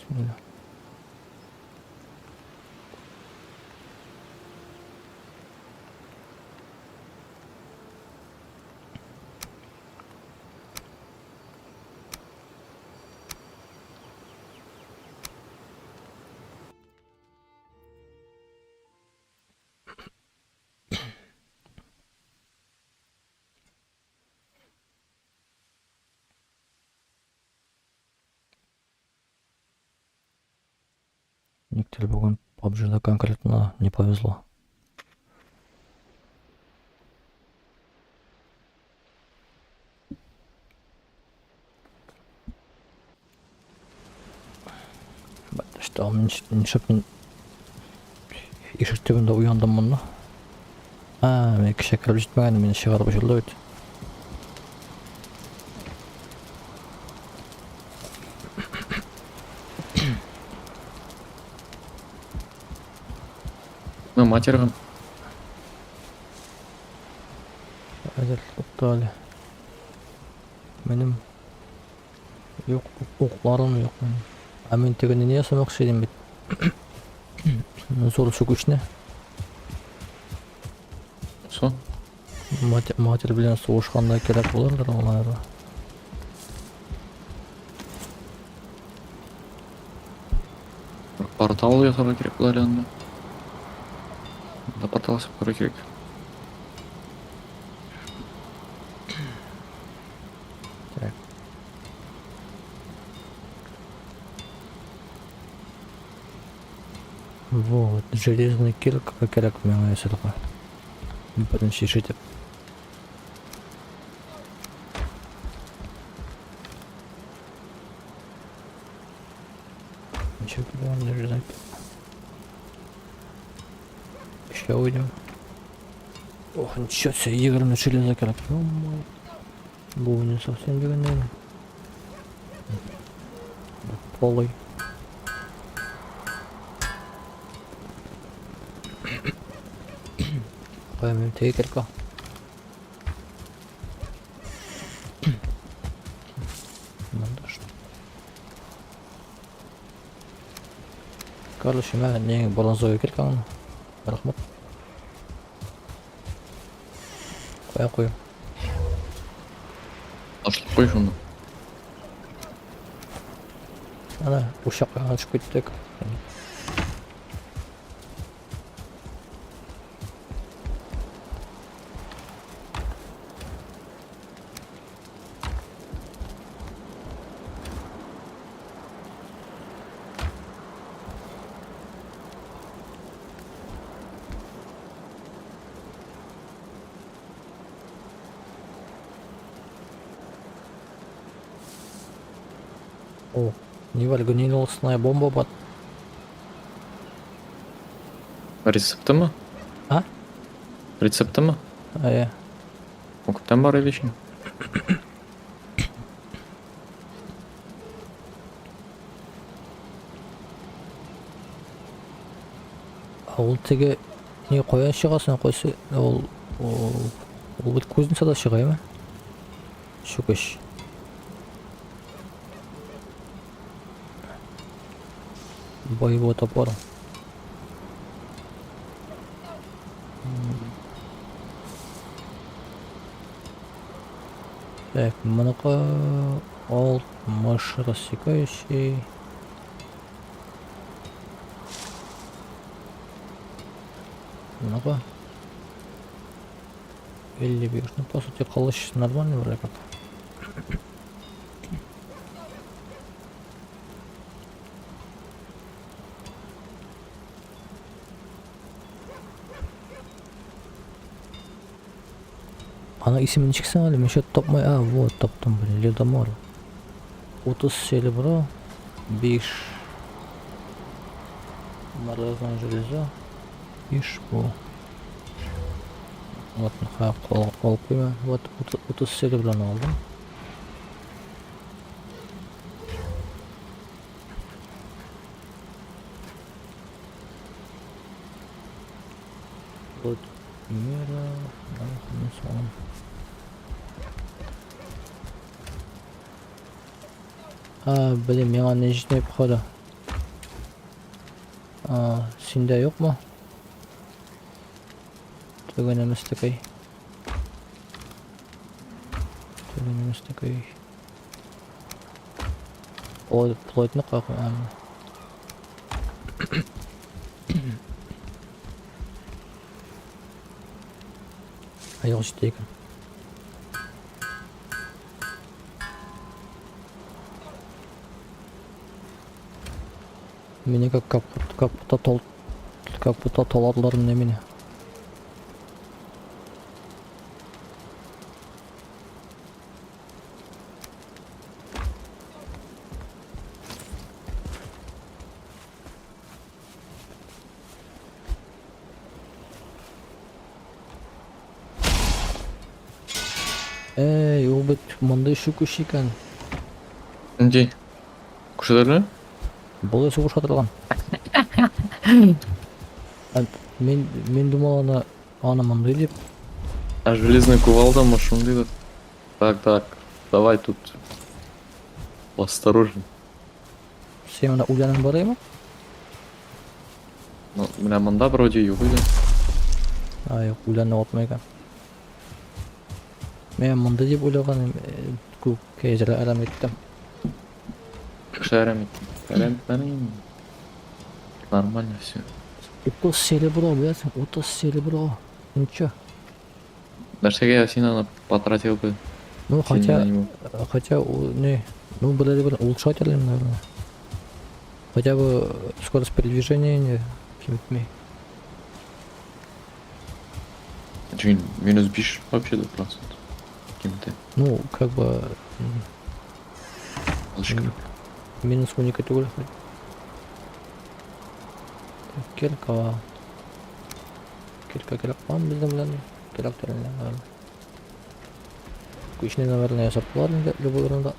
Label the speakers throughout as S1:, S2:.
S1: Шунда. Никтер бүген PUBG-да конкретно не повезло. Что, нишләп мин ишек төбендә уяндым монда? А, мин кеше кереп җитмәгән, мине чыгарып җибәрде бит.
S2: Ну, матерга.
S1: Хәзер тукта әле. Минем юк, укларым юк минем. Ә мин тегене не ясамакчы идем бит. Зур чүкечне.
S2: Со?
S1: Матерь белән сугышканда кирәк булырдыр ул, наверное.
S2: Портал ясарга кирәк була әле анда. Анда портал ясап карарга кирәк.
S1: Так. Вот, железный кирка кирәк миңа ясарга. Беренче ишетеп. Ничек була железный Еще уйдем. Ох, ничего себе, 20 железо кирәк. Ё-моё. Бу не совсем дигәннән. Полый. Кая минем теге кирка? Монда что? Короче, мә не бронзовый кирканы. Рәхмәт. Кая куйым?
S2: Ташлап куй шуны.
S1: Ана, учак янына төшеп киттек. О, не бар, гнилостная бомба бар.
S2: Рецептымы?
S1: А?
S2: Рецептымы?
S1: Әйе.
S2: Ул күптән бар иде өчен.
S1: Ә ул теге не кая чыгасың, кайсы ул ул бит кузницада чыга, әйме? Чүкеч. Боевой топор. Так, моныкы алтмыш рассекающий. Много. 55. Ну, по сути, кылыч нормальный вроде как. Ана исемен ничек соң әле? Мин что-то тапмай. А, вот, таптым, блин, Ледомор. 30 серебро, 5 морозная железа, 5 бу. Вот, ха, кол, кол куйма. Вот, 30 сереброны алдым. Вот, мира, да, салам. А, блин, миңа не җитми походу. А, синдә юкмы? Төгәнемез текәй. Төгәнемез текәй. Ой, плотно как. Аяк җитә икән. Мине как будто тол как будто толадылар менә мине. Эй, ул бит мондый чүкеч икән.
S2: Нинди? Күрсәтәле?
S1: Болай сугыша торган. Ә, мин думал аны мондый дип.
S2: А железная кувалда, может, шундый да. Так, так, давай тут осторожно.
S1: Син монда үләнең бар име?
S2: Ну, менә монда вроде юк иде.
S1: А, юк, үләнне атмый икән. Мин мондый дип уйлаган идем, күпкә җиргә әрәм иттем.
S2: Кеше әрәм иттем. Әрәм итмәдең. Нормально все.
S1: 30 серебро, беләсең, 30 серебро. Ничего.
S2: Нәрсәгә син аны потратил бы?
S1: Ну,
S2: Син
S1: хотя,
S2: на него.
S1: хотя, не, ну, блядь, блин, улучшать наверное. Хотя бы скорость передвижения не кимитми.
S2: Че, минус 5 вообще до процент. Кем-то.
S1: Ну, как бы,
S2: Алышка.
S1: Минус 12 түгел. Так, кирка. Кирка кирәк бармы безнең белән? Кирәк түгел, наверное. Күчне, наверное, ясап була инде любой урында.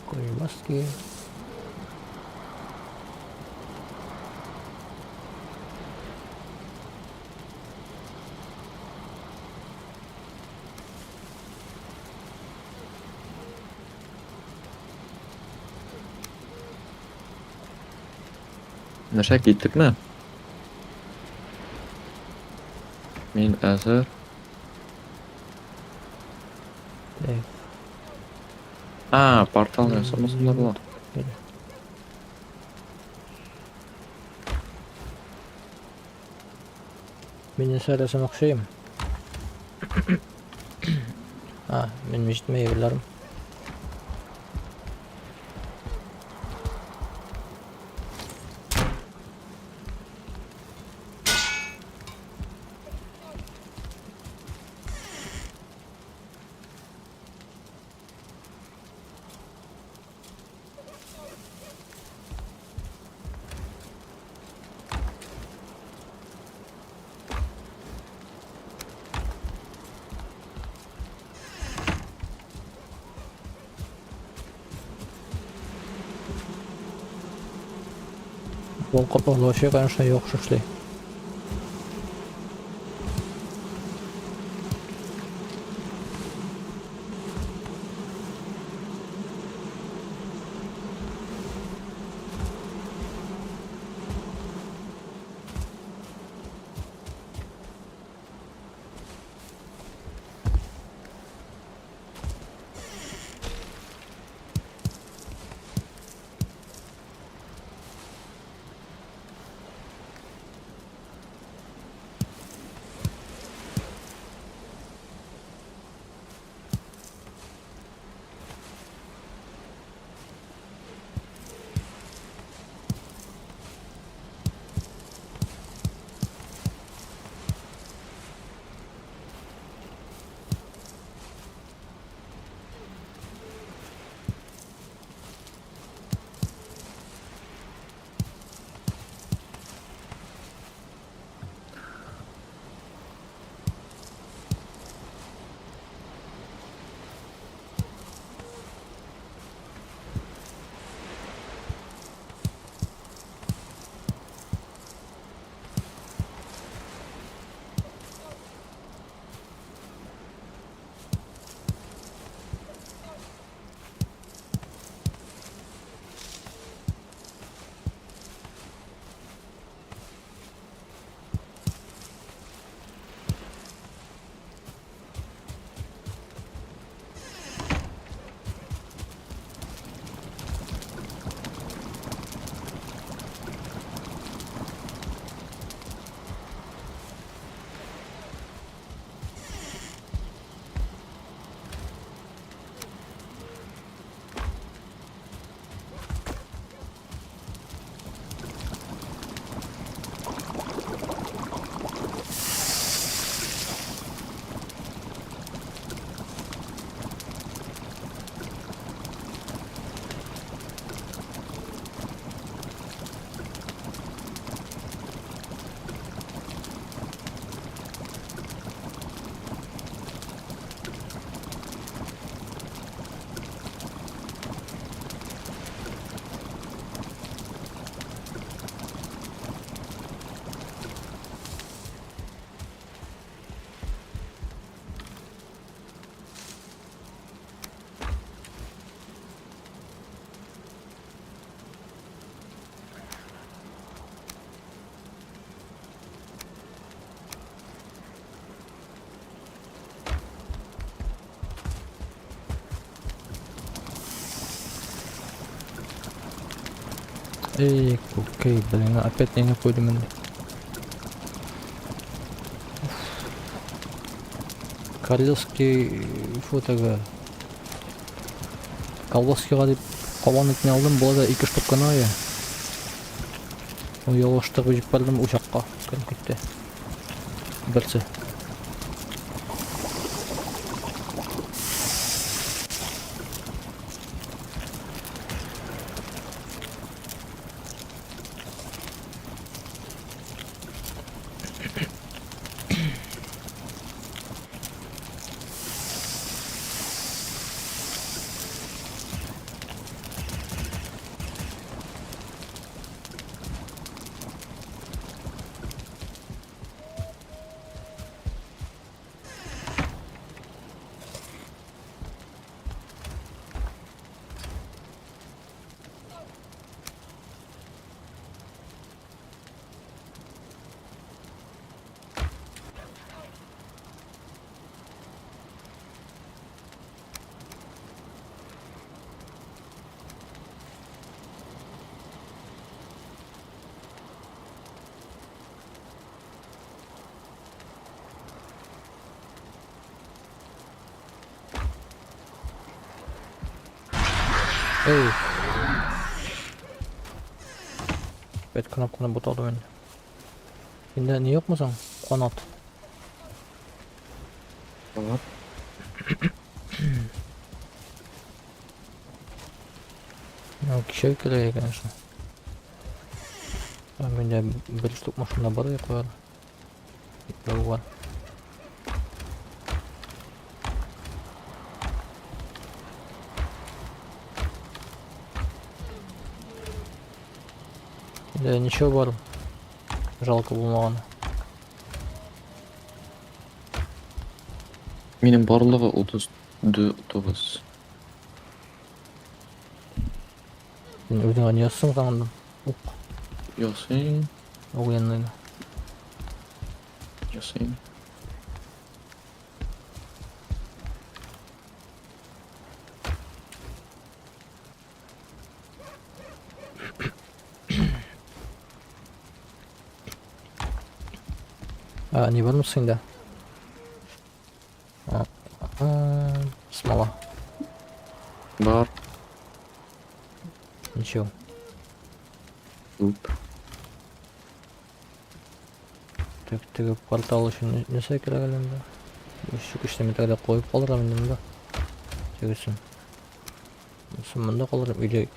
S1: Колбаски.
S2: Нәрсә киттекме? Мин әзер.
S1: Так.
S2: А, портал ясамасам да була.
S1: Били. Мин нәрсә ясамакчы. А, мин җитмәй әйберләрем. Ул вообще, конечно, яхшы эшли. Эй, окей, блин, опять не куйдым инде. Королевский фотога. Колбаскига дип кабан итен алдым, була да ике штук кына я. Ул ялгыштык җибәрдем учакка, кереп китте. Берсе. Эй. Опять кнопканы бутадым инде. Инде ни юкмы соң? Канат.
S2: Бар.
S1: Ну, кичә кирәк, конечно. А миндә бер штук машина бар я куяр. Икәү бар. Да ничего бар. Жалко булмаган.
S2: Минем барлыгы 39.
S1: Син үзеңә не язсың соң? Ук.
S2: Ясыйм,
S1: Огненный.
S2: ясыйм.
S1: А, не бармы синдә? А, а, смола.
S2: Бар.
S1: Ничего.
S2: Күп.
S1: Так, теге портал өчен нәрсә кирәк әле инде? Şu кешене мин тогда куеп калдырам инде монда. Тегесен. Соң монда калдырам или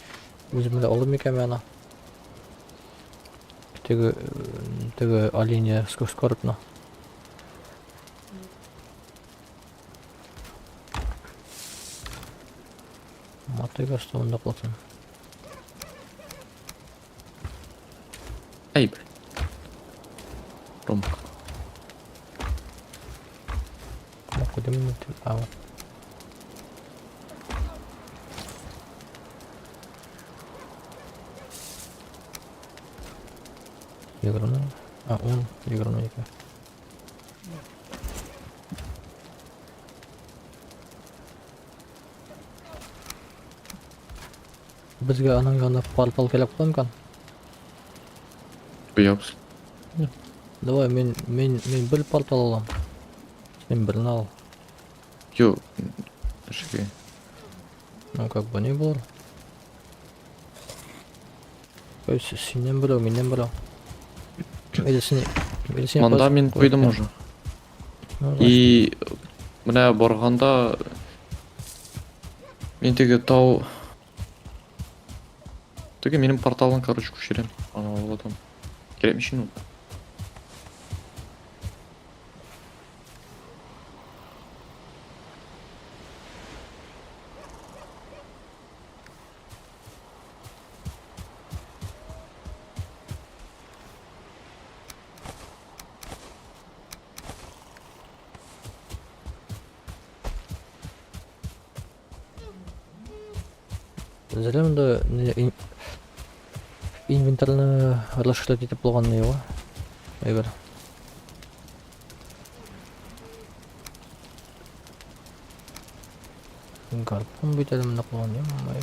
S1: үзем дә алып микән мин аны? Теге теге оленя скорбно. Мотыга монда калсын.
S2: Әй, бля. Ромка.
S1: Ну, куйдым инде. А, вот. Егерме, а, ун, 22. Безгә аның янына портал кирәк була микән?
S2: Куябыз.
S1: Давай, мин бер портал алам. Син берне ал.
S2: Юк, эшкә.
S1: Ну, как бы не булыр. То есть синнән берәү, миннән берәү. Или син, или син
S2: Монда мин куйдым уже.
S1: Ну, значит,
S2: И менә барганда мин теге тау теге минем порталын, короче, күчерәм. Аны алып. Кирәкме өчен ул?
S1: Зря монда инвентарьны расширять итеп булган юк. Әйбер. Гарпун бит әле монда куйган, ё-моё.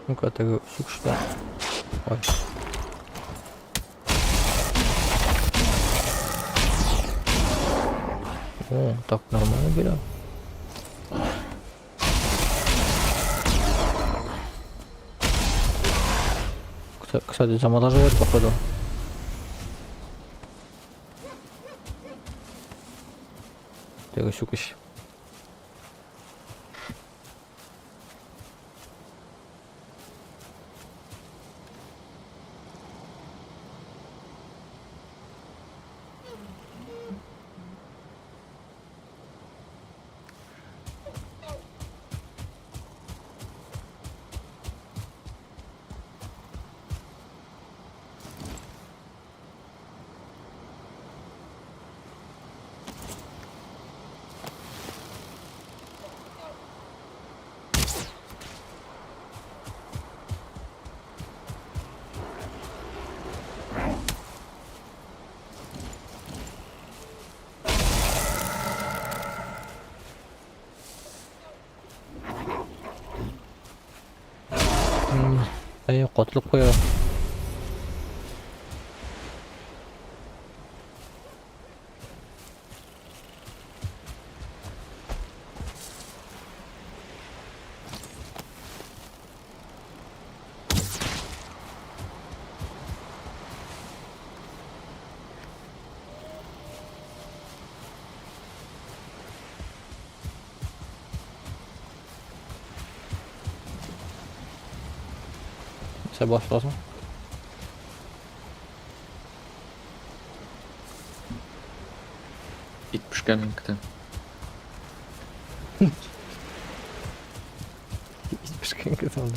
S1: Ну-ка, теге чүкештә. Ой. О, так нормально бирә. Кстати, замораживает, походу. Теге чүкеч. Әй, катылып куя. Сә башласың.
S2: Ит пешкән мин көтәм.
S1: Ит пешкән көтәм.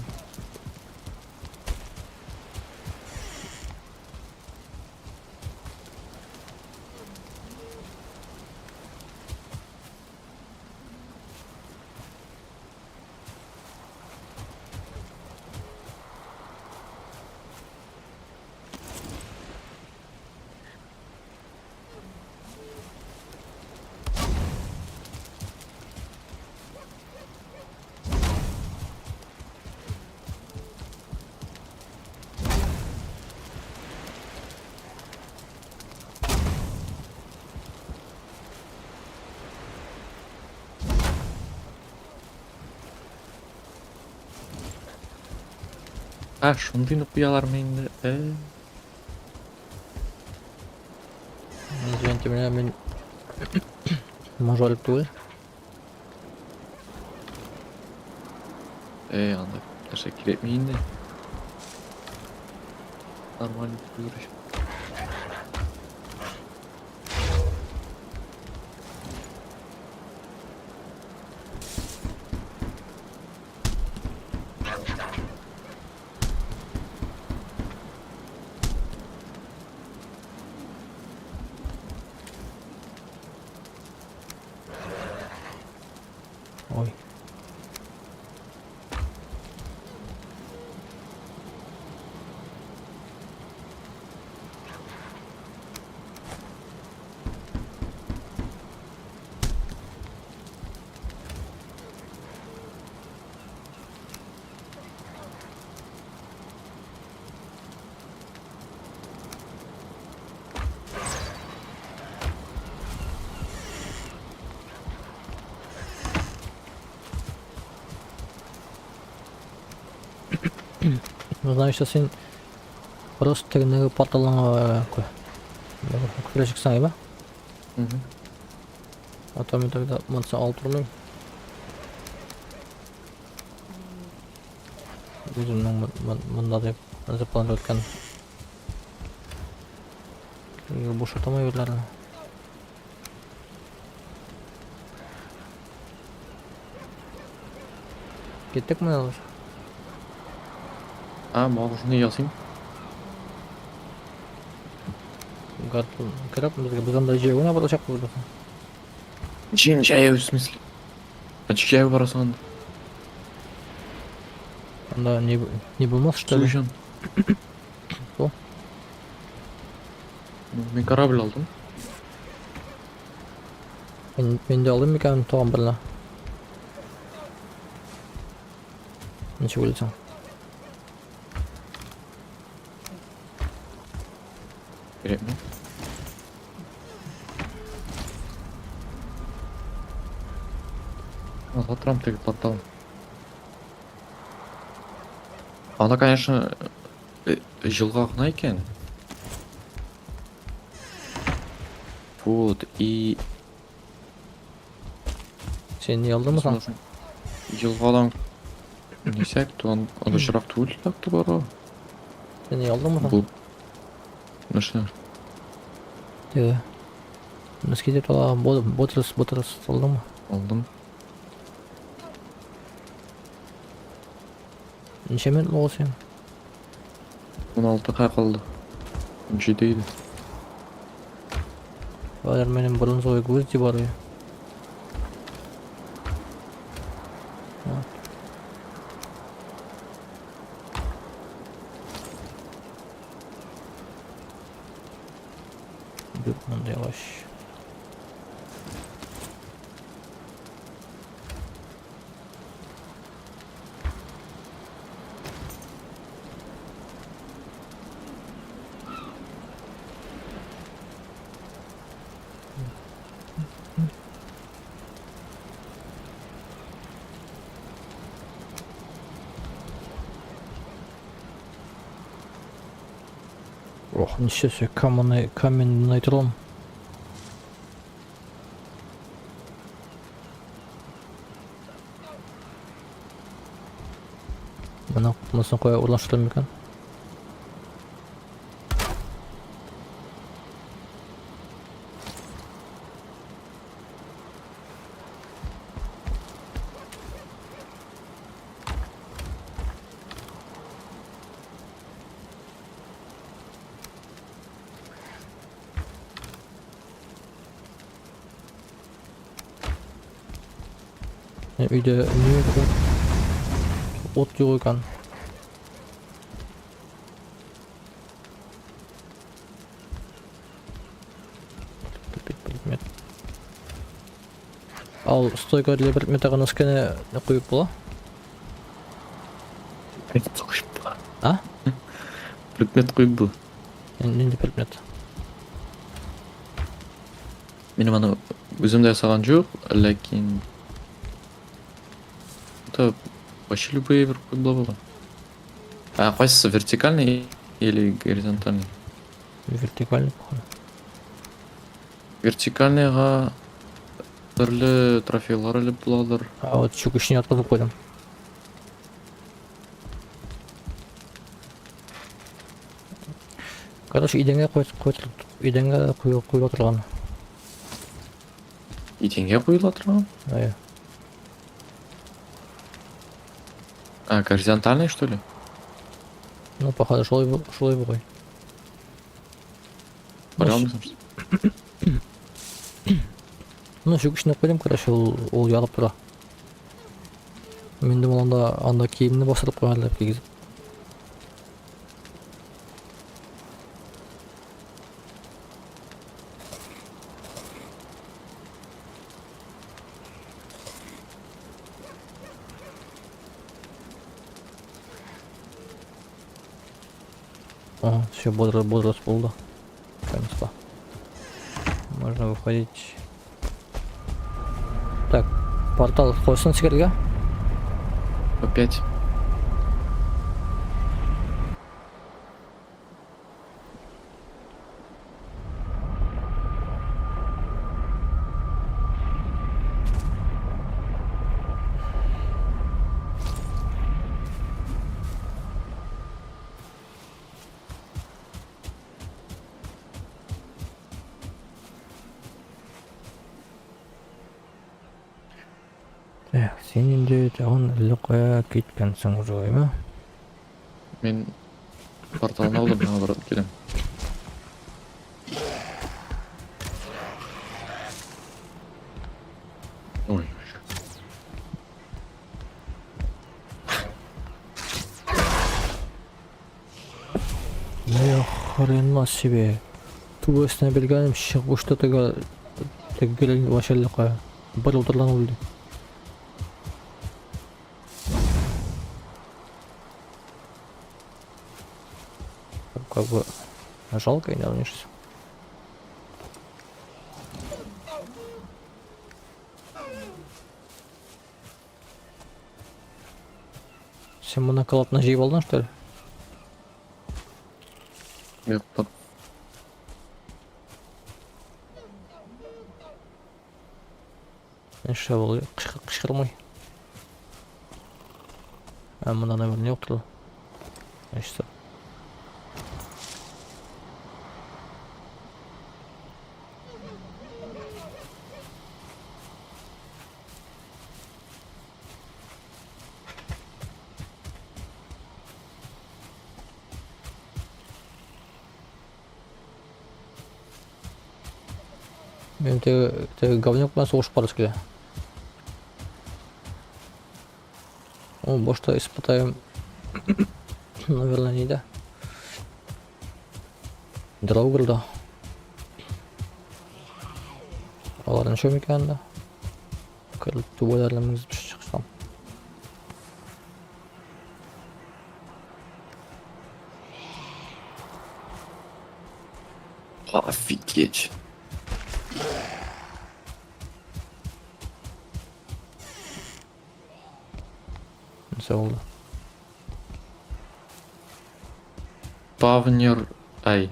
S2: А, шундыйны куялармы инде? Э.
S1: Извините меня, мин мажорик түгел.
S2: Э, анда нәрсә кирәкми инде. Нормально түгел.
S1: Ой. Ну, знаешь, син просто тегенеге порталыңа күрә чыксаң, әйбә?
S2: Мгм.
S1: А то мин тогда монсын алып тормыйм. Үземнең монда дип запланировать иткән. Бушатамай берләрне. Киттекме алар?
S2: А, мал шуны ясыйм.
S1: Гад, кирәк безгә, без анда җәяү генә барачакбыз без.
S2: Чин җәяү, в смысле? А җәяү барасың анда?
S1: Анда не, не булмас, что ли?
S2: Су өчен.
S1: Су?
S2: Ну, мин корабль алдым.
S1: Мин дә алдым микән туган берлә? Ничек уйлыйсың?
S2: Кирәкме? Ала торам теге портал. Анда, конечно, җылга гына икән. Вот, и...
S1: Син ни алдыңмы соң?
S2: Елгадан нисәк, то анда чирак түгел так-то бара.
S1: Син ни алдыңмы соң?
S2: Бу... Нәрсә?
S1: Теге. Носки дип ала, ботрос, ботрос алдыңмы?
S2: Алдым.
S1: Ничә минут булды син?
S2: 16 ка калды. 17 иде.
S1: Хәзер минем бронзовый гвозди бар. Вот. Юк, мондай агач. Ох, ничего себе, каменный, каменный трон. Менә монысын кая урнаштырдым микән? Өйдә ни ут, ут юк икән. Купить предмет. Ал стойка для предмета носкины куеп була.
S2: Предмет куеп була.
S1: А?
S2: Предмет куеп була.
S1: Нинди предмет?
S2: Минем аны үзем дә ясаган юк, ләкин это вообще любые бер куеп була бугай. А кайсысы вертикальный или горизонтальный?
S1: Вертикальный, походу.
S2: Вертикальныйга төрле трофейлар элеп буладыр.
S1: А вот чүкечне яткызып куйдым. Короче, идәнгә куй, куй, идәнгә куела куела торган.
S2: Идәнгә куела торган?
S1: Әйе.
S2: А, горизонтальный, что ли?
S1: Ну, походу, шулай шулай бугай.
S2: Бара алмыйсың, что ли?
S1: Ну, чүкечне куйдым, короче, ул янып тора. Мин дә анда анда киемне бастырып куйган дип кигезеп. О, все, бодро, бодро булды. Наконец-то. Можно выходить. Так, портал кайсын сикерергә?
S2: Опять.
S1: Эх, син инде тагын әллә кая киткәнсең уже, әйме?
S2: Мин порталны алдым, миңа барып киләм. Ой.
S1: Ни хрена себе. Түбәсенә биргәнем чыгып очты теге теге вообще әллә кая. Бер утырдан үлде. Как бы жалко инде нишлисең. Син моны калатны җыеп алдың, что ли?
S2: Юк, тап.
S1: Нишләп ул кычкырмый? Ә монда, наверное, юктыр ул. Значит, Мин теге теге говнюк белән сугышып барасы килә. О, башта испытаем. Наверное, не да. Драугрда. Алар ничә микән анда? Кереп түбәләрне менгезеп чыксам.
S2: Офигеть.
S1: Нәрсә булды?
S2: Павнер, ай.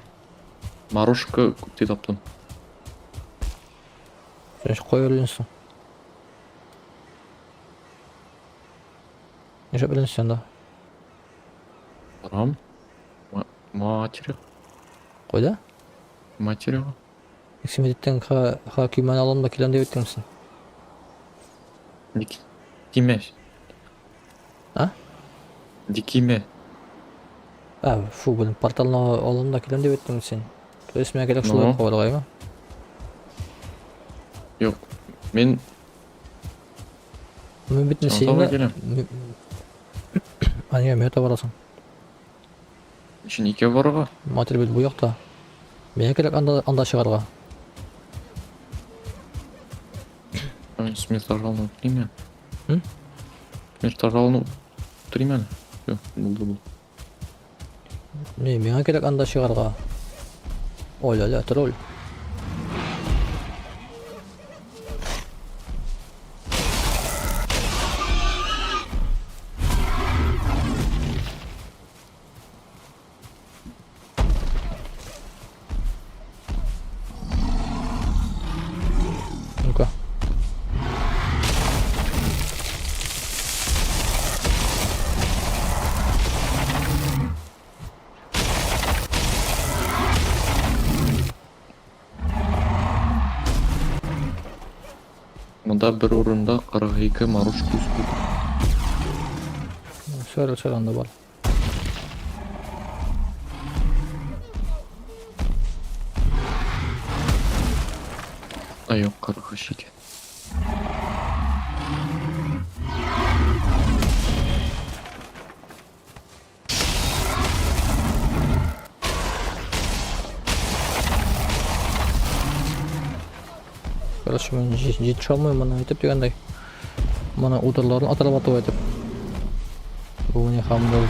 S2: Марушка күпте таптым.
S1: Сен кая өйрәнсең? Нишләп өйрәнсең анда?
S2: Барам. Матери.
S1: Кайда?
S2: Матери.
S1: Син бит әйттең, ха, ха көймәне алам да киләм дип әйттеңсең.
S2: Ник киме?
S1: А?
S2: Ди киме?
S1: А, фу, блин, порталны алам да киләм дип әйттең син. То есть миңа кирәк шулай
S2: Ну.
S1: кабаргаймы?
S2: Юк. Мин
S1: Мин бит
S2: Сиңа таба
S1: сине.
S2: киләм.
S1: А нигә миңа таба барасың?
S2: Өчен икәү барырга.
S1: Матер бит бу якта. Миңа кирәк анда анда чыгарга.
S2: Мин смертожалны үтерим әле.
S1: М?
S2: Смертожалны үтерим әле. Всё, булды бу.
S1: Не, миңа кирәк анда чыгарга. Ой, ля-ля, тролль. Ну-ка.
S2: Монда бер урында 42 марушка үсеп утыра.
S1: Сөр, сөр анда бар.
S2: А юк, 43 икән.
S1: Короче, мин җитешә алмыйм моны әйтеп дигәндәй. Моны ударларын атырып атып әйтеп. Бу не хамдыл.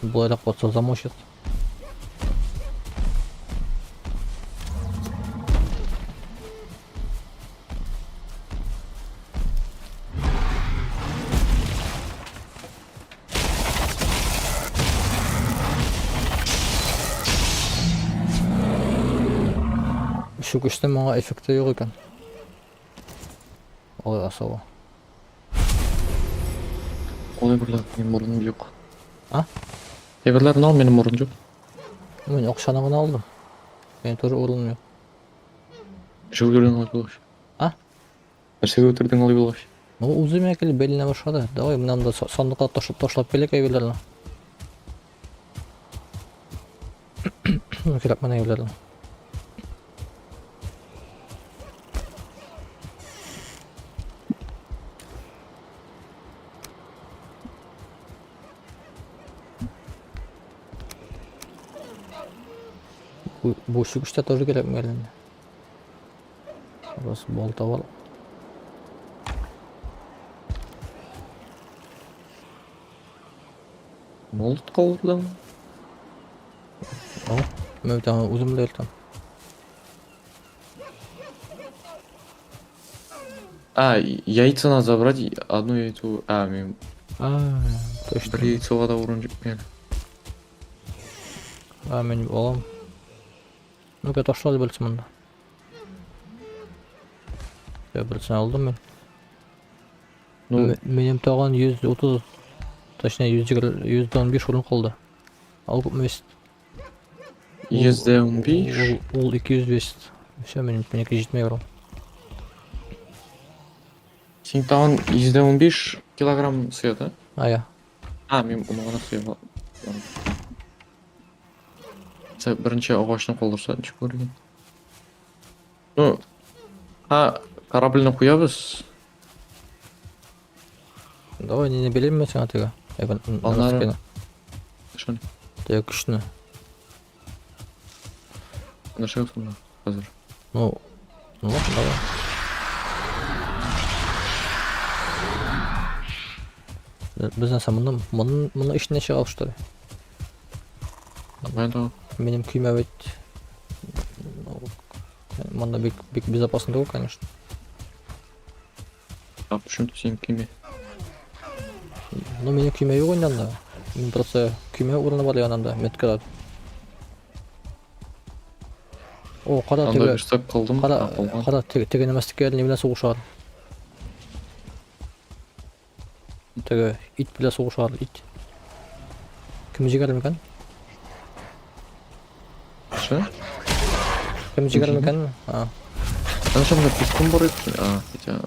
S1: Болайрак батса замочит. Чүкечтең моңа эффекты юк икән. Алай асылы.
S2: Ул әйберләр минем урыным юк.
S1: А?
S2: Әйберләрне ал, минем урын юк.
S1: Мин акчаны гына алдым. Минем тоже урыным юк.
S2: Нәрсәгә үтердең алай булгач?
S1: А?
S2: Нәрсәгә үтердең алай булгач?
S1: Ну, үзе миңа килеп бәйләнә башлады. Давай, менә монда сандыкка ташлап ташлап килик әйберләрне. Кирәк менә әйберләрне. Бу, бу чүкеч тә тоже кирәк микән инде? Раз балта бар.
S2: Молот калдырдың.
S1: О, мин бит аны үзем дә йөртәм.
S2: А, яйца надо забрать. Одну яйцо. А, мин
S1: А, Точно.
S2: Бер яйцога да урын җитми әле.
S1: А, мин алам. Ну-ка, ташла әле берсе монда. Я берсен алдым мин.
S2: Ну,
S1: Минем тагын 130, точнее 120, 115 урын калды. Ал күпме весит?
S2: 115.
S1: Ул 200 весит. Все, минем минеке җитмәй бара.
S2: Син тагын 115 килограмм сыя, да?
S1: А, я.
S2: А, мин моны гына сыя алам. Сә беренче агачны калдырса, ничек булыр икән? Ну, а, корабльне куябыз.
S1: Давай, не белем мин сиңа теге.
S2: Аннары- Шуны.
S1: Теге көчне.
S2: Нәрсәгә сонда? Хәзер.
S1: Ну, ну ладно, давай. Без нәрсә моны моны моны эченә чыгабыз, что ли?
S2: Давай, давай.
S1: Минем көймә бит. Ну, монда бик бик безопасно түгел, конечно.
S2: А почему синең көймә?
S1: Ну, минем көймә юк инде анда. Мин просто көймә урыны бар янында, меткада. О, кара
S2: Анда
S1: теге,
S2: верстак калдым.
S1: кара,
S2: А, калган.
S1: кара теге, теге нәмәстекә ни белән сугышалар. Теге ит белән сугышалар, ит. Кем җигәр микән?
S2: Ше?
S1: Кем җигәр
S2: җигәр?
S1: микән? А,
S2: Анда шунда песком бар иде. А, хотя,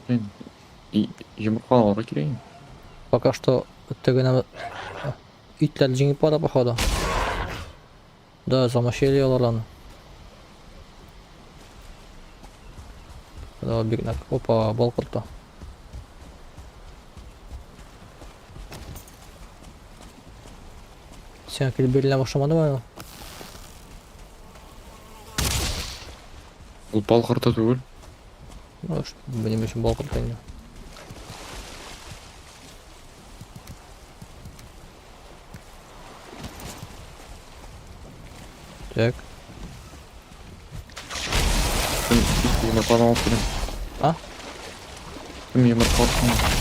S2: блин. И йомырка алырга кирәк. инде.
S1: Пока что теге нәмә итләр җиңеп бара походу. Да, замочили алар аны. Да, бик нык. Опа, бал корты. Сиңа килеп бирелә башламадымы ул?
S2: Ул бал корты түгел.
S1: Ну, минем өчен бал корты инде. Так.
S2: Кем йомырканы алып киләм.
S1: А?
S2: Кем йомырка алып килә?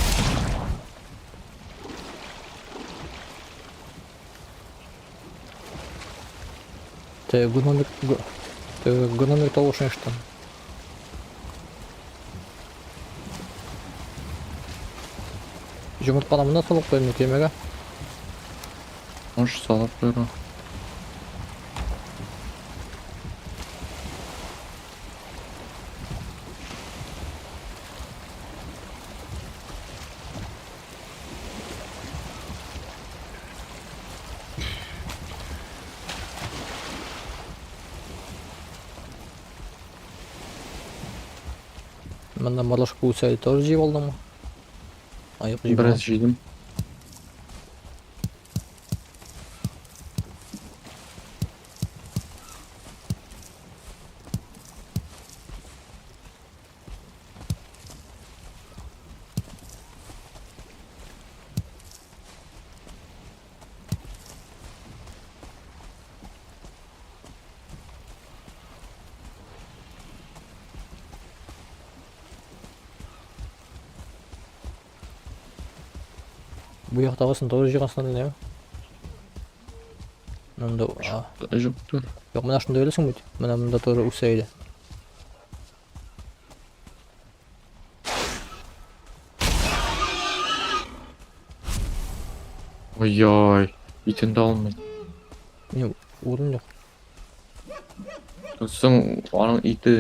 S1: Теге гномик, теге гномик тавышын ишетәм. Йомыртканы монда салып куйдым көймәгә.
S2: Можешь салып куярга.
S1: Монда марлашка үсә тоже җыеп алдыңмы? А, юк, җыймаган.
S2: Бераз җыйдым.
S1: Бу яктагысын тоже җыйгансың әле, Монда, а,
S2: Юк түгел.
S1: юк, менә шунда беләсең бит. Менә монда тоже үсә иде.
S2: Ой-ой, итен дә алмый.
S1: Минем урын юк.
S2: Соң аның ите.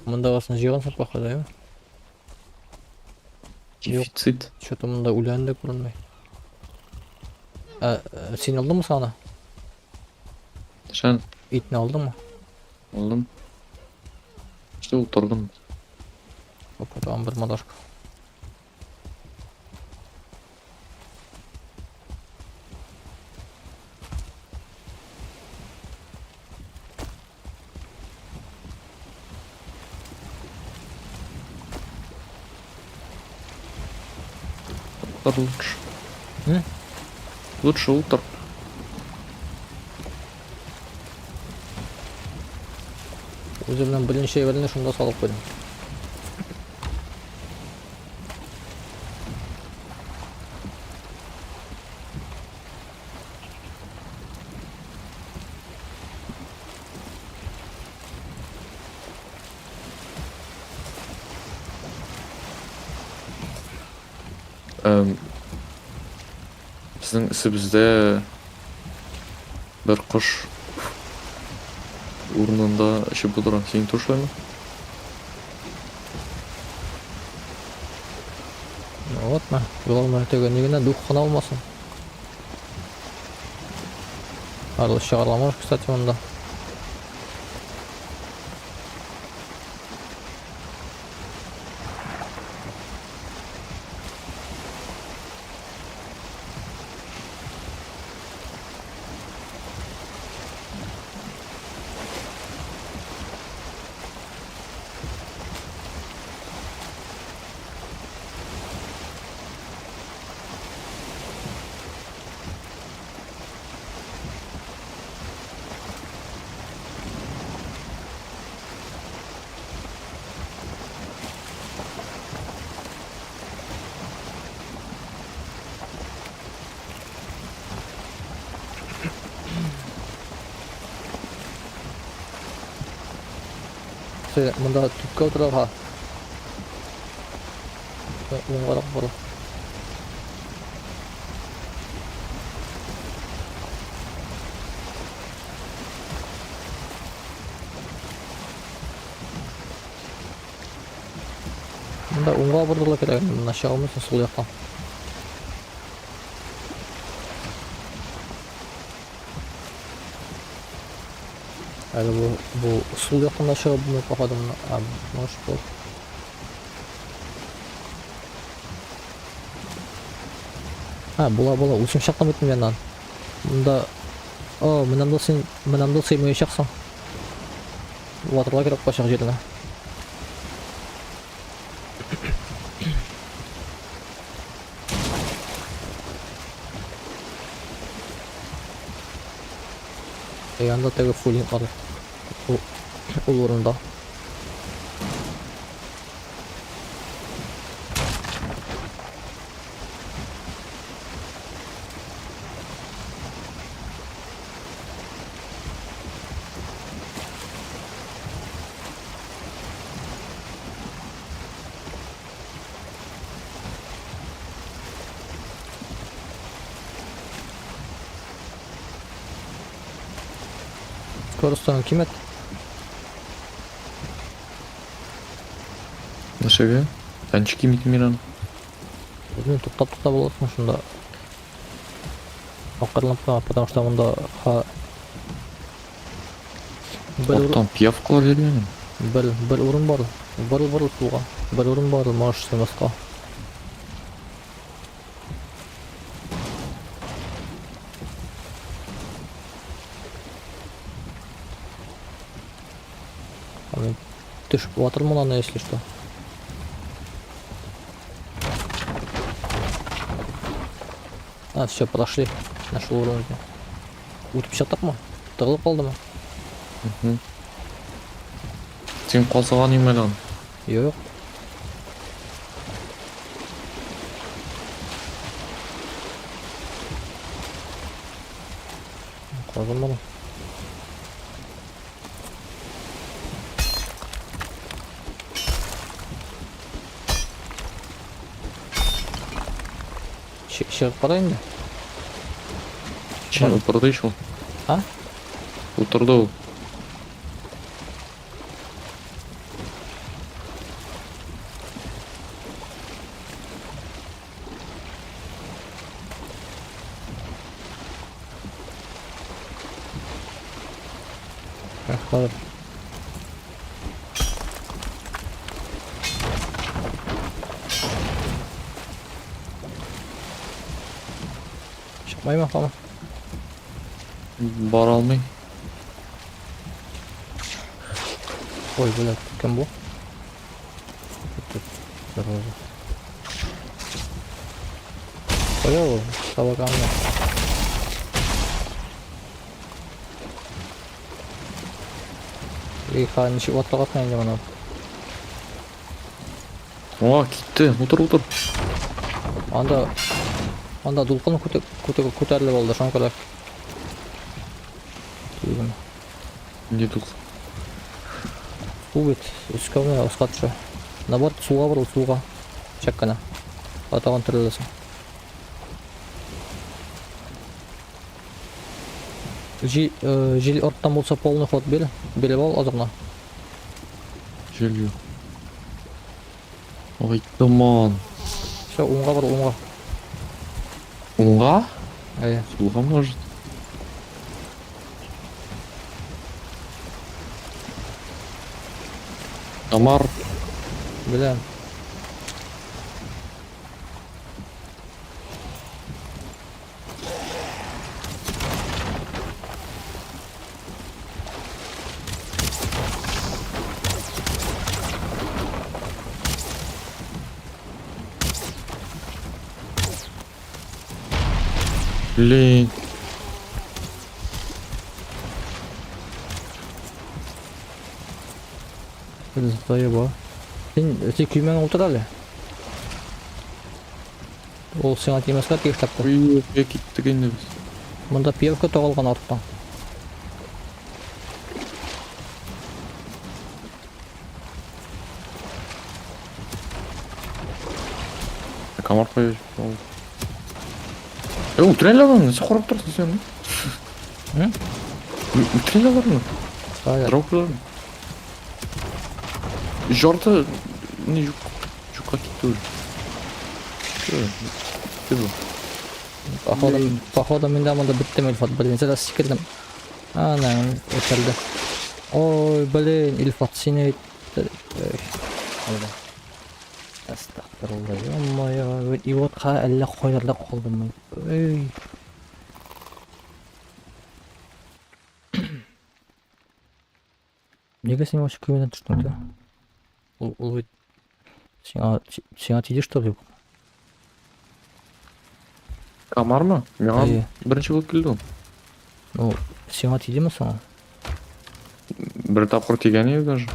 S1: Мондагысын җыйгансың походу, әйме? Юк.
S2: Дефицит.
S1: Что-то монда үлән дә күренми. Ә, син алдыңмы соң аны?
S2: Шән,
S1: Итне алдыңмы?
S2: алдым. Что утырдым.
S1: Опа, тагын бер маташка.
S2: Утыр лучше.
S1: М?
S2: Лучше утыр.
S1: Үзе белән берничә әйберне шунда салып куйдым.
S2: Эм, Безнең өстебездә бер кош урынында очып утыра. Син тоже шулаймы?
S1: Ну вот ма, юлар теге ни генә дух кына булмасын. Арлы чыгарламаш, кстати, монда. Монда төпкә утырырга. Уңгарак борыл. Монда уңга борылырга кирәк, монда чыга алмыйсың сул яктан. Әле бу сул яктан да чыгып булмый, походу, монда. А, может, бу. А, була, була. Үзем чыктым бит мин яннан. Монда О, менә син, менә монда сыймаячаксың. Ватырга кирәк кайчак җиренә. Янда теге фулинг бар. Ул урында. Скоростьтан кимет.
S2: Нәрсәгә? Ә ничек кимитим мин аны?
S1: Белмим, туктап туктап буласың шунда. Акрынлап кына, потому что монда ха бер
S2: Арттан пиявкалар йөри минем.
S1: бер урын бар. Борыл, борыл сулга. Бер урын бар, можешь сыймаска. А мин төшеп ватырмын аны, если что. А, все, прошли. Нашел уровень. Үтеп чыктыкмы? Тыгылып калдымы?
S2: Мгм. Син казыган идең әле аны.
S1: Юк. Казынмадым. Чыгып кара инде.
S2: Чын утырды ич ул.
S1: А?
S2: Утырды ул.
S1: Рәхмәт. Чыкмаймы һаман?
S2: Бара алмый.
S1: Ой, блядь, кем бу? Тут зараза. Кая ул? Собакамны. Иха, ничек ватыргасың инде моны?
S2: О, китте. Утыр, утыр.
S1: Анда дулкын күтәрелеп алды, шуңа күрә. Түгел.
S2: Нинди дулкын?
S1: Су бит, өскә менә, аска төшә. Наоборот, сулга борыл, сулга. Чак кына. Атаган тереләсең. Җил, җил арттан булса полный ход бир. Биреп ал аз гына.
S2: Җил юк. Ой, томан.
S1: Все, уңга бар, уңга.
S2: Уңга?
S1: Әйе.
S2: Сулга может. Амар.
S1: Беләм.
S2: Блин.
S1: Заеба. Син, син көймәңә утыр әле. Ул сиңа тимәскә тиеш тапты.
S2: Ой, киттек инде без.
S1: Монда пиявка тагылган арттан.
S2: Комар куя. Э, үтерә аларны, нәрсә карап торасың син?
S1: М?
S2: Үтерә аларны.
S1: Кая?
S2: Дроплар. Жарты не юк. Юкка китте ул. Китте бу.
S1: Походу, походу миндә монда беттем Илфат, блин, зря сикердем. Ана, үтерде. Ой, блин, Илфат сине әйтте. Ой. Алда. Астагфирулла, ё-моё, и вот ка әллә кайларда калдым мин. Ой. Нигә син вообще көймәдән төштең дә? Ул, ул бит сиңа сиңа тиде что ли?
S2: Комармы? Миңа
S1: Әйе.
S2: беренче булып килде ул.
S1: Ну, сиңа тидеме соң?
S2: Бер тапкыр тигән иде даже.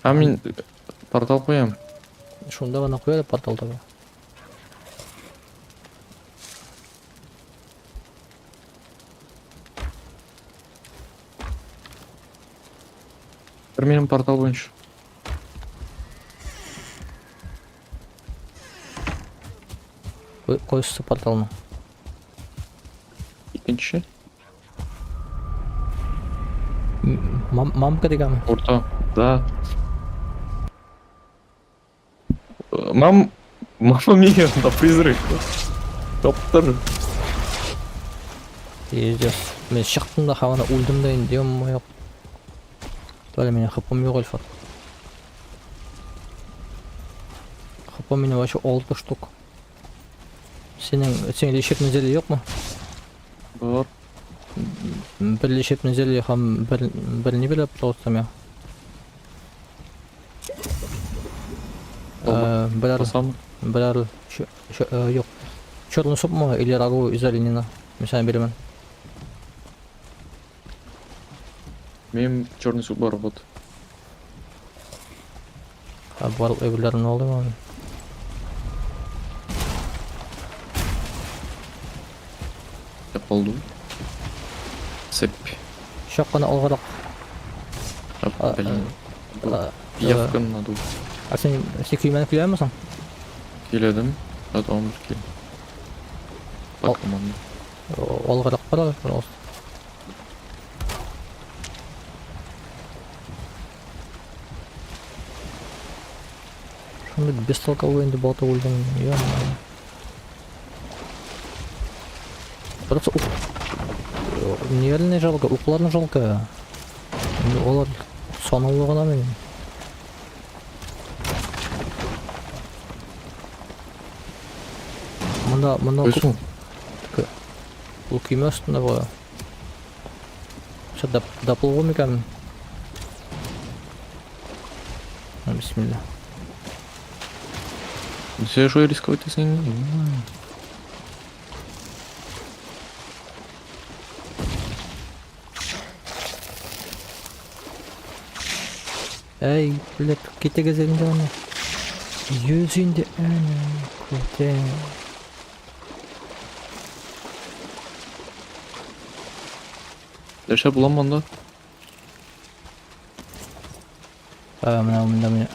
S2: А мин портал куям.
S1: Шунда гына куя да портал таба.
S2: Бер минем портал буенча.
S1: Кайсы порталны?
S2: Икенче.
S1: Мамка дигәнме?
S2: Урта. Да. Мам... Мама мия, да призрак. Доктор.
S1: Пиздец. Мин чыктым да һаваны үлдем дә инде, ё-моё. Толя, минем хпм юк, Альфа. Хпм минем вообще 6 штук. Синең, синең лечебный зелье юкмы?
S2: Бар.
S1: Бер лечебный зелье һәм бер, бер ни бирә, пожалуйста, миңа?
S2: Алма.
S1: Берәр,
S2: Басамы?
S1: берәр, юк. Черный супмы или рагу из оленина? Мин сиңа бирәмен.
S2: Минем черный суп бар, вот.
S1: Ә, барлык әйберләрне алдым аны.
S2: Калды. Цепь.
S1: Чак кына алгарак.
S2: А, блин.
S1: А,
S2: Пиявканы надо.
S1: Ә син, син көймәне көйләмисең?
S2: Көйләдем. Потом бер кил.
S1: Ал.
S2: По команде.
S1: Алгарак бар әле, пожалуйста. Шундый бестолковый инде батып үлдем. Ё-моё. Просто ук... Нереально жалко, укларны жалко. Инде алар санаулы гына минем. Монда, монда күп
S2: Кайсы ул?
S1: Ул көймә өстендә була. Шо доплыву микән? Бисмилла.
S2: Син шулай рисковать итәсең инде.
S1: Әй, блядь, китегез инде аны. Йөз инде әнә, күтә.
S2: Нәрсә була монда?
S1: Ә, менә монда менә.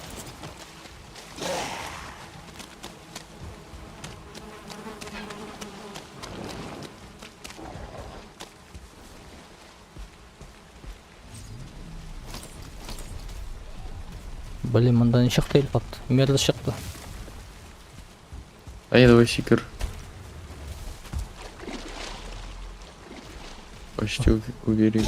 S1: Блин, монда не чыкты Илфат? Мерзость чыкты.
S2: Ай, давай сикер. Почти у берега.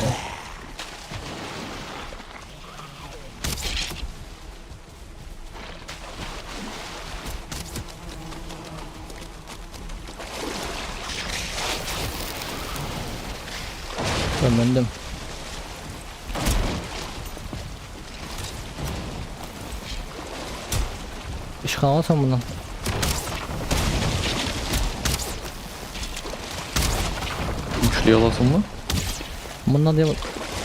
S1: Мендем. Ычкына аласың моннан.
S2: Эшли аласыңмы?
S1: Моннан дим,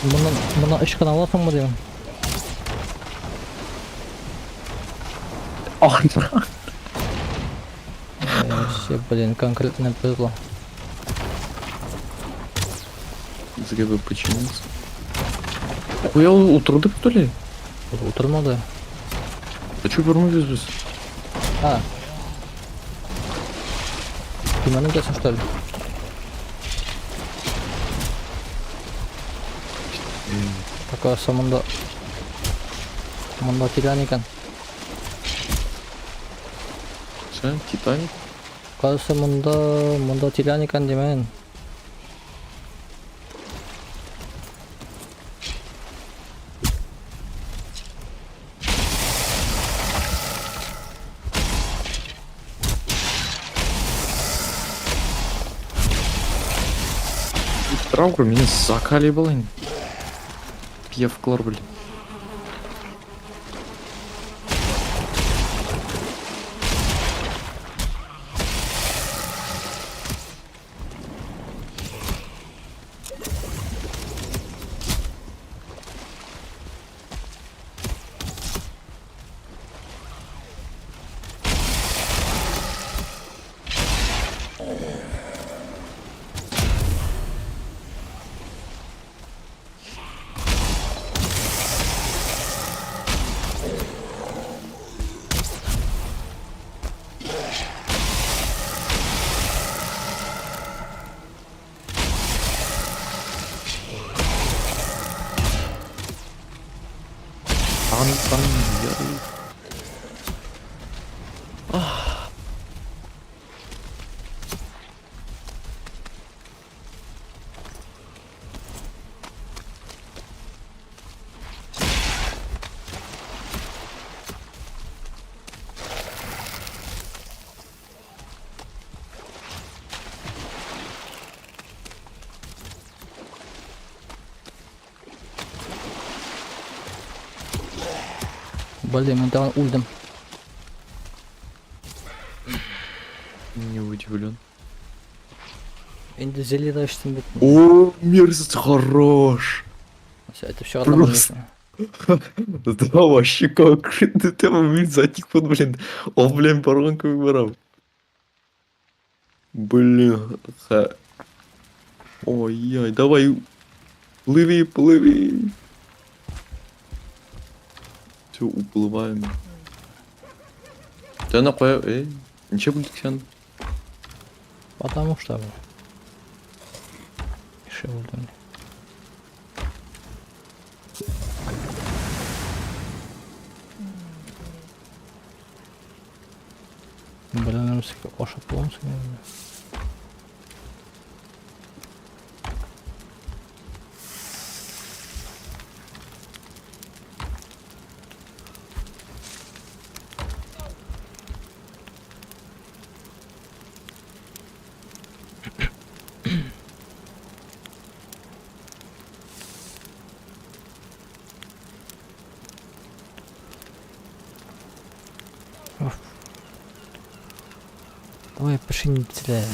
S1: моннан моннан ычкына аласыңмы дим.
S2: Ах,
S1: Вообще, блин, конкретно повезло.
S2: Безгә бы починился. Хуя ул утырды что ли?
S1: Утырмады.
S2: А чё күрмибез без?
S1: А. Көймәне үтәсең, что ли? Оказывается, монда монда тирән икән.
S2: Сә, Титаник?
S1: Оказывается, монда монда тирән икән димән.
S2: Траур мине закалебал инде. Пиявкалар, блин. Тан тан ярый.
S1: Блин, мин тагын үлдем.
S2: Не удивлен.
S1: Инде зелье да эчтем бит.
S2: О, мерзость хорош.
S1: Әйтеп чыгардым.
S2: Просто. Да, вообще как ты мин затик вот, блин. Ул белән барган кебек барам. Блин, ха. Ой-ой, давай. Плыви, плыви. Все, уплываем. Ты на кая, эй, ничего булдык син?
S1: Потому что, блин. Еще үлдем. Блин, ашап буламсың инде. Давай пошинителя.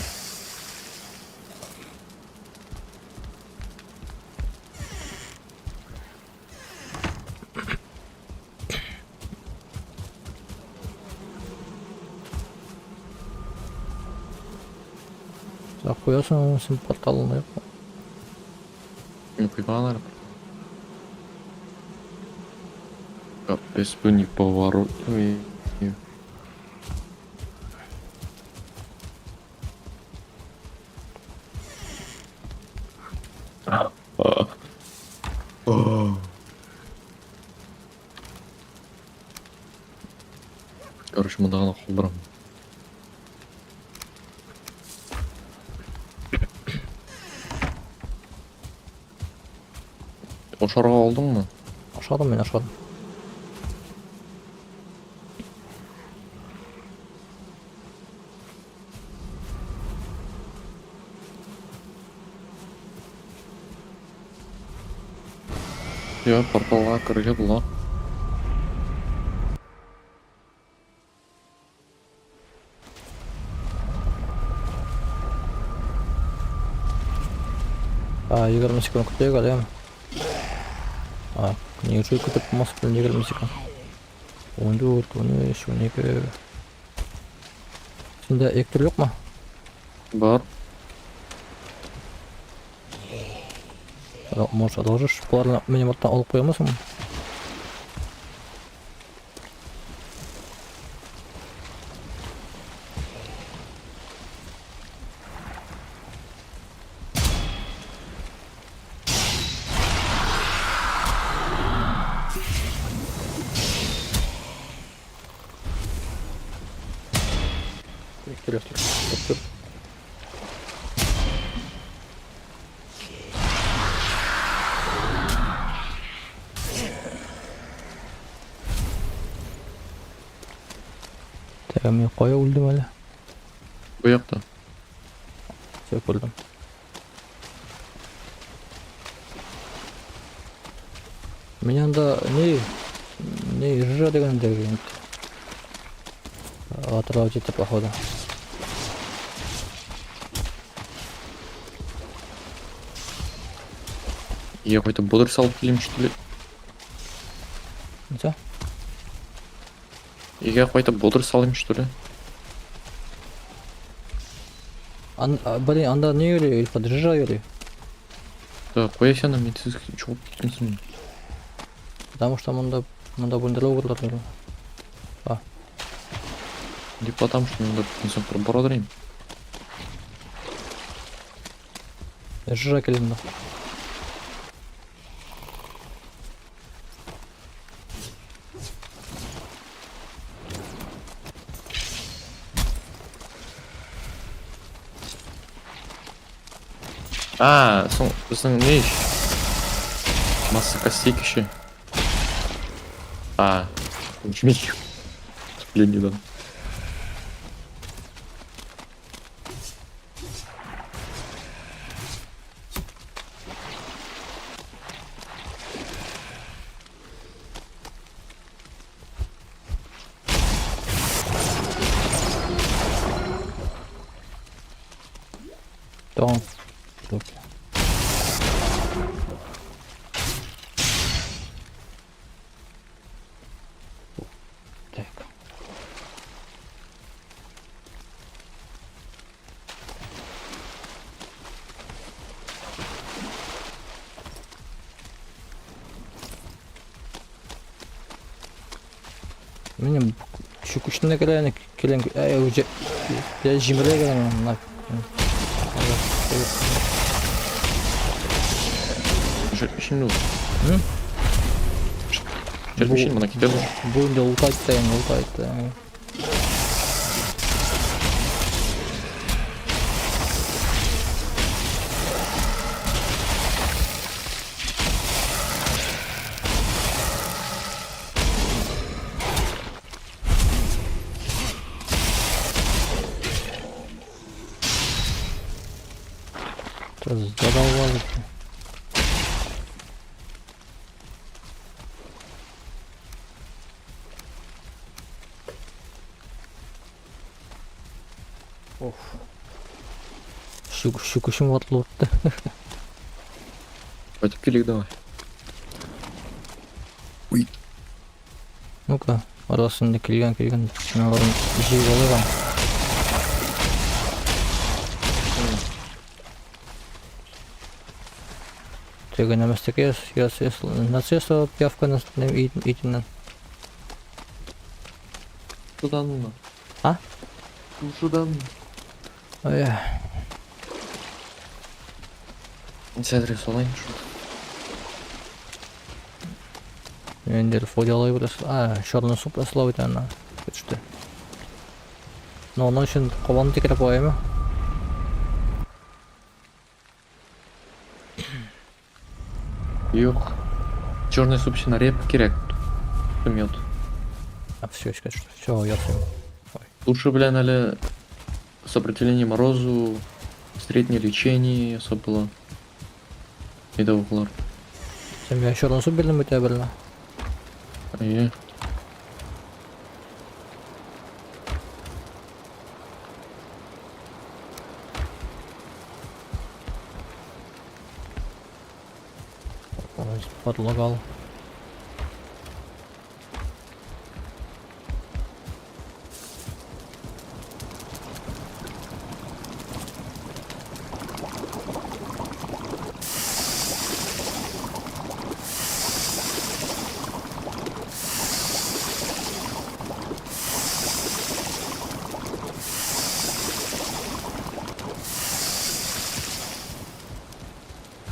S1: Куясың син порталын юк.
S2: Не куймаганнар. Капец, бу неповоротливый. Короче, монда гына калдырам. Ашарга алдыңмы?
S1: Ашадым мин, ашадым.
S2: Я порталга керергә була.
S1: А, 20 секунд көтәйек әле, яме. А, неужели көтеп булмас белән 20 секунд. 14, 13, 12. Синдә эктер юкмы?
S2: Бар.
S1: Может, одолжишь? Боларны минем арттан алып куя алмассыңмы? Эктер, эктер, эктер. Теге мин кая үлдем әле?
S2: Бу якта.
S1: Все, күрдем. Мин анда не не жжа дигән дигән. Атырау җитте походу.
S2: Я какой-то бодр салып килим, что ли?
S1: Ничә?
S2: Өйгә кайтып бодр салыйм, что ли?
S1: Ан, блин, анда не йөри, Илфат, жжа йөри.
S2: Да, куя сен, мин сез чыгып киткәнсең.
S1: Потому что монда монда бундерлогерлар йөри. А.
S2: Не потому что монда бөтен торып барадыр инде.
S1: Жжа килде монда.
S2: А, соң безнең ни ич? Масса костей кеше. А, жми. Ленидан.
S1: Тагын. Стоп. Так. Минем чүкеченә керә килен әй уже я җимерә керә на.
S2: Өчен ул.
S1: М?
S2: Өчен моны китә бу.
S1: Бу инде лутать та инде лутать та. Задолбали. Оф. Щук, щукушым ватылып.
S2: Кайтып килик давай. Уй.
S1: Ну-ка, арасында килгән килгән. Мин аларны җыеп алыйм. Теге нәмәстәке яс яс яс нацеса пиявка итеннән.
S2: Тушыданмы?
S1: А?
S2: Тушыданмы?
S1: Ой.
S2: Сәдре салайын шул.
S1: Инде фойдалай беләс. А, черный суп ясала бит ана. Төште. Но аның өчен кабан тикереп куямы?
S2: Юк. Черный суп өчен репа кирәк. Мед.
S1: А, все, искать, что все, ясыйм.
S2: Лучше белән әле сопротивление морозу, среднее лечение ясап була. Медовыклар.
S1: Син миңа черный суп бирдең бит берне.
S2: Әйе.
S1: Ой, подлагал.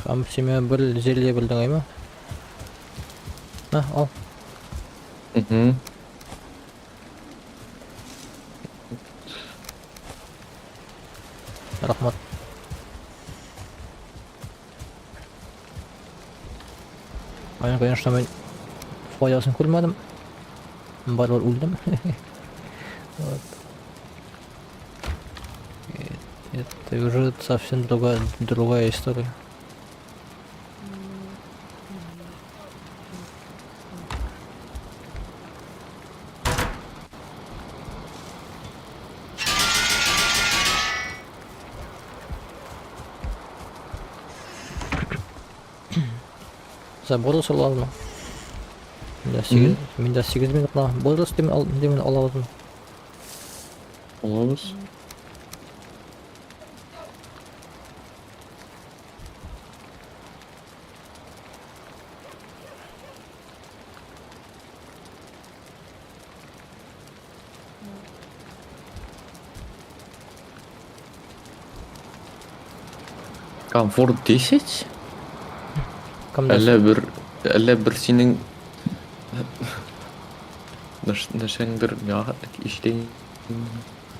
S1: Һәм син миңа бер зелье бирдең, әйме? На, ал.
S2: Угу.
S1: Рәхмәт. Аның, конечно, мин файдасын күрмәдем. Барыбер үлдем. Вот. Это уже совсем другая история. Забор саламы? Миндә 8, миндә 8 минут кына. Борыс димен ал, димен алабызмы?
S2: Алабыз. Комфорт 10?
S1: Кемдә?
S2: Әллә бер синең нәрсәңдер миңа ишетәйин.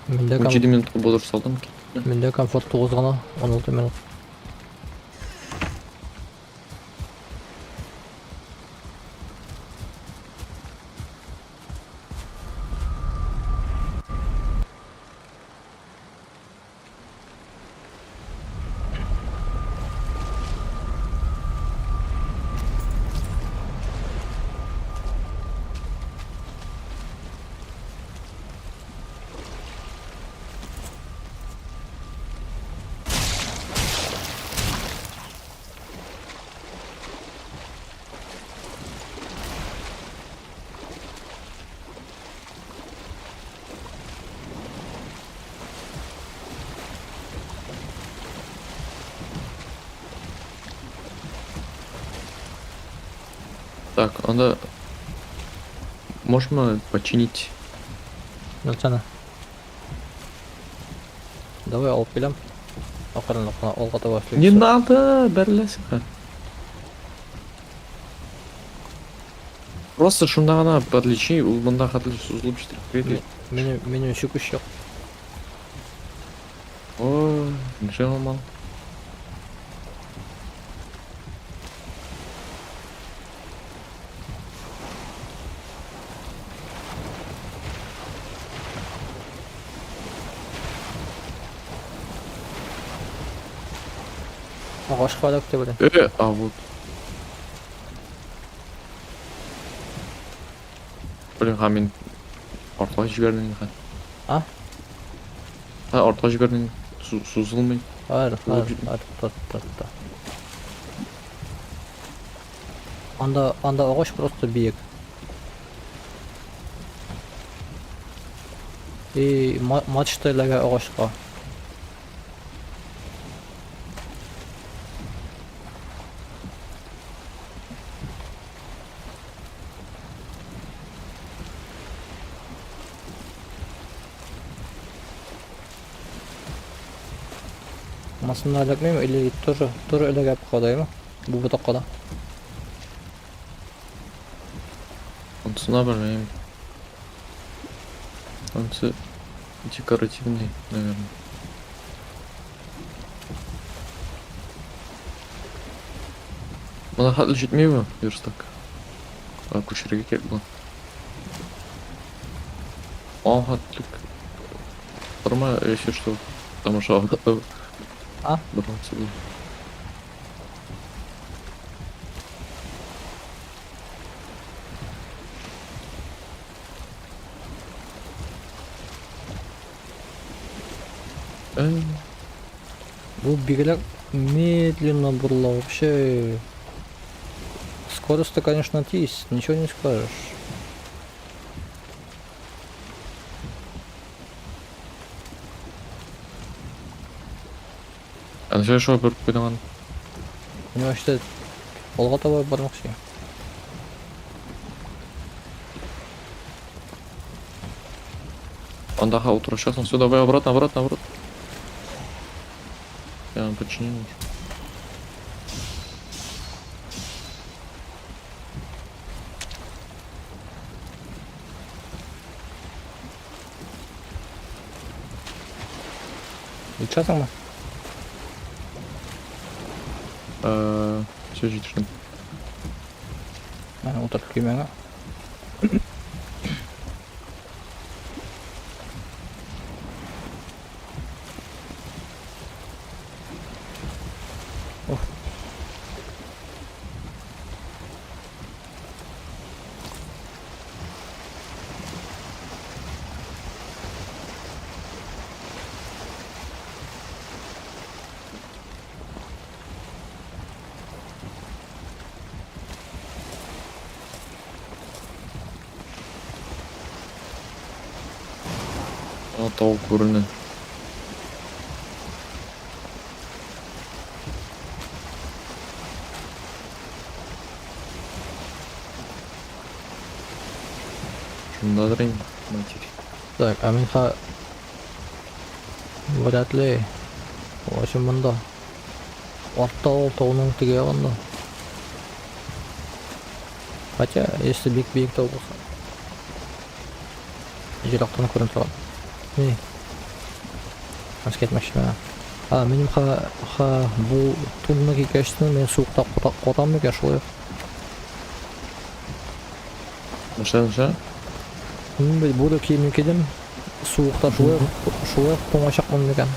S1: Миндә ком
S2: 17 минутка булыр салдым.
S1: Миндә комфорт 9 гына, 16 минут.
S2: Так, анда можно починить.
S1: Нәрсәне? Давай алып киләм. Акрынлап кына алга таба
S2: Не
S1: эшлибез.
S2: надо, бәреләсең. Просто шунда гына подлечи, ул монда хәтле сузылып җитеп.
S1: Минем чүкеч юк.
S2: Ой, ничего алмал.
S1: Агачка эләкте белән.
S2: А вот. Блин, ха мин артка җибәрдем инде.
S1: А?
S2: Ха, артка җибәрдем. Сузылмый.
S1: Хәер, хәер, хәер, тот, тот, тот. Анда агач просто биек. И мачта эләгә агачка. Масында эләкмиме или тоже тоже эләгә кадаймы? Бу ботакка да.
S2: Онысына белмим. Онысы декоративный, наверное. Моны хәтле җитмиме верстак? А, күчерергә кирәк була. Аңа хәтлек. Тормы, если что. Потому что
S1: А?
S2: Борыласы була. Э,
S1: Бу бигрәк медленно борыла вообще. Скорость-то, конечно, есть, ничего не скажешь.
S2: А нәрсә шулай борып куйдың аны?
S1: Мин вообще алга таба бармакчы.
S2: Анда утырачаксың. Все, давай обратно, обратно, обратно. Я починил уже.
S1: Җитешәсеңме?
S2: Все, җитештем.
S1: Менә утырып көймәңә. Уф.
S2: А, тау күренә. Шундадыр инде, материк.
S1: Так, а мин ха вряд ли. В общем, монда. Артта ул тауның теге ягында. Хотя, если бик биек тау булса. Ерактан күренеп тора. Ни? Искә әйтмәкчемен. А, минем ха, ха бу тунны кигәчтен мин суыкта катам микән шулай?
S2: Нәрсә, нәрсә?
S1: Мин бит бу киемне кидем. Суыкта шулай шулай туңачакмын микән?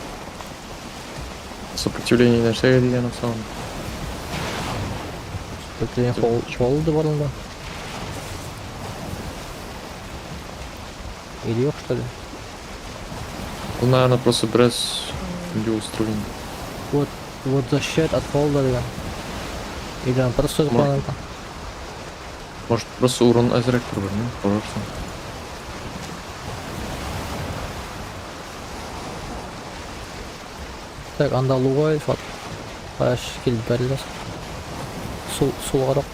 S2: Сопротивление нәрсәгә дигән соң?
S1: Сопротивление холода бар анда. Или юк, что ли?
S2: Ул, наверное, просто бераз нинди устроен.
S1: Вот, вот защита от холода дигән. Или он просто
S2: Может. Может, просто урын әзрәктер, белмим, карарсың.
S1: Так, анда луга Илфат. Каяш килеп бәреләсең. Сул, сулгарак.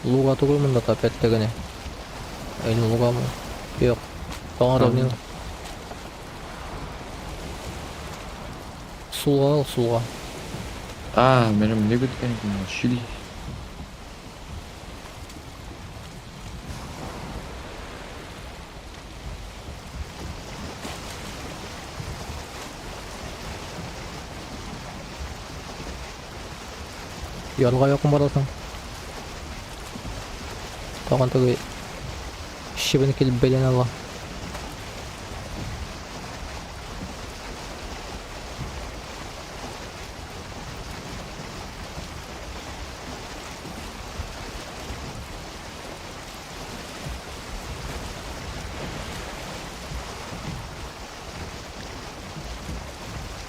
S1: Луга түгел монда опять тегене. Или лугамы? Юк. Тагын равнина. Сулга ал, сулга.
S2: А, минем ни көткән икән? Чили.
S1: Ярга якын барасың. Тагын теге чебен килеп бәйләнә ала.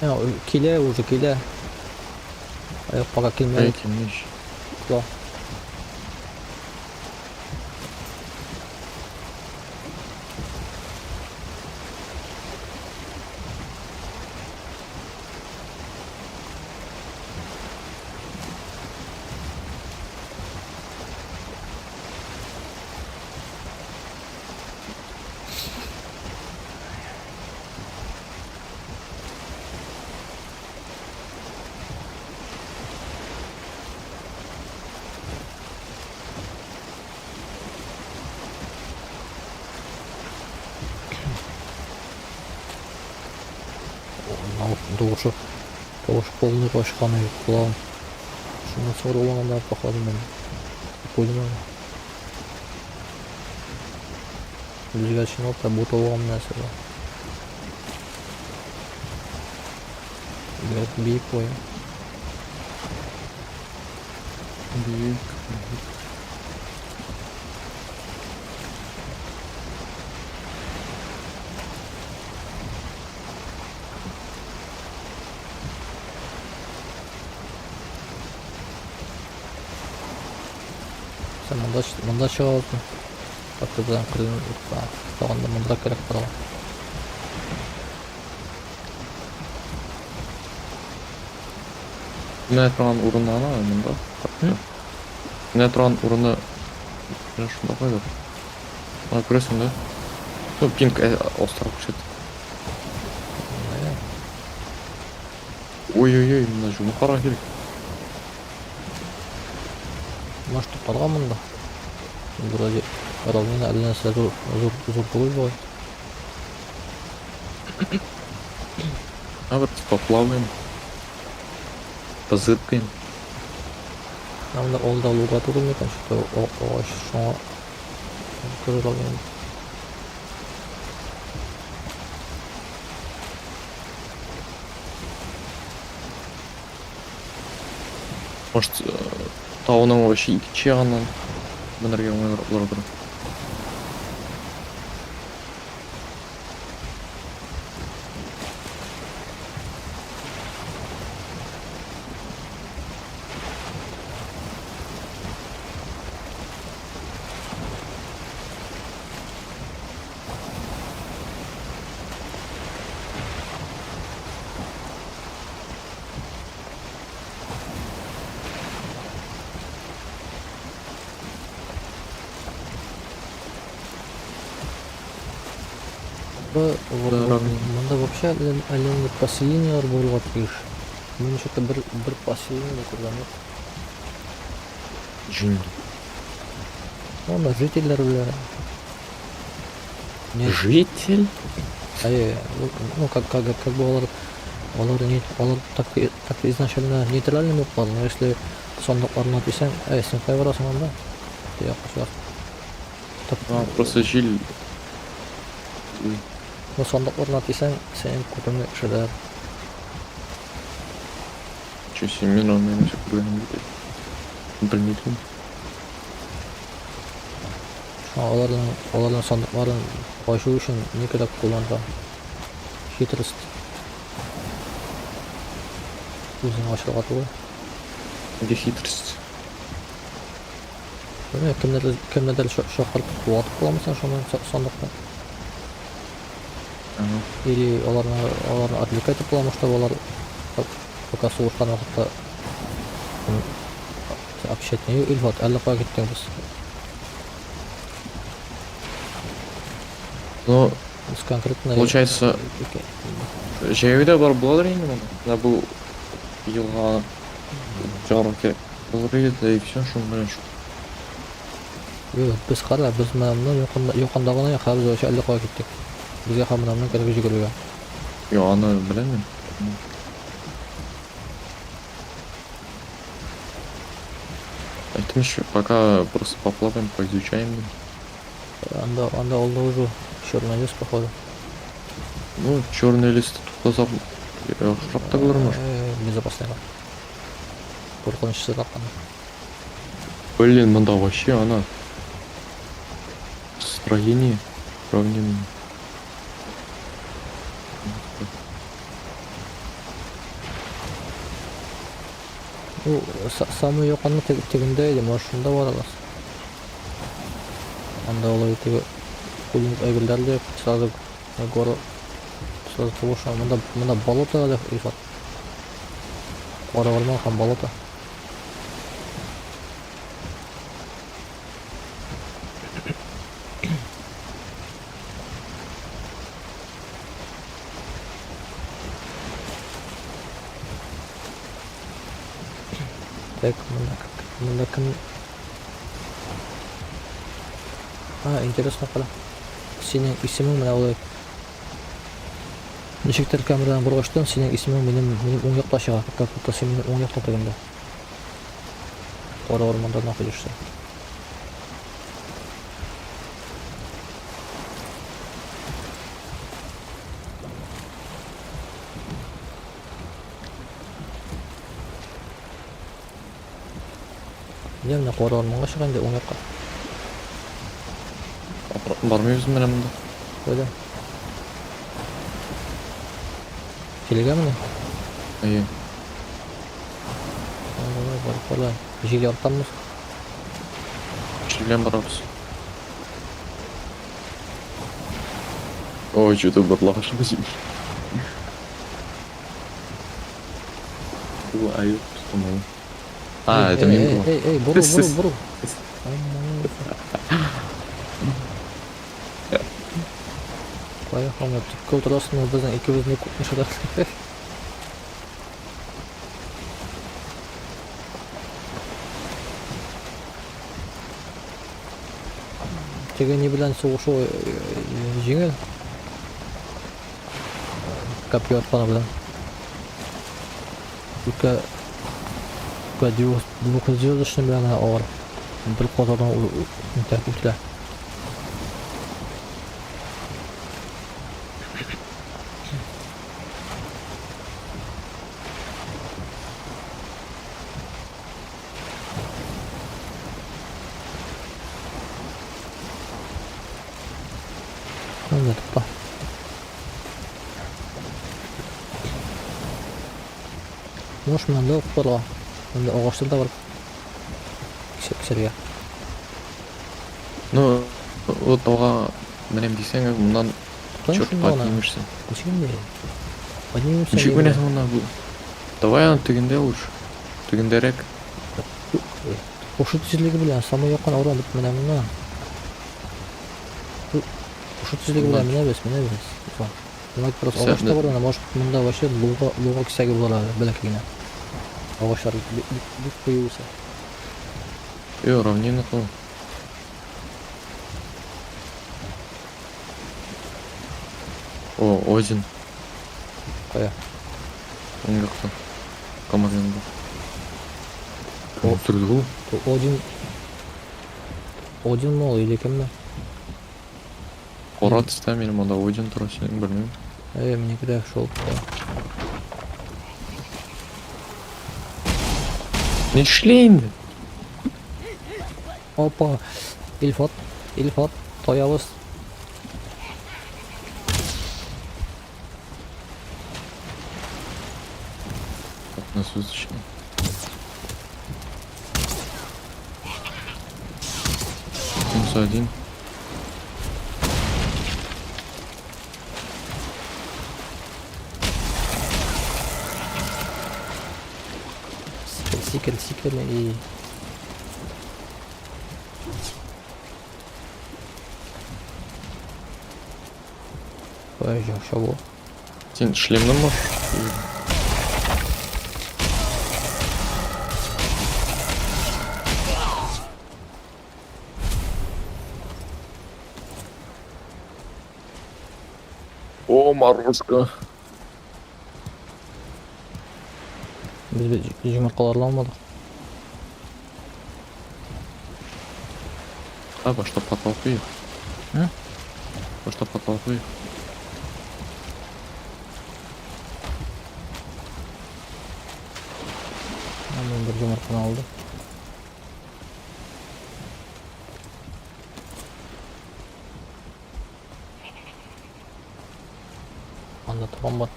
S1: Я, килә уже, килә. Аяк пока килмәде.
S2: Әй, килмеш.
S1: Кла. Тавышы, тавыш полный качкан колагым. Шуннан сорылаганда походу мин куйдым аны. Безгә чынлап та бу тауга нәрсә бар. Бигрәк биек буе.
S2: Биек, биек.
S1: Син монда монда чыга аласың. Атыдан кырын тагында монда кирәк була.
S2: Менә торган урыны ана монда. Менә торган урыны менә шунда кайдыр. Ана күрәсең да? Ну, пинг остро күрсәтә. Ой-ой-ой, монда жуны карарга кирәк.
S1: Может, туктарга монда? Вроде равнина әллә нәрсә зур зур зур түгел бугай.
S2: А вот поплаваем. Позыркаем.
S1: Монда алда луга түгел микән? Что-то агач шуңа тоже равнина.
S2: Может, тауның вообще икенче ягыннан менәргә уңайлырак булыр.
S1: Бу
S2: Да, равнина.
S1: монда вообще әллә поселениеләр булырга тиеш. Мин что-то бер поселение дә күргән юк.
S2: Джин.
S1: Анда жительләр белән. Не,
S2: Житель?
S1: әйе, ну как бы алар не алар так изначально нейтральный булып калды, но если сандыкларына тисәң, әй, син кая барасың анда? Тияк качар. Так,
S2: А, просто җил. Ой,
S1: ну сандыкларына тисәң, синең күтеңне кешеләр.
S2: Чё себе, мин аны нәрсә күргәнем юк. Белмим.
S1: Шуңа аларның сандыкларын ачу өчен ни кирәк кулланырга? Хитрость. Үзең ачырга түгел.
S2: Где хитрость?
S1: Белмим, кемнәрдер чакырып ватып каламысың шуны сандыкны?
S2: Ага.
S1: Или аларны отвлекать итеп буламы, чтобы алар пока сугышкан вакытта общать не Илфат, әллә кая киттең без?
S2: Ну,
S1: Без конкретно
S2: получается, җәяү дә барып буладыр инде монда. Менә бу елга чыгарга кирәк. Булыр иде, да и все, шуның белән шул.
S1: Юк, без кара, без менә моны якында якында гына хәзер вообще әллә кая киттек. Безгә һәм менә моны кирәк җигерергә.
S2: Юк, аны беләм мин. Әйттем еще, пока просто поплаваем, поизучаем.
S1: Анда алда уже черный лес, походу.
S2: Ну, черный лес туктасак, яхшырак та булыр, может.
S1: Безопасный. Куркынычсызрак аны.
S2: Блин, монда вообще она. Строение равнинное.
S1: Ну, самый якыны тегендә иде, может, шунда барабыз. Анда алай теге кулын әйберләр дә сразу горы сразу тавыш. Монда болото әле, Илфат. Кара урман һәм болото. Так, монда кем? А, интересно, кара. Синең исемең менә алай. Ничектер камерадан боргачтан синең исемең минем минем уң якта чыга, как будто син минем уң якта тегендә. Кара урманда находишься. Менә менә кара урманга чыга инде уң якка.
S2: Бармыйбыз менә монда.
S1: Кайда? Килергә менә?
S2: Әйе.
S1: Давай, барып кала. Җил яртамыз.
S2: Җил белән барабыз. Ой, что-то борыла башлады. Бу аю тотмалы. А, это мин
S1: Эй, эй, эй, борыл, борыл, борыл. Поехал, менә төпкә утырасың, безнең икебезне күпме шыда. Теге ни белән сугышу җиңел. Копье атканы белән. Только двухзвездочный белән генә авыр. Бер казадан үтә үтелә. Менә тукта. Можешь монда ук барырга. Монда агачлар да бар. Кисәргә.
S2: Ну, вот тауга менәм дисәң, моннан
S1: Туктаң
S2: черт
S1: шунда гына.
S2: поднимешься.
S1: Ничек инде? Поднимемся.
S2: Ничек менәсең моннан бу? Давай аны тегендә лучше. Тегендәрәк.
S1: Шушы тизлеге белән самый якын урын дип менә моннан. Шушы тизлеге белән менәбез, менәбез. Демәк, просто
S2: Сән
S1: агач та бар, может, монда вообще луга, луга кисәге булыр әле, бәләкәй генә. Агачлар бик бик куе үсә.
S2: Йо, равнина кыл. О, Один.
S1: Кая?
S2: Уң якта. Камаз янында. Кем үтерде ул?
S1: Один Один мол или кемме?
S2: Кара төстә минем монда Один тора, синең белмим.
S1: Әйе, минеке дә шул.
S2: Нишли инде?
S1: Опа! Илфат, Илфат, таябыз.
S2: На звездочный. Минус один.
S1: Сикер, сикер, сикер и... Подожди, что было?
S2: Син шлемны можешь? О, морозка.
S1: Без бит йомыркаларны алмадык.
S2: А, башта портал куйыйк.
S1: М?
S2: Башта портал куйыйк.
S1: Мин бер йомырканы алдым. Анда табан бар.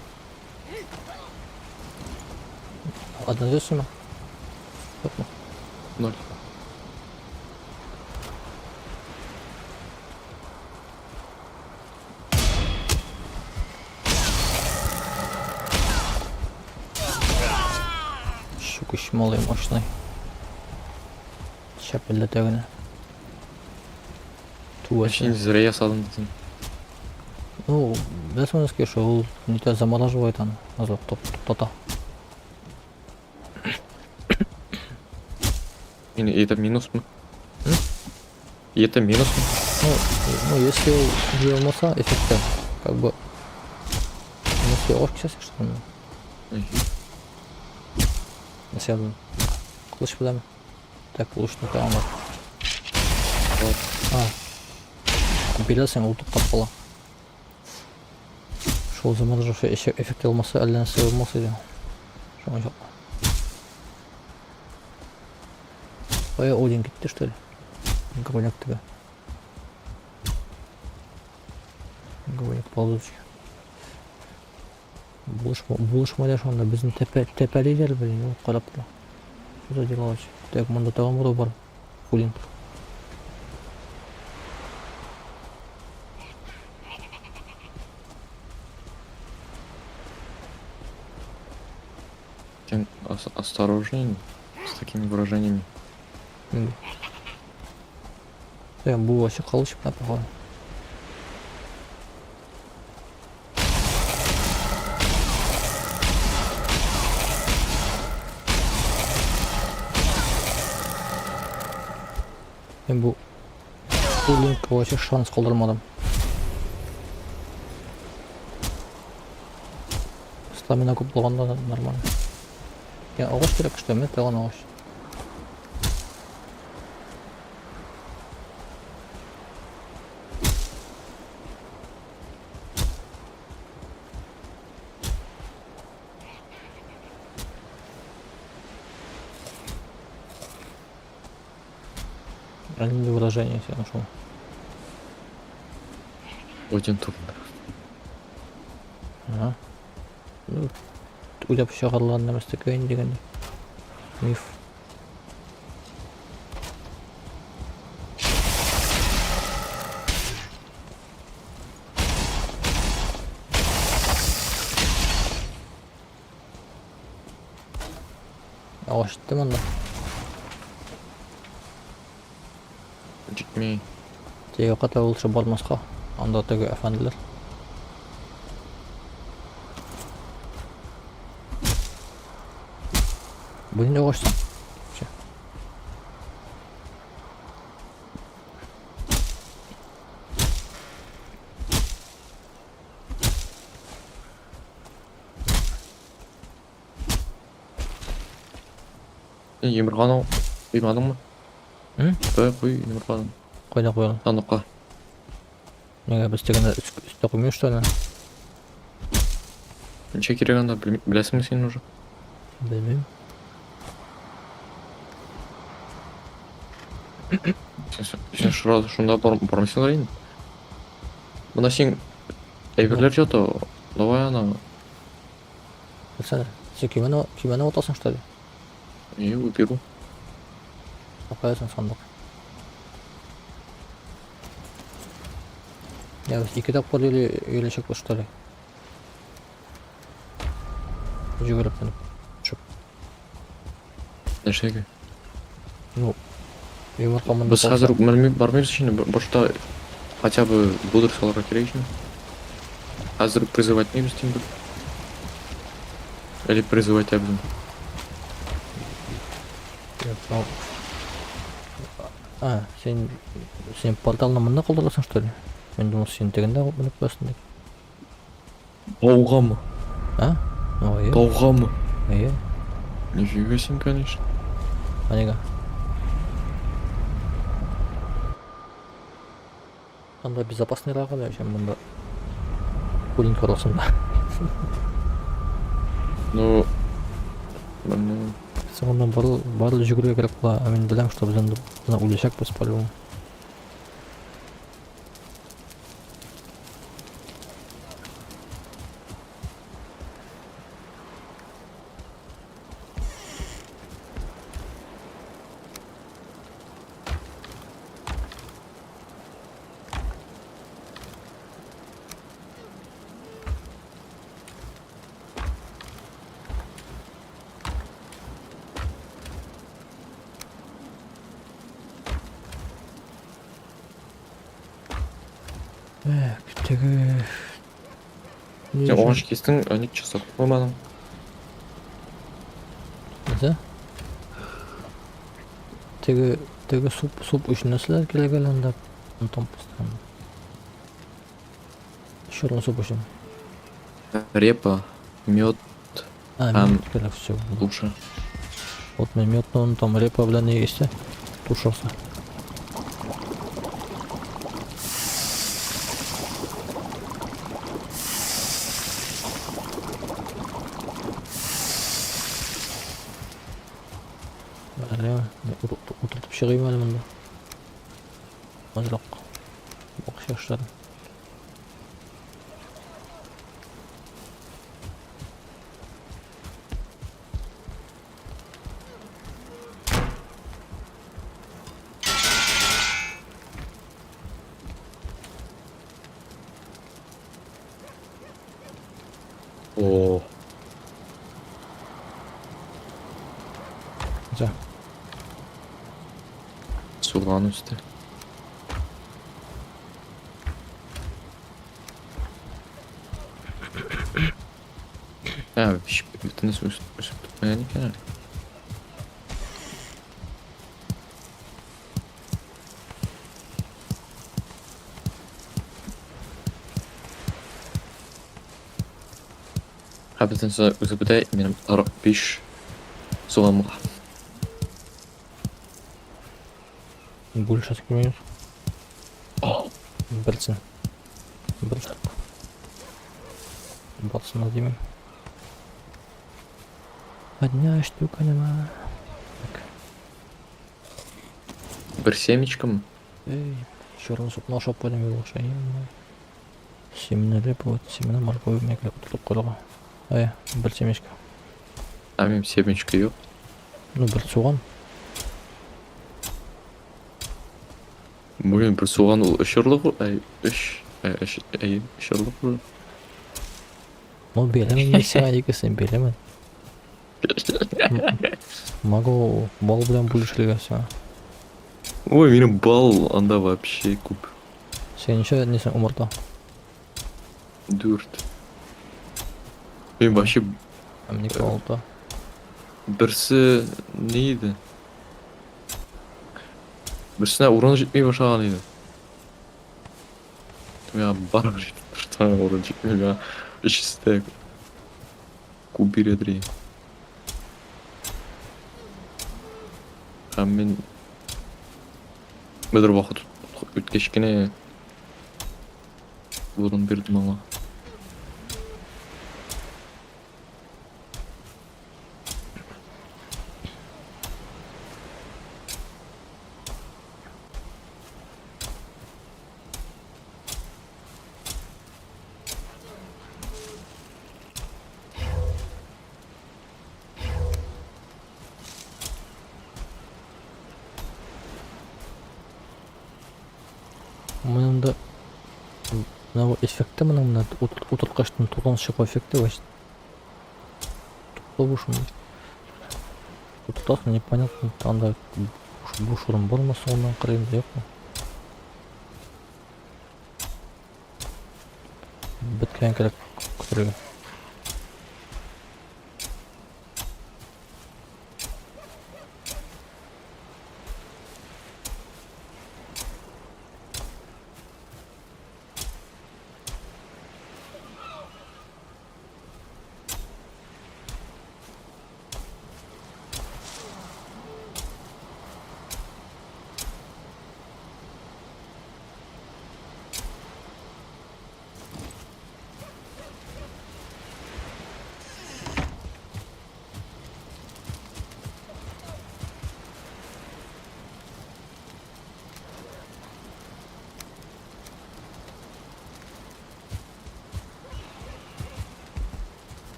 S1: Однозначно? Юкмы?
S2: Ноль.
S1: Щука малый мощный. Чәпелдәтә генә. Туасы.
S2: Вообще зря ясадым дидем.
S1: Ну, беләсең нәрсәгә шул ул нитә замораживает аны. Азрак туктата.
S2: И это минус мы?
S1: М?
S2: И это минус мы?
S1: Ну, если ул җыелмаса эффекты, как бы минус. Син агач кисәсең, что ли? Нәрсә алдың? Кылыч белән. Так, кылычны тагын бар. А. Бирәсең, ул туктап кала. Шул замороживший эффект алмаса, әллә нәрсә булмас иде. Шуңа чаклы. Кая Один китте, что ли? Гуляк теге. Гуляк ползучий. Булышма да шунда безне тәпә тәпәлиләр, блин, ул карап тора. Что за дела вообще? Так, монда тагын берәү бар. Хулин.
S2: Син осторожней с такими выражениями.
S1: Инде. Так, бу вообще кылыч менә походу. Мин бу Хулинг вообще шанс калдырмадым. Стамина күп булганда да нормально. Я агач кирәк, что ли? Тагын агач. Раннее выражение я нашел.
S2: Один турында.
S1: Ага. Ну, уйлап чыгарылган нәмәстәкәй инде дигәндәй. Миф. Агач җитте монда.
S2: Җитми.
S1: Теге якка лучше бармаска. Анда теге әфәнделәр. Бу нинди агач соң? Вообще.
S2: Син йомырканы куймадыңмы?
S1: М?
S2: Давай куй йомырканы.
S1: Кайда куялым?
S2: Сандыкка.
S1: Нигә без тегене өстә куймыйбыз что ли?
S2: Ничә кирәк анда беләсеңме син уже?
S1: Белмим.
S2: Син сразу шунда бармыйсыңдыр инде. Монда син әйберләр ята. Давай аны.
S1: Белсәнә. Син көймәне ватасың что ли?
S2: Не уберу.
S1: Куясың сандык. Я без ике тапкыр йөрәчәкбез что ли? Йөгереп менеп. Төшеп.
S2: Нәрсәгә?
S1: Ну, йомырка монда
S2: Без
S1: калса.
S2: хәзер үк бармыйбыз инде. Башта хотя бы бодр салырга кирәк инде. Хәзер үк призывать итмибез тим бер. Или призывать итәбез.
S1: Ну, а, син порталны монда калдырасың, что ли? Мин думал, син тегендә менеп куясың дип.
S2: Таугамы?
S1: А? Ну, әйе.
S2: Таугамы?
S1: Әйе.
S2: Нифига син, конечно.
S1: А нигә? Анда безопасныйрак әле, чем монда. Пулинг арасында.
S2: Ну, белмим.
S1: Соңыннан барлы йөгерергә кирәк була. Ә мин беләм, что без анда үләчәкбез по-любому. Так, теге... Ни
S2: Син
S1: өчен-
S2: агач кистең, ә ник часов куймадың?
S1: Нәрсә? Теге суп өчен нәрсәләр кирәк әле анда? Онытам постоянно. Черный суп өчен.
S2: Репа, мед
S1: А,
S2: һәм
S1: мед кирәк, все.
S2: лучше.
S1: Вот мин медны онытам, репа белән ни истә? Тушился. Әле утыртып чыгыйм әле монда. Азрак. Бакча эшләрен.
S2: О,
S1: За.
S2: Суган үсте. Ә, бөтенесе үсеп бетмәгән икән әле. Ә бөтенесе үсеп бетә, минем 45 суган була.
S1: Бүлешәсе килмәгән. Берсен. Бер Барсына димим. Одна штука нема. Так.
S2: Бер семечком.
S1: Эй, черный супны ашап куйдым юлша. Семена репа, вот семена моркови мне кирәк утыртып куярга. Ай, бер семечка.
S2: Ә минем семечка юк.
S1: Ну, бер суган.
S2: Бүген бер суган ул өч орлык, әй, өч, әй, өч, әй, өч орлык ул.
S1: Ну, бирәмен мин сиңа икесен бирәмен. Могу бал белән бүлешергә сиңа.
S2: Ой, минем бал анда вообще күп.
S1: Син ничә нисең умырта?
S2: Дүрт. Мин вообще
S1: Ә минеке алты.
S2: берсе ни иде? Берсенә урын җитми башлаган иде. Миңа барыбер җитеп торды, урын җитми миңа. Өчесе дә күп бирәдер инде. Һәм мин бер вакыт үткәч кенә урын бирдем аңа.
S1: Моның да менә бу эффекты моның менә утырткачтан туган чыгу эффекты вообще туктау шуны. Утыртасың, непонятно, анда буш урын бармы соңыннан кырыенда юкмы? Беткән кирәк көтәргә.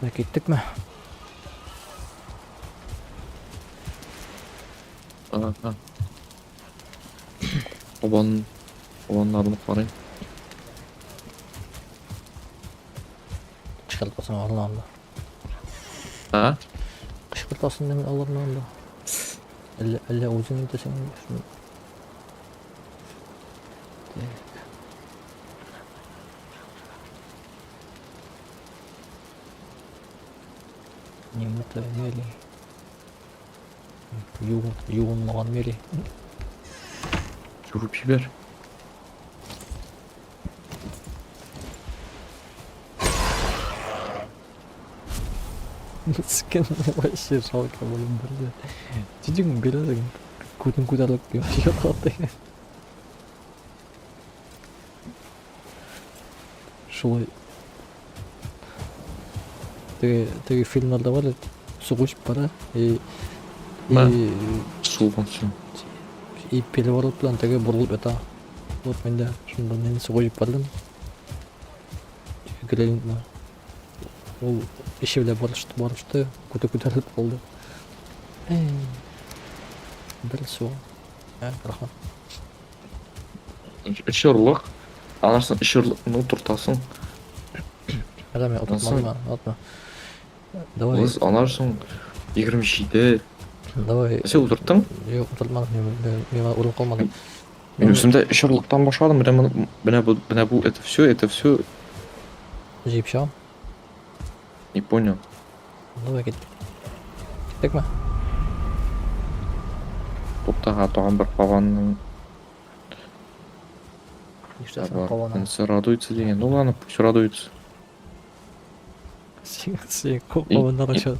S1: Менә киттекме?
S2: Ага. Обан, обаннарны карыйм.
S1: Кычкыртасың аларны анда.
S2: А?
S1: Кычкыртасың димин аларны анда. Әллә әллә үзең итәсең шуны. Так. Немытая Мери. Юынмаган Мери.
S2: Юып җибәр.
S1: Скен вообще жалко блин, бля. Тидең бирәсең. Күтен күтәрелеп ята дигән. Шулай. Теге теге фильмнарда бар бит. Сугыш бара и и
S2: Суган син.
S1: И переворот белән теге борылып ята. Вот мин дә шунда мин сугыш бардым. Грилингны. Ул эше белән барышты, барышты, күте күтәрелеп калды. Бер су. Ә, рәхмәт.
S2: Өч орлык. Анарсын өч орлыкны утыртасың.
S1: Әдә мин утыртмадым, атма. Давай.
S2: Кыз анарсың 27.
S1: Давай.
S2: Син утырттың?
S1: Юк, утыртмадым, миңа урын калмады.
S2: Мин үземдә өч орлыктан башладым, менә менә бу, менә бу, это все, это все.
S1: Җыеп чыгам.
S2: Не понял.
S1: Давай киттек. Киттекме?
S2: Туктага тагын бер каванның
S1: Нишләсен каваны?
S2: Монысы радуется дигән. Ну ладно, пусть радуется.
S1: Син син каваннар счет.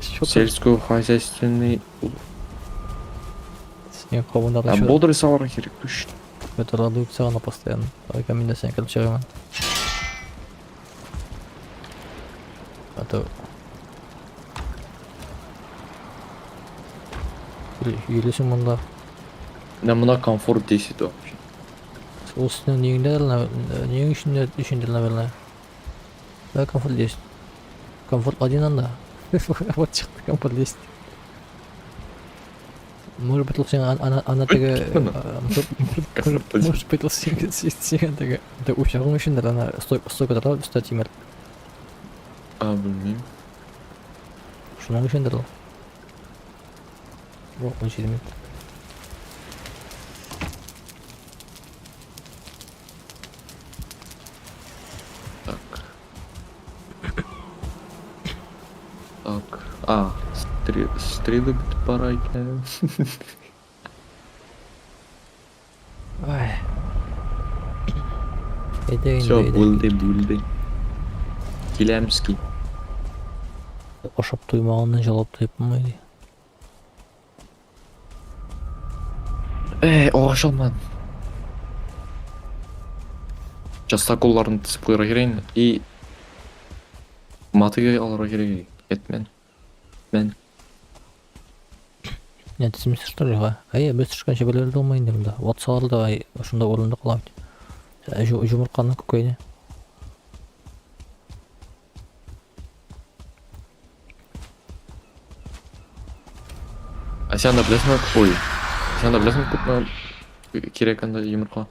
S2: Сельскохозяйственный.
S1: Син каваннар
S2: А бодрый салырга кирәк точно.
S1: Это радуется она постоянно. Давай-ка мин дә сине кереп чыгыйм. А то йөрисең монда.
S2: Менә мона комфорт 10 вообще.
S1: Ул синең нигеңдә, нең өчен өчендер, наверное. Да, комфорт 10. Комфорт 1 анда. Вот чыкты комфорт 10. Может быть, ул сиңа ана ана теге может быть, ул сиңа сиңа теге учагың өчендер, ана стойка тора өстә тимер.
S2: А, белмим.
S1: Шуның өчендер ул. Бу 17 минут.
S2: Так. Так. А, стрелы пора икән.
S1: Ай. Әйдә инде.
S2: Все, булды, булды. Киләмский.
S1: Ашап туймаганны җылап туеп булмый.
S2: Эй, агач алмадым. Частоколларын тезеп куярга кирәк инде. И мотыга алырга кирәк. Этмен. Мен.
S1: Не, тизмисез что ли, ха? Әйе, без төшкәнче берләр дә булмый инде монда. Ватсалар да ай, шунда урында кала бит. Җумыртканың күкәйне.
S2: Ә син анда беләсеңме? Ой. Син анда беләсеңме күпме кирәк анда йомырка?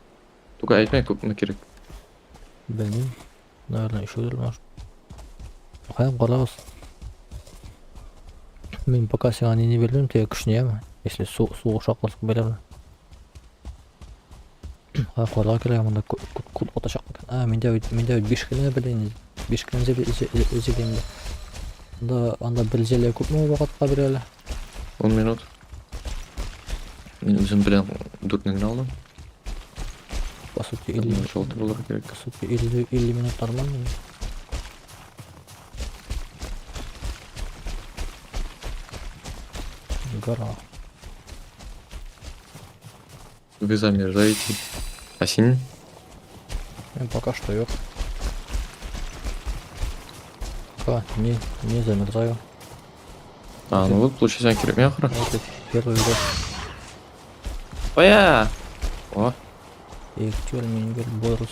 S2: Только әйтмә күпме кирәк.
S1: Белмим. Наверное, өчәүдер, может. Каян карагыз. Мин пока сиңа не бирдем, теге көчне яме. Если су су шакласып бирәм. Ха, карарга кирәк монда күп атачак микән? А, миндә бит 5 кенә белән 5 кенә зеле инде. Анда анда бер зеле күпме вакытка бирә әле?
S2: 10 минут. Мин үзем белән дүртне генә алдым.
S1: По сути, 50
S2: Алты булырга кирәк.
S1: По сути, 50 50 минут нормально. Гора.
S2: Вы замерзаете. А син?
S1: Ну, пока что юк. Пока не замерзаю.
S2: А, ну вот, получается, кирәкми ахры.
S1: Вот это первый год.
S2: Оя! О,
S1: И Тюрмингер Борус.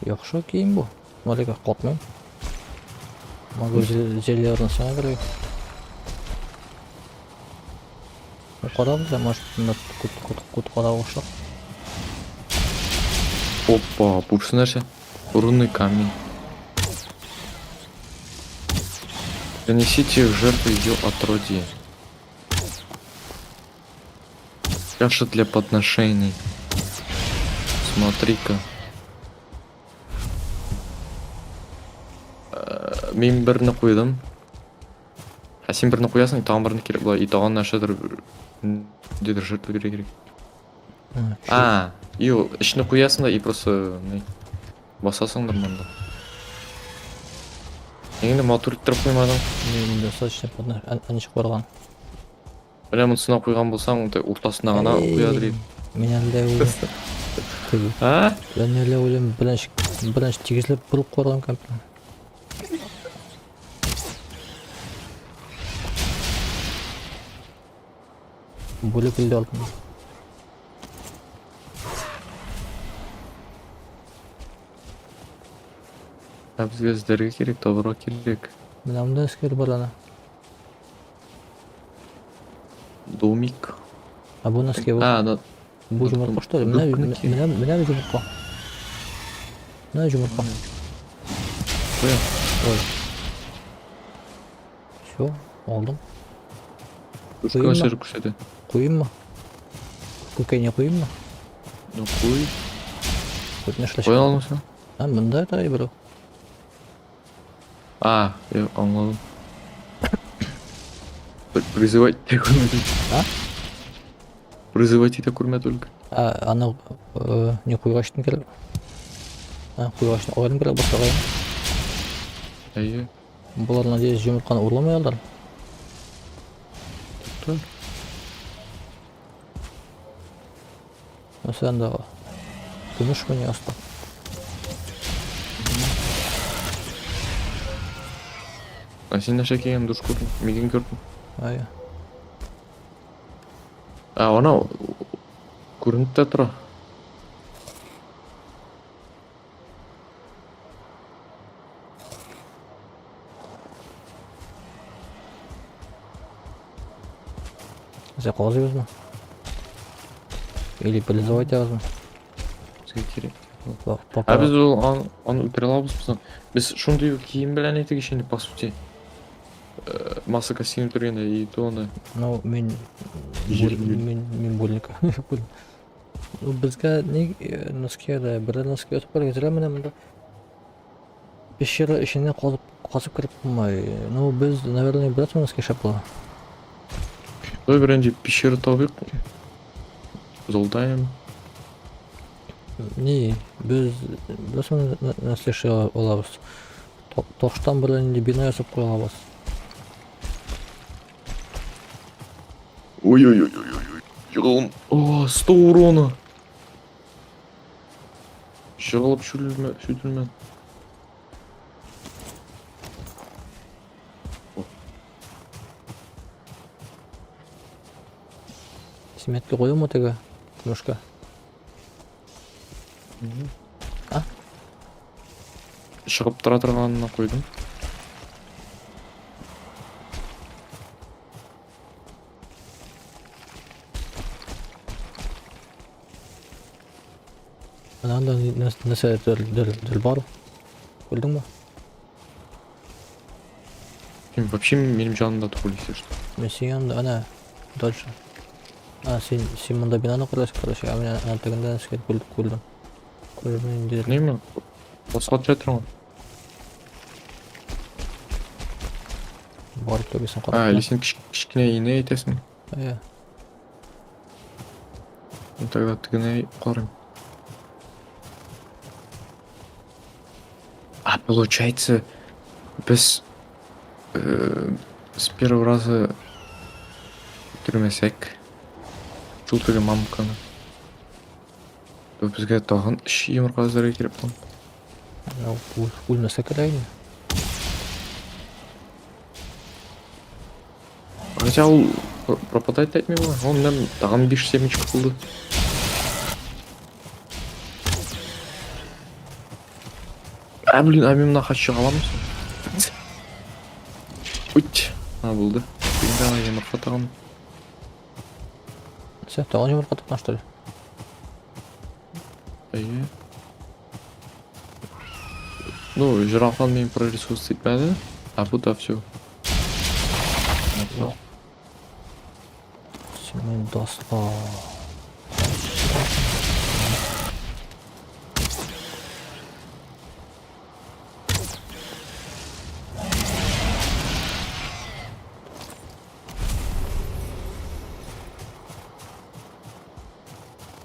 S1: Яхшы кием бу. Малика катмыйм. Могу зелье сиңа бирергә. Ну, карагыз, ә может, монда кут кут кут каравышлык.
S2: Опа, бу нәрсә? Рунный камень. Принесите в жертву ее отродье. Чаша для подношений. Смотри-ка. Мин берне куйдым. Ә син берне куясың, тагын берне кирәк була. И тагын нәрсәдер ниндидер жертва бирергә кирәк. А, и ул эчне куясың да и просто ни басасыңдыр монда. Нигә инде матур иттереп куймадың?
S1: Мин достаточно подна, ничек барган.
S2: Менә монысына куйган булсаң, уртасына гына куядыр идең.
S1: Мин әллә уйлыйм. Теге.
S2: А?
S1: Мин әллә уйлыйм, беренче беренче тигезләп борып куйган компьютер. Бүлеп илде алтын.
S2: Ә безгә эзләргә кирәк, табырга кирәк.
S1: Менә монда эскер бар ана.
S2: Домик.
S1: А бу носки бу.
S2: А, да.
S1: Бу йомырка что ли? Менә менә менә йомырка. Менә йомырка.
S2: Куя.
S1: Ой. Все, алдым.
S2: Куйыммы? Нәрсә күрсәтә.
S1: Куйыммы? Күкәйне куйыммы?
S2: Ну куй.
S1: Күп нәрсә.
S2: Куя алмыйсың.
S1: А, монда да бер.
S2: А, я аңладым. Призывать итә күрмә только.
S1: А?
S2: Призывать итә күрмә только.
S1: А, аны не куйгачтын кирәк. А, куйгачтын аерым кирәк булса кая.
S2: Әйе.
S1: Болар, надеюсь, йомырканы урламыйлар.
S2: Тор.
S1: Мәсәлән, да көмеш мени аста.
S2: А син нәрсә кигән душ күрдең? Миген күрдең.
S1: Әйе.
S2: А, ана күренеп тә тора.
S1: Сез казыйбызмы? Или призывать итәбезме?
S2: Безгә кирәк.
S1: Пока.
S2: Ә без ул аны үтерә алабыз без. Без шундый ук кием белән әйтик инде, по сути. Масса костюм үтергәндә и то аны.
S1: Ну, мин мин мин больник. Ну, безгә ни носки да, бер носки отып барырга кирәк менә монда. Пещера эченә казып казып кереп булмай. Ну, без, наверное, бераз носки шәп була.
S2: Давай беренче пещера табыйк. Золтаем.
S1: Ни, без без нәрсә эшли алабыз. Таштан бер инде бина ясап куя алабыз.
S2: Ой-ой-ой-ой-ой. Егылым. О, 100 урона. Жығылып шүтілме.
S1: Симетке куюмы теге көмешкә? А?
S2: Чыгып тора торганына куйдым.
S1: Менә анда нәрсә дер бар. Күрдеңме?
S2: Син вообще минем җанымда түгел, если что.
S1: Мин синең янымда, әнә, дальше. А, син, син монда бинаны корасың, короче, а мин әнә тегендә нәрсә күрдем. Күрдем инде.
S2: Неме? Баска төшә торган.
S1: Барып түгелсең
S2: А,
S1: карап.
S2: или син кечкенә инә әйтәсең.
S1: Әйе.
S2: Ну, тогда тегене карыйм. А получается, без с первого раза үтермәсәк, шул теге мамканы. То безгә тагын өч йомырка эзләргә кирәк була.
S1: Ну, үлмәсә кирәк инде.
S2: Хотя ул пропадать итми була. Ул менә тагын 5 семечка булды. А, блин, а мин моны чыга аламын соң? Уть, а булды. Инде ана йомырка тагын.
S1: Все, тагын йомырка тоткан, что ли?
S2: Әйе. Ну, жирафан мин прорисоваться итмәде. А бу да все.
S1: Синең достар.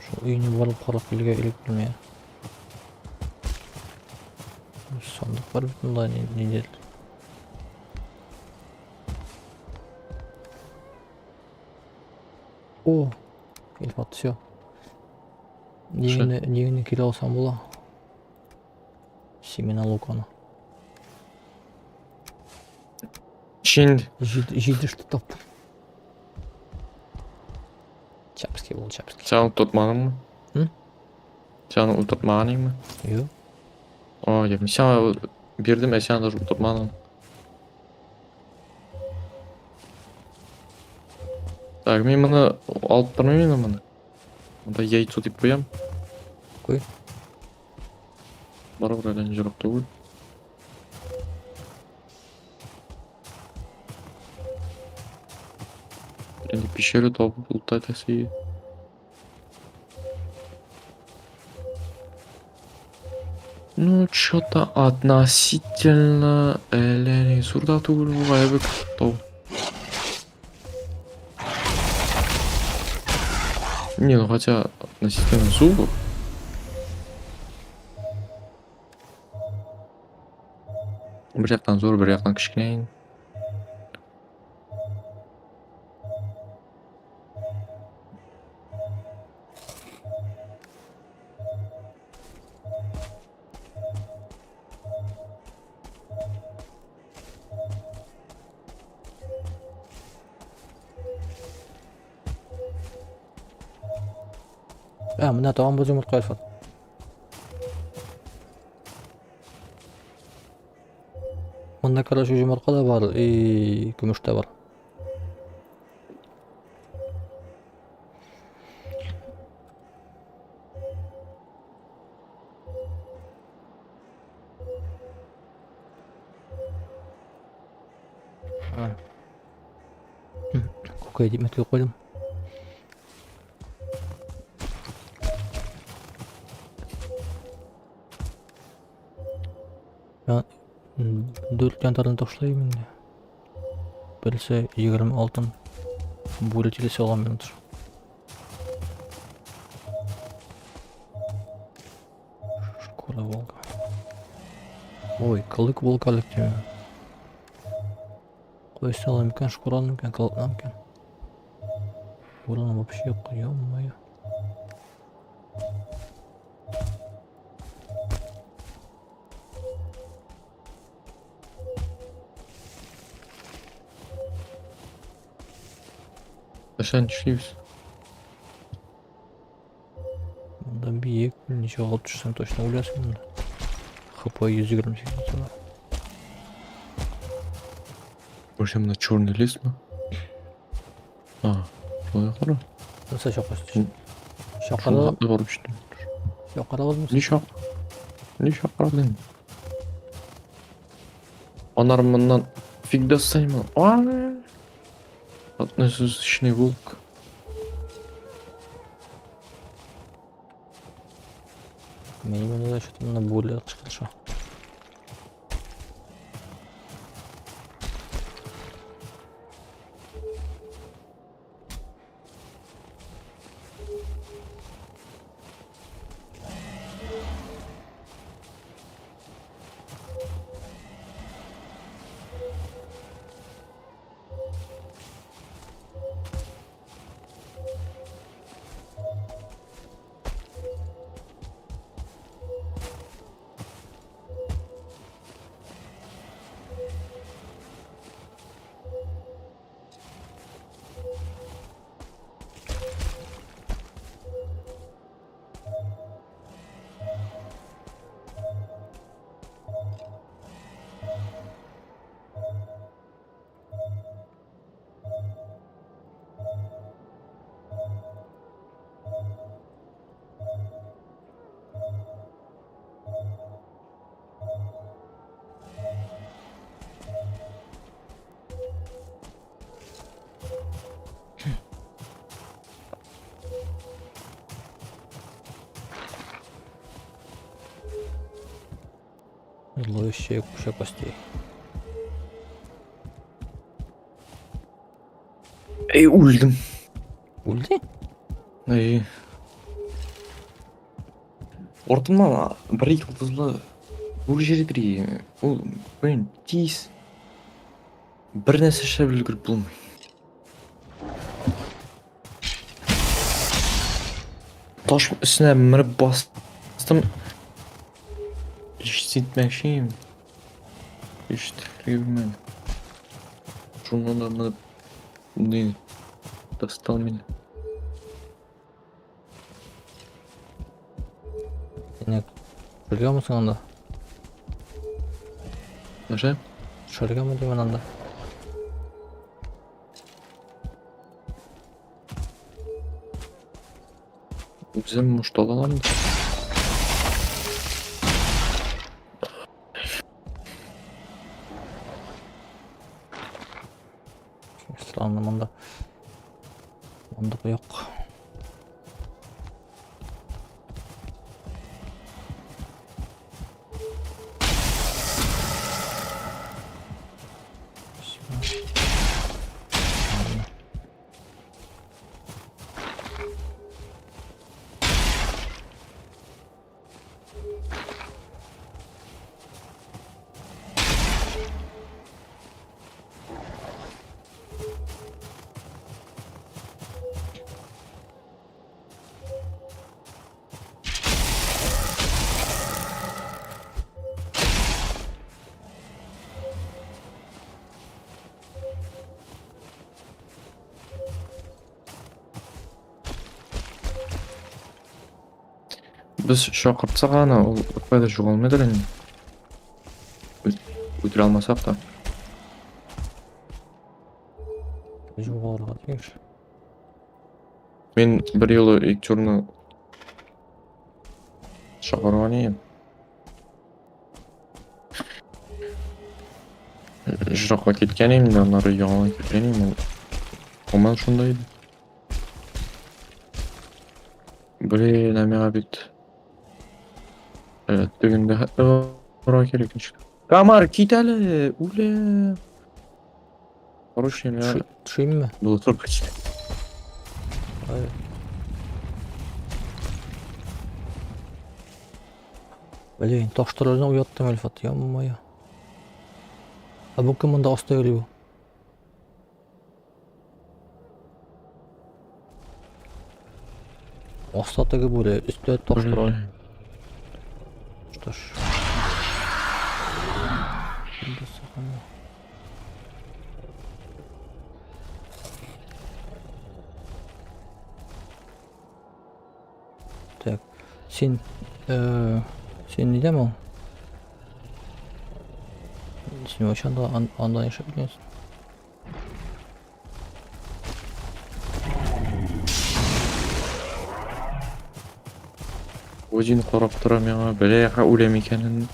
S1: Шул өйне барып карап килергә ирек бирмә. Сандык бар бит монда нидер. О, Илфат, все. Нигене, нигене килә алсам була. Семена луканы.
S2: Чин.
S1: Җиде штук таптым. Чапский бул, чапский.
S2: Сен аны тотмадыңмы?
S1: М?
S2: Сен аны утыртмаган
S1: Юк.
S2: О, я мин сиңа бирдем, ә сен даже утыртмадың. Так, мин моны алып тормыйм инде моны. Монда яйцо дип куям.
S1: Куй.
S2: Барыбер әллә ни җырак түгел. Инде пещера табып лутать итәсе. Ну, чё-то относительно әллә ни зур да түгел бугай бик тау. Не, ну хотя относительно зур. Бер яктан зур, бер яктан кечкенә инде.
S1: Ә, менә тагын бер йомырка Илфат. Монда, короче, йомырка да бар, и көмеш тә бар. Күкәй дип мәткә куйдым. Дүрт янтарны ташлыйм инде. Берсе 20 алтын. Бүре тиресе алам мин. Шкура волка. Ой, клык волка эләкте. Кайсы алам икән, шкураны микән, клыкны микән? Шкураны вообще юк, ё-моё.
S2: Нәрсәне эшлибез?
S1: Монда биек, ничек алып төшсәң точно үләсең монда. ХП 128 була.
S2: Вообще монда черный лесмы? А, шулай кара.
S1: Нәрсә чакырасың?
S2: Шул
S1: Чакыра,
S2: хәтле барып җиттем.
S1: чакыра алмыйсың.
S2: Ни чак? Ни чакырдың? Анар моннан фиг достанем. Однозначный волк.
S1: Мин монда да что-то монда бүреләр кычкырыша. Зловещая куча костей.
S2: Эй, үлдем.
S1: Үлде?
S2: Эй. Артымнан бер йолдызлы бүре йөри. Ул, блин, тиз. Бер нәрсә эшләп өлгереп булмый. Таш өстенә менеп бастым. Ишетмәкче идем. Ишетергә белмәдем. Шуннан да менеп, ни, достал меня.
S1: Сине төшергәнме соң анда?
S2: Нәрсә?
S1: Төшергәнме димен анда?
S2: Үзем мушталанам да.
S1: Странно монда. Мондык юк.
S2: Без чакыртсак аны, ул беркая да югалмыйдыр инде. Үтерә алмасак та.
S1: Югалырга тиеш.
S2: Мин бер юлы Икчурны чакырган идем. Жыракка киткән идем дә, аннары яңадан килгән идем. Ул һаман шунда иде. Блин, ә миңа бит тегендә хәтле барырга кирәк ничек. Камар, кит әле, үлә. Короче, миңа
S1: Төшимме?
S2: булышырга кирәк.
S1: Ай. Блин, таш тролльне уяттым, Әлфат, ё-моё. Ә бу кем монда аста йөри бу? Аста теге бүре, өстә таш тролль. Что ж. Так, син, син нидәме ул? Син вообще анда, анда яшәп килгәнсең?
S2: Один карап тора миңа, белә үләм икәнен.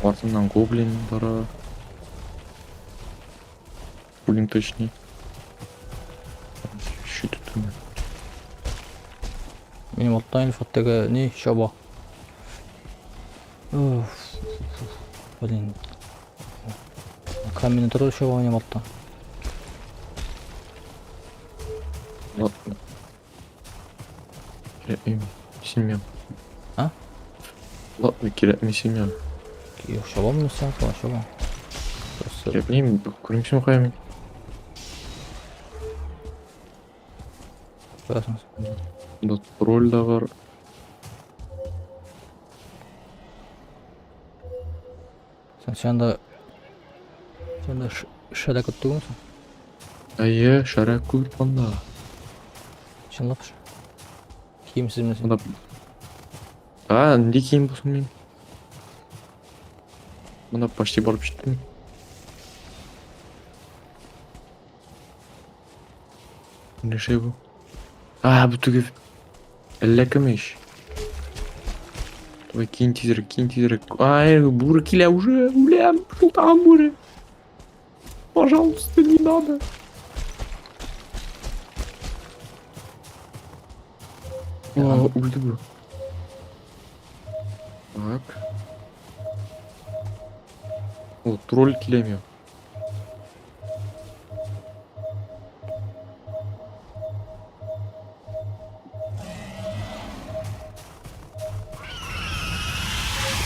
S2: Артыннан гоблин бара. Гоблин точнее. Щит тотмый.
S1: Минем арттан Илфат теге ни чаба. Уф, блин. Каменный тролль чаба минем арттан.
S2: Ладно. Кирәкми син миңа.
S1: А?
S2: Ладно, кирәкми син миңа.
S1: Юк, чабам мин сиңа, шуңа чабам. Просто
S2: Кирәкми, күрмисең кая мин.
S1: куясың.
S2: Монда тролль да бар.
S1: Син анда син анда шәрә күп түгелмесең?
S2: Әйе, шәрә күп анда.
S1: Чынлап. Киемсез менә син.
S2: Анда А, нинди кием булсын мин? Монда почти барып җиттем. Нәрсә бу? А, бу теге әллә кем ич. Давай киен тизрәк, киен тизрәк. Ай, бүре килә уже, үләм, шул тагын бүре. Пожалуйста, не надо. О, үлде бу. Так. О, тролль килә миңа.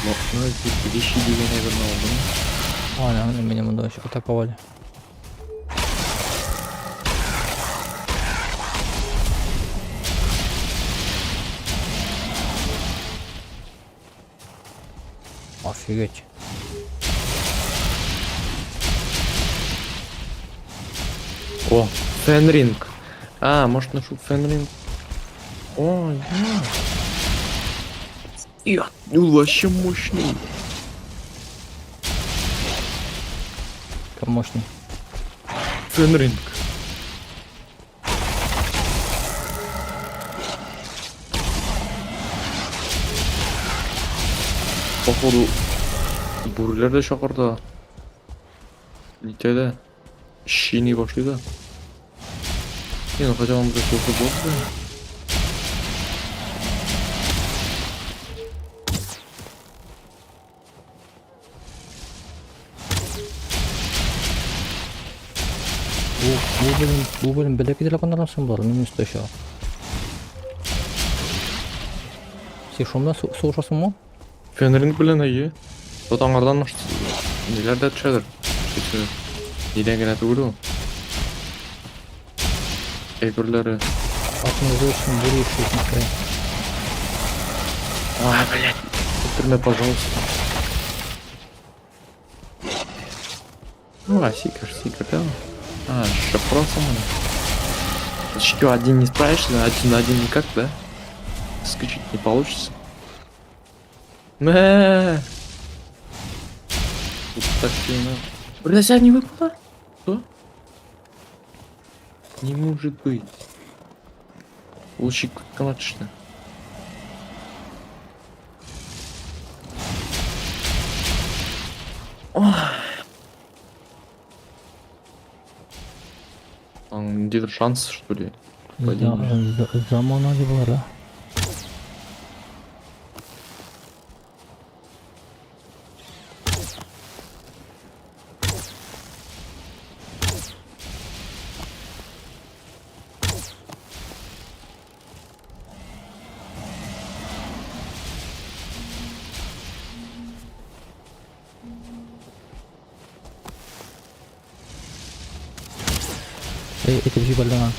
S2: Лакны вещи дигән әйберне алдым.
S1: Ана, ана, меня монда еще атаковали. Офигеть.
S2: О, фенринг. А, может ношу фенринг. О, я. Я, ну вообще мощный.
S1: Кем мощный?
S2: Фенринг. Походу, бүреләр дә чакырды. Нитә дә. Щени башлый да. Не, ну хотя он уже плохо был.
S1: Бу, бу бүлем, бу бүлем бәләкәй драконнардан соң булар, минем өстә чыга. Син шунда сугышасыңмы?
S2: Фенринг белән әйе. Вот аңардан может ниләр дә төшәдер. Төшә. Нидән генә түгел ул. Әйберләре.
S1: Атны өчен бүре ишетмәккә.
S2: А, блядь. Үтермә, пожалуйста. Ну, а сикер, сикер, да? А, шапросом. Что, один не справишься, один на один никак, да? Скачать не получится. Мэ. Тут так сильно. Блядь, а не выпало? Что? Не может быть. Лучик конечно. Там где-то шанс, что ли? Падение.
S1: Замана дип булар, да? Эй, әйтеп җибәрдең, а.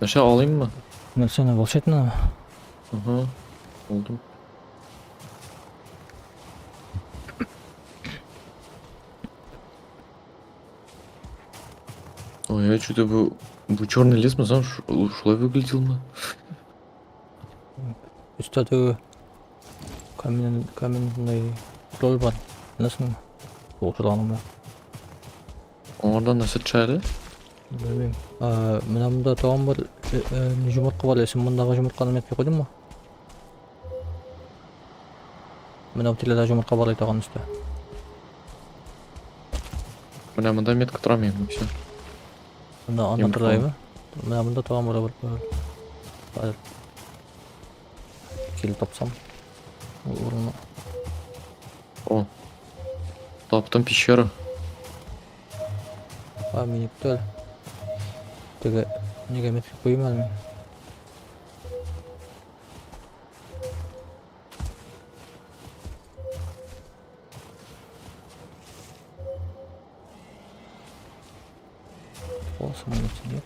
S2: Нәрсә алыйммы?
S1: Нәрсәне, волшебный?
S2: Ага. Алдым. Ой, я что-то бу черный лес, мы знаешь, шулай выглядел мы.
S1: Өстә теге каменный, каменный тролль бар. Беләсеңме? Сугышырганын да.
S2: Аңардан нәрсә төшә әле?
S1: Белмим. Менә монда тагын бер йомырка бар. Син мондагы йомырканы меткә куйдыңмы? Менә бу тирәдә йомырка бар тагын өстә.
S2: Менә монда метка тора минем, все.
S1: Монда анда
S2: Йомырка.
S1: тора әйме? Менә монда тагын бер бар. Хәзер. Килеп тапсам. Ул урынны.
S2: О. Таптым пещеру.
S1: А, мине көтә әле. Теге нигә метка куйыйм әле мин? Полоса нет.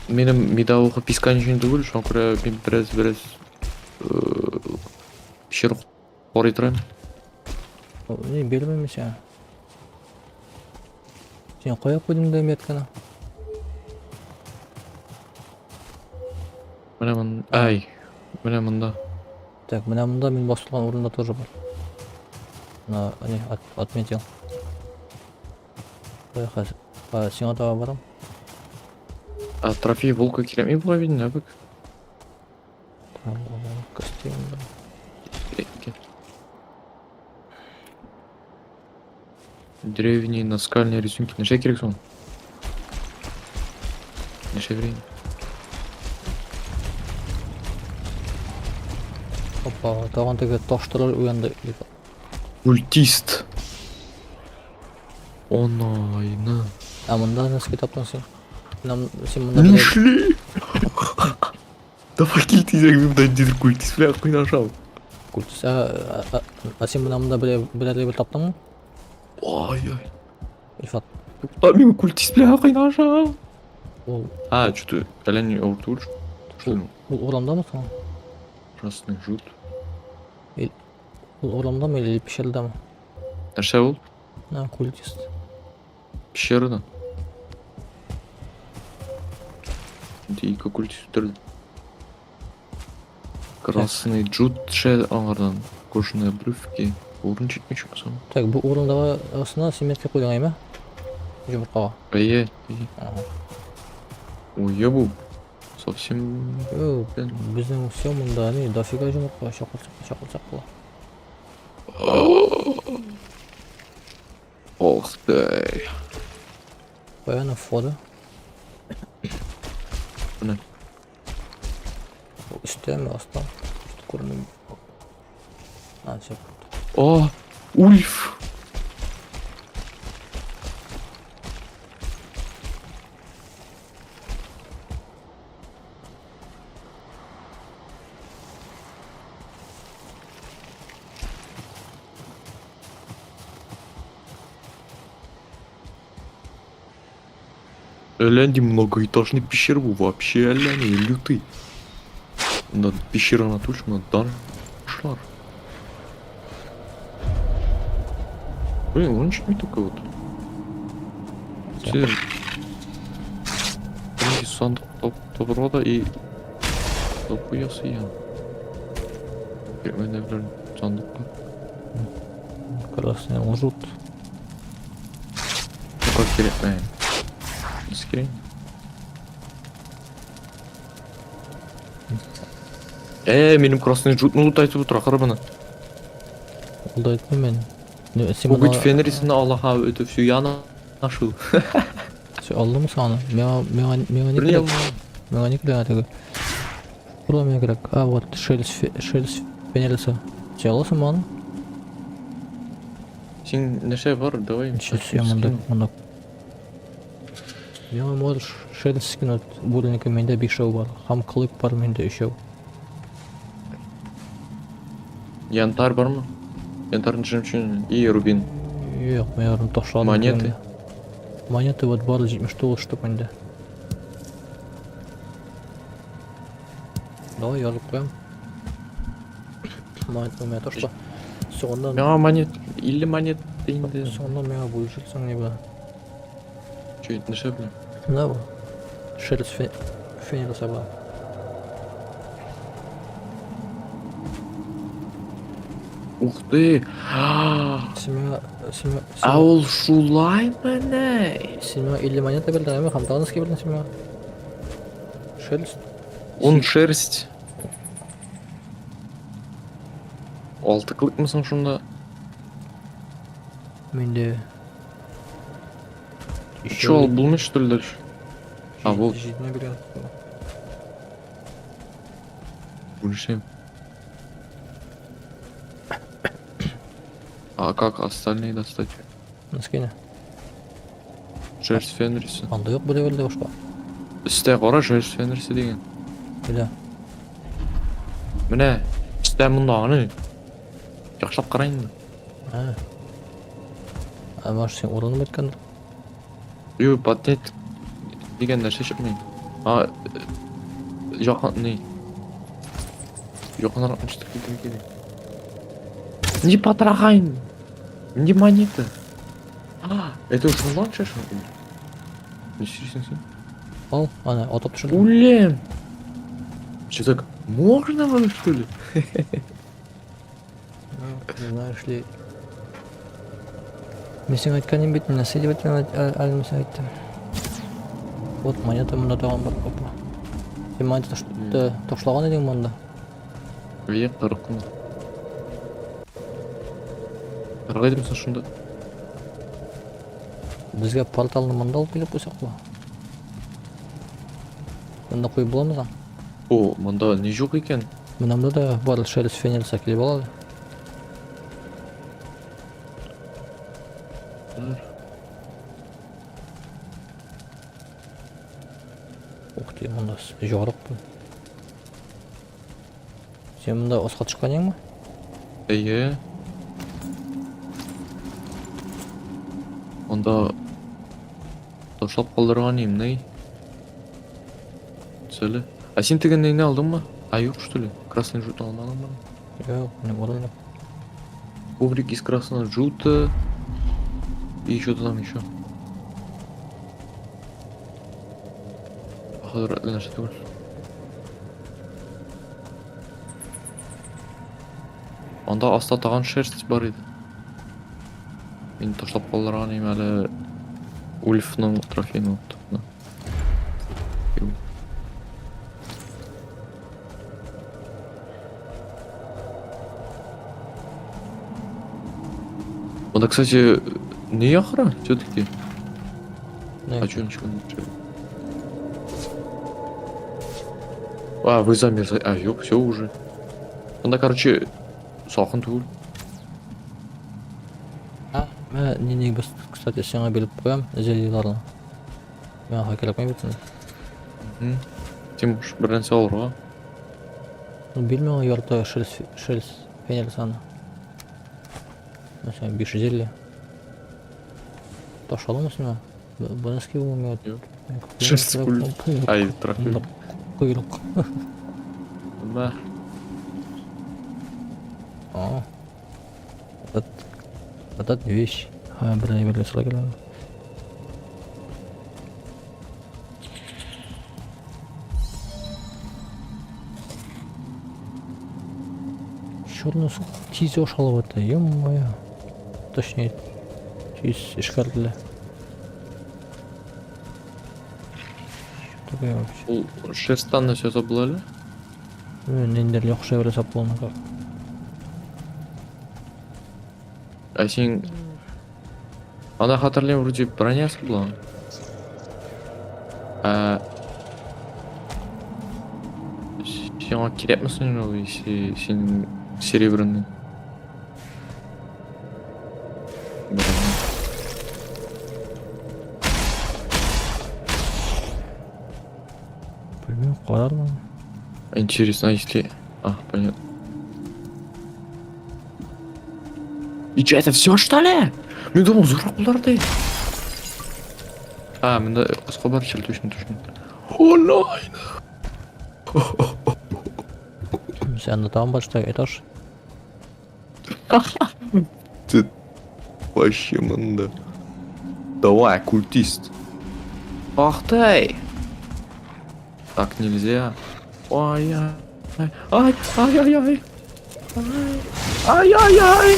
S2: Минем медовуха пискан өчен түгел, шуңа күрә мин бераз пещеру карый торам.
S1: Не, бирмим сиңа. Син кая куйдың да метканы?
S2: Менә мон, ай, менә монда.
S1: Так, менә монда мин басылган урында тоже бар. На, не, отметил. Кая хәзер? А, сиңа таба барам.
S2: А трофей волка кирәкми була бит, нәбек.
S1: Костюм.
S2: Древние наскальные рисунки. Нәрсә кирәк соң? Нәрсә бирәйем?
S1: Опа, тагын теге таштырыр уянды.
S2: Культист. Онайны.
S1: Ә монда нәрсә таптың син? Нам син монда берәр-
S2: Нишли? Давай кил тизрәк мин монда ниндидер культист белән кыйнашам.
S1: Культист. Ә, ә, ә син менә монда берәр берәр әйбер таптыңмы?
S2: Ай-ай.
S1: Илфат.
S2: Тукта, мин культист белән кыйнашам.
S1: Ул
S2: А, что-то әллә ни авыр түгел. Что ли?
S1: ул урамдамы соң?
S2: Красный жут.
S1: Ул урамдамы или пещерадамы?
S2: Нәрсә ул?
S1: На, культист.
S2: Пещерада. Ике культист үтерде. Красный джут ше аңардан. Кожаные обрывки. Урын җитми чыксам.
S1: Так, бу урындагы астына симметрия куйдың әйме? Йомыркага.
S2: Әйе, әйе.
S1: Ага.
S2: Ой, бу. Совсем
S1: Йо,
S2: Блин.
S1: безнең все монда ни, дофига йомырка, чакырсак, чакырсак була.
S2: Ох ты.
S1: Кая аның входы?
S2: Менә.
S1: Бу өстәме, аста? Өсте күренми. А, все.
S2: О, Ульф. Әллә многоэтажный пещера бу вообще әллә ни лютый. Монда пещераны түгел, монда данжлар. Блин, он чуть не только вот. Все. Сандык табырга да и куясы я. Кирәкмәде белән сандыкка.
S1: Красный лжут.
S2: Ну как кирәкмәгән? Нәрсә кирәк? Э, минем красный джутны лутайтып утыра, кара моны.
S1: Ул да әйтмим мин. Не, син
S2: Коготь
S1: моны
S2: Фенрисны Аллаһа, это все я нашел.
S1: Син алдыңмы соң аны? Миңа миңа миңа ни
S2: Берни
S1: кирәк?
S2: алмадым.
S1: Миңа ни кирәк теге? Шура миңа кирәк. А, вот шелсть шелсть Фенриса. Син аласыңмы аны?
S2: Син нәрсә бар, давай.
S1: Сейчас я монда монда. Миңа можешь шелсть скинуть бүренеке миндә бишәү бар. Һәм клык бар миндә өчәү.
S2: Янтарь бармы? Янтарный жемчужина и рубин.
S1: Юк, мин аны ташладым.
S2: Монеты?
S1: тегендә. Монеты вот бар 79 штук миндә. Давай язып куям. Монет миңа ташла. Соңыннан
S2: Миңа монет, 50 монет инде.
S1: соңыннан миңа бүлешерсең ни була.
S2: Че, нәрсә белән?
S1: Менә бу. Шелест Фенриса була.
S2: Ух ты!
S1: Син миңа син миңа
S2: Ә ул шулай менә.
S1: син миңа 50 монета бирдең, әме һәм тагын ничек бирдең син миңа? Шелест.
S2: Он шерсть. Алты клыкмы соң шунда?
S1: Миндә
S2: Че, алып булмый что ли дальше? А, вот.
S1: Җитмә биргән.
S2: Бүлешәм. А как остальные достать?
S1: Носкине.
S2: Шерсть Фенриса.
S1: Анда юк бер дә башка.
S2: Өстә кара шерсть Фенриса дигән.
S1: Белә.
S2: Менә, өстә монда аны. Яхшылап кара инде.
S1: А. А может син урынып беткәндер?
S2: Юк, поднять дигән нәрсә чыкмый. А, якын ни? Якынрак ничек китергә кирәк? Не потрогай! Не монеты. А, это уж онлайн шашын? Не істейсің сен?
S1: Ал, ана, атып төшердем.
S2: Үлем! Че так можно было, что ли?
S1: Ну, знаешь ли. Мин сиңа әйткән идем бит, нәрсә дип әйттем әле мин сиңа әйттем. Вот монета монда тагын бар, опа. Син монета ташлаган идең монда.
S2: Әйе, 40 кына. 40 идем соң шунда.
S1: Безгә порталны монда алып килеп куйсак була. Монда куеп буламы соң?
S2: О, монда ни юк икән?
S1: Менә монда да бар шелест фенерса килеп алады. Ух ты, монда жарык бу. Син монда аска төшкән идеңме?
S2: Әйе. Анда ташлап калдырган идем, ни? Сөйле. А син теге нейне алдыңмы? А юк, что ли? Красный жут алмадыңмы?
S1: Юк, минем урын юк.
S2: Коврик из красного жута. И что-то там еще. Походу, нәрсә түгел. Анда аста тагын шерсть бар иде. Мин ташлап калдырган идем әле Ульфның трофеен алып. Монда, кстати, не яхра все-таки. А чё ничего не чё? А, вы замерзли. А, юк, все уже. Монда, короче, салкын түгел.
S1: А, мә, не, без, кстати, сиңа биреп куям зельеларны. Миңа кирәкми бит инде.
S2: Син бер нәрсә алырга.
S1: Ну, бир миңа ярты шерсть, шерсть фенерсаны. Мәсәлән, 5 зелье. Таш аламы сиңа? Бонуски бу миңа.
S2: Юк. Шерсть кул. Ай, трофей.
S1: Койрык.
S2: Мә.
S1: А. Вот, вот это вещь. А, бер әйберле сыра килә. Черный сук тиз ашалып бетте, ё-моё. Точнее, тиз эшкәртелә. Что такое вообще?
S2: Ул шерсттан нәрсә ясап була әле?
S1: Ниндидер яхшы әйбер ясап була.
S2: Ә син Анда хәтерлим, вроде броня ясап була. Ә сиңа кирәкме соң ул, если син серебряный? Броня.
S1: Белмим, карармын.
S2: Интересно, а если... А, понятно. И что, это все, что ли? Мин думал, зуррак булыр ди. А, монда кыска бар чел, точно, точно. Онлайн!
S1: Сен анда тагын бар что этаж.
S2: Ты вообще монда. Давай, культист. Ах ты! Так нельзя. Ай, ай, ай, ай, ай, ай. Ай, ай, ай.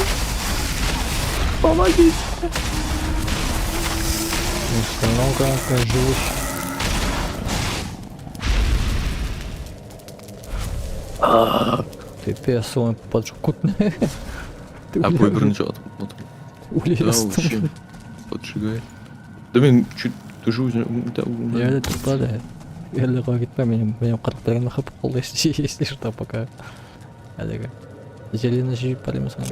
S2: Помогите.
S1: Много живущих. Пипец, он поджег. Ты
S2: А
S1: уля-
S2: бой беренче атып атып. Да,
S1: Улез.
S2: вообще. Поджигай. Да мин чуть тоже үзем да,
S1: Я әле туктады. Әле кая китмә, минем 41 хп калды, если что, пока. Әлеге. Зеленый җыеп барыйм соң.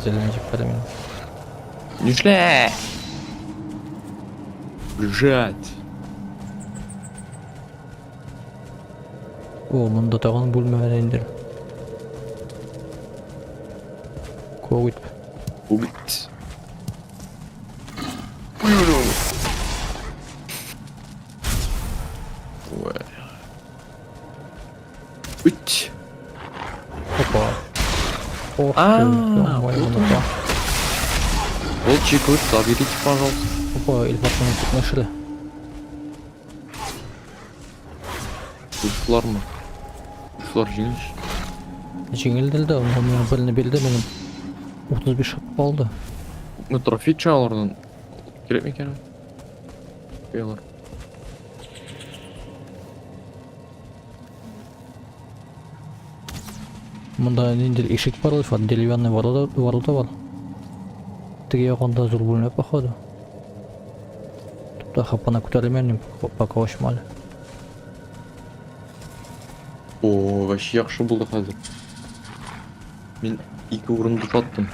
S1: Зеленый җыеп барыйм.
S2: Нишлә? Бежать.
S1: О, монда тагын бүлмә инде. Коготь.
S2: Убить. Ой. Уть.
S1: Опа. Ох ты,
S2: А,
S1: ё-моё,
S2: вот
S1: монда
S2: он.
S1: та.
S2: Волчий клык, заберите, пожалуйста.
S1: Опа, Илфатның тотмашы.
S2: Ульфлармы? Ульфлар җиңел.
S1: Җиңел дилде, ул миңа берне бирде, минем 35 хп калды.
S2: Күпме трофей төшә алардан. Кирәк микән? Алар.
S1: Монда ниндидер ишек бар, Илфат, деревянный ворота, ворота бар. Теге ягында зур бүлмә, походу. Тукта, хапана күтәрелмәгән, пока ачма әле.
S2: О, вообще яхшы булды хәзер. Мин ике урын бушаттым.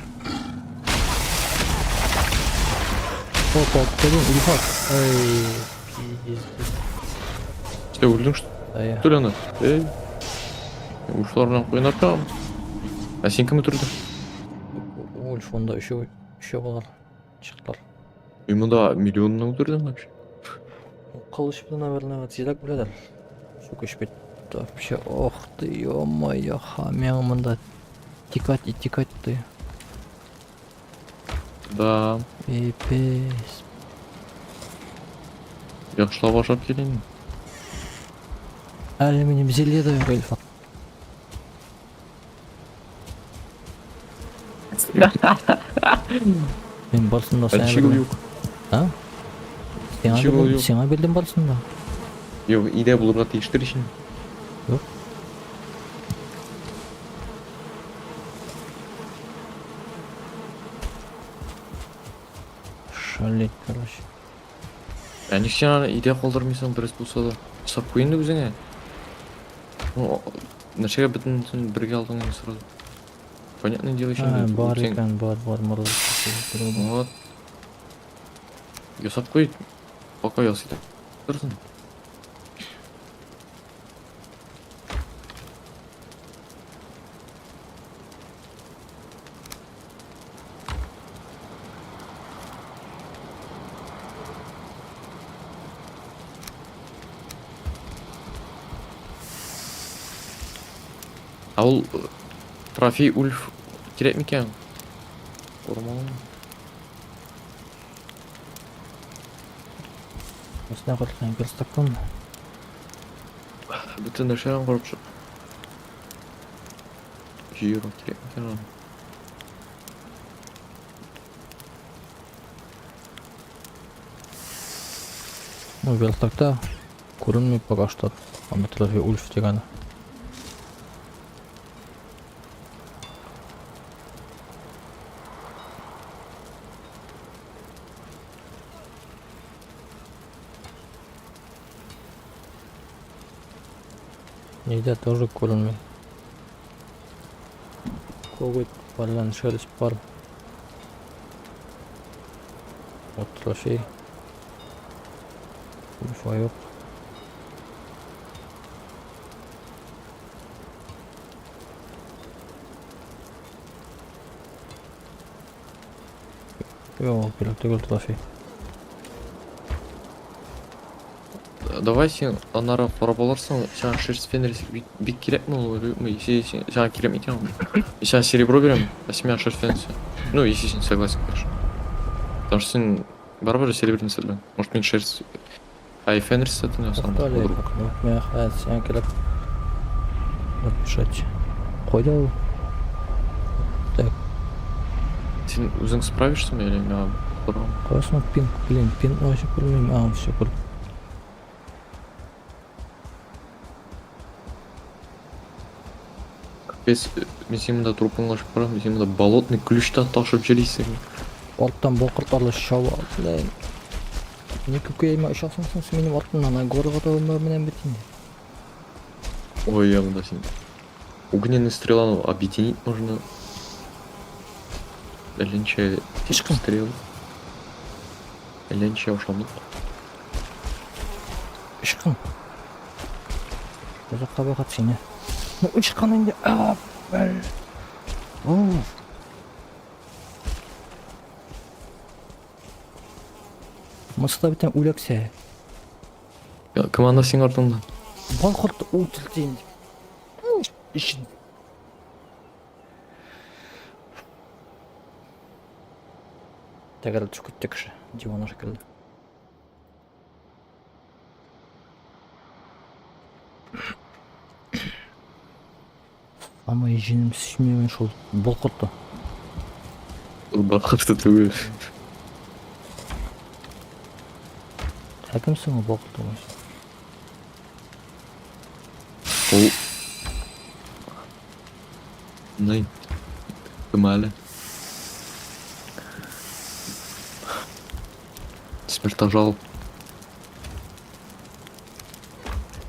S1: Опа, күрдем, Илфат. Ай, пиздец.
S2: Син үлдең что
S1: Әйе.
S2: ли аны? Эй. Ушлар белән куйнатам. Ә син кем үтердең?
S1: Ульф онда өчәү, өчәү алар чыктылар.
S2: Мин монда миллионны үтердем вообще.
S1: Кылыч белән, наверное, тизрәк үләләр. Сука, бит. Вообще, ох ты, ё-моё, миңа монда текать и текать ты.
S2: Да,
S1: Пипец.
S2: яхшылап ашап килим.
S1: Әле минем зелье дә юк, Илфат. Мин барысын да
S2: Ә
S1: сиңа
S2: ничек ул
S1: бирдем.
S2: юк?
S1: А? Сиңа
S2: Ничек ул
S1: бирдем,
S2: юк?
S1: сиңа бирдем барысын да.
S2: Юк, өйдә булырга тиештер ич инде.
S1: Юк. Шалеть, короче.
S2: Ә ник син аны өйдә калдырмыйсың дөрес булса да? Ясап куй инде үзеңә. Ну, нәрсәгә бөтенесен бергә алдың инде сразу? Понятное дело,
S1: А,
S2: инде.
S1: бар
S2: Син
S1: икән, бар, бар, морозы.
S2: вот. Ясап куй. Пока ясый торсын. Ә ул трофей Ульф кирәк микән? Орман.
S1: Өстенә кырткан верстактан.
S2: Бөтен нәрсәне карап чык. Җыеру кирәк микән аны?
S1: Ну, верстакта күренми пока что. Анда трофей Ульф дигәне. Нигде тоже күренми. Коготь белән шерсть бар. Вот трофей. Ульфа юк. Юк, кирәк түгел трофей.
S2: Давай син аннары карап алырсың, сиңа шерсть Фенрис бик, бик кирәкме ул, юкмы? Если син, сиңа кирәк микән ул? Мин сиңа серебро бирәм, а син миңа шерсть Фенрис. Ну, если син согласен, конечно. Потому что син барыбер серебряный сәтлән. Может, мин шерсть... Ай, Фенрис сәтен ясам,
S1: Туктале,
S2: вдруг.
S1: миңа хәзер сиңа кирәк. Напишать. Кайда ул? Так,
S2: Син үзең справишься или миңа торам?
S1: кайсына пин, блин, пин вообще күрмим. А, все күрдем.
S2: Капец, мин син монда трупыңа ачып карам, син монда болотный ключта ташып йөрисең.
S1: Арттан бакыртлар шава, блин. Ни күкәймә очасың соң син минем артымнан, а горга таба менәм бит инде.
S2: Ой, я монда син. Огненный стреланы объединить можно. Әллә
S1: Ычкын.
S2: стрел. Әллә ничә ашамлык.
S1: Ычкын. Озакка бакат сине. Ну ычкын инде. А, бел. Оу. Монысы да бит үләксә.
S2: Я, Кем анда синең артыңда?
S1: Бакырт үтерде инде. Ишин. Тәгәрәп төшеп китте кеше. Дивана шикелле. Самый җенем сөймәгән шул балкытты.
S2: Ул бакырты түгел.
S1: Ә кем соң ул бакыр түгел?
S2: Ул Ни? Кем әле? Смертожал.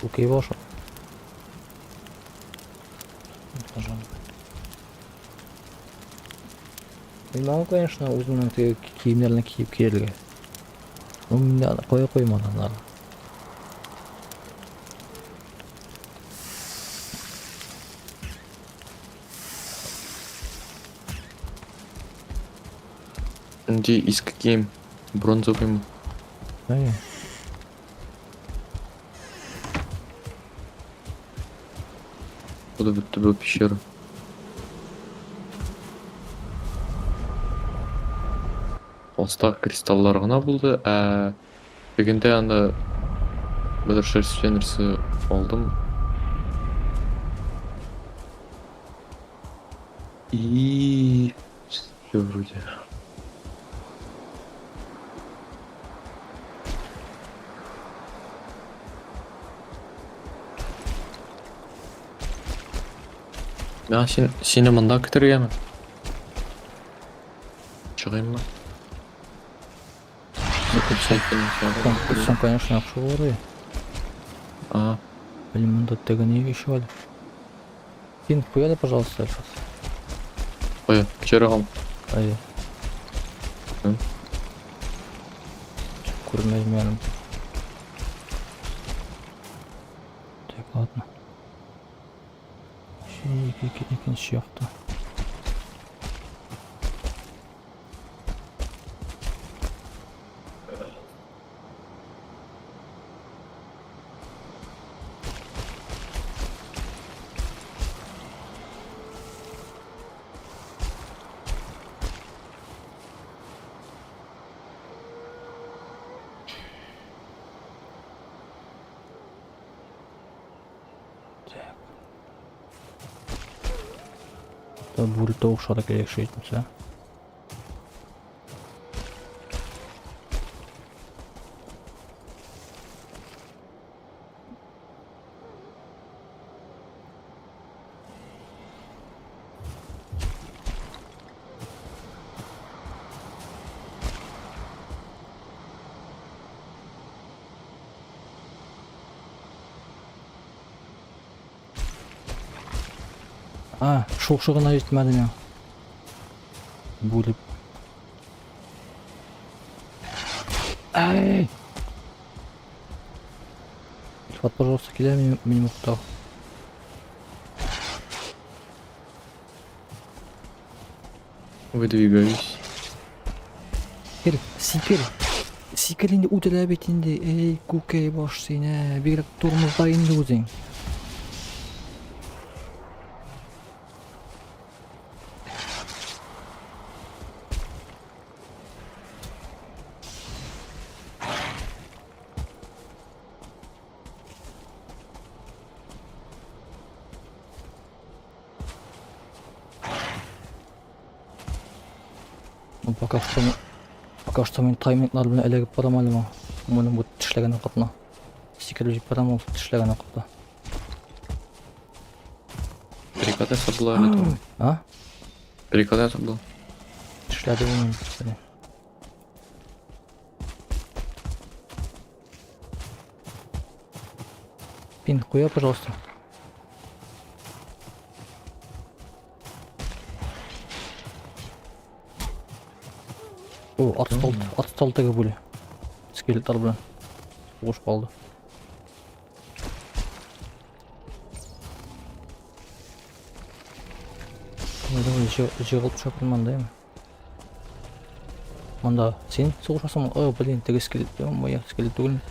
S1: Күкәй башы. Пожалуйста. Мин могу, конечно, үземнең теге киемнәрне киеп кияргә. Ну, миндә аны кая куйман аннары.
S2: Нинди иске кием? Бронзовыймы?
S1: Әйе.
S2: Куда бетте бу пещера? Аста кристаллар гына булды, ә тегендә анда бер шерсть алдым. И все вроде. Миңа син сине монда көтәргәме? Чыгыйммы?
S1: Күтсәң, конечно, яхшы булыр иде.
S2: А,
S1: Блин, монда теге ни еще әле. Син куй әле, пожалуйста, Альфас.
S2: куя, пещерага.
S1: Әйе.
S2: М?
S1: Күрмәдем яным. Так, ладно. Икенче якта. Так. Да бүре тавышлары кирәк шул әйтмәсә. А, шушы гына җитмәде миңа. Бүлеп. Ай! Илфат, пожалуйста, килә минем уктау.
S2: Выдвигаюсь.
S1: Сикер, сикер. Сикер инде үтелә бит инде. Эй, күкәй баш сине. Бигрәк тормозда инде үзең. Ну, пока что мин тайминглар белән эләгеп барам әле моңа. Моның бу тешләгән вакытына. Сикереп җибәрәм барам ул тешләгән вакытта.
S2: Перекладай була әле там.
S1: А?
S2: Перекладай була.
S1: Тешләде бу мине. Блин. Пин, куя, пожалуйста. О, отстал, отстал теге бүре. Скелетлар белән. Сугыш калды. Давай, давай, жығылып төшә монда, әме. Монда син сугышасың. О, блин, теге скелет, ё-моё, скелет түгел.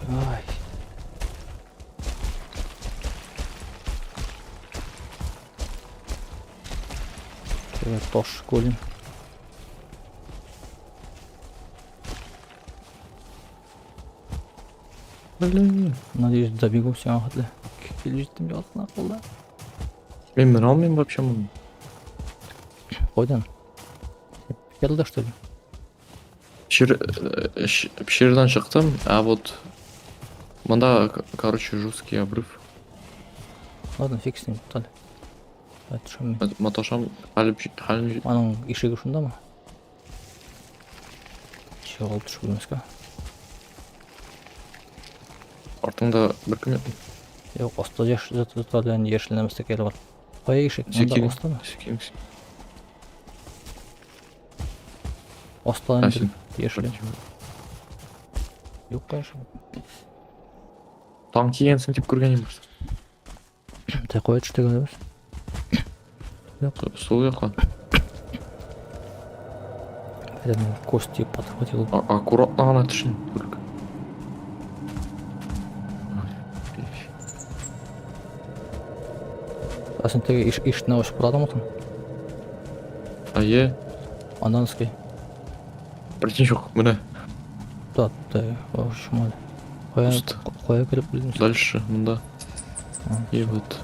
S1: Ай. Теге таш голем.
S2: Блин.
S1: Надеюсь, добегу все хәтле. Килеп җиттем ятына калды.
S2: Мин менә алмыйм вообще моны.
S1: Кайдан? Пещерада, что ли?
S2: Пещерадан чыктым, а вот монда, короче, жесткий обрыв.
S1: Ладно, фиг с ним, тал. Давай төшәм мин.
S2: Маташам, хәлем хәлем
S1: Аның ишеге шундамы? Ничек алып төшеп белмәскә.
S2: Артыңда беркем юк.
S1: Юк, аста яшь затлар белән яшел нәмәстәкәйләр бар. Кая ишек? Монда
S2: Сикең.
S1: астамы?
S2: Сикең.
S1: Аста
S2: А,
S1: инде
S2: син.
S1: яшел. Юк, конечно.
S2: Таң кигәнсең дип күргән идем.
S1: Та кая төштек әле без?
S2: Сул якка.
S1: Әйдә, мин кости подхватил.
S2: Аккуратно гына төшен. Только.
S1: Ә син теге ишекне ачып карадыңмы соң?
S2: Әйе,
S1: Аннан ски.
S2: берни юк. Менә
S1: Да, да, шумал. Кая
S2: Пусто.
S1: кая кереп белдем?
S2: дальше монда. И вот.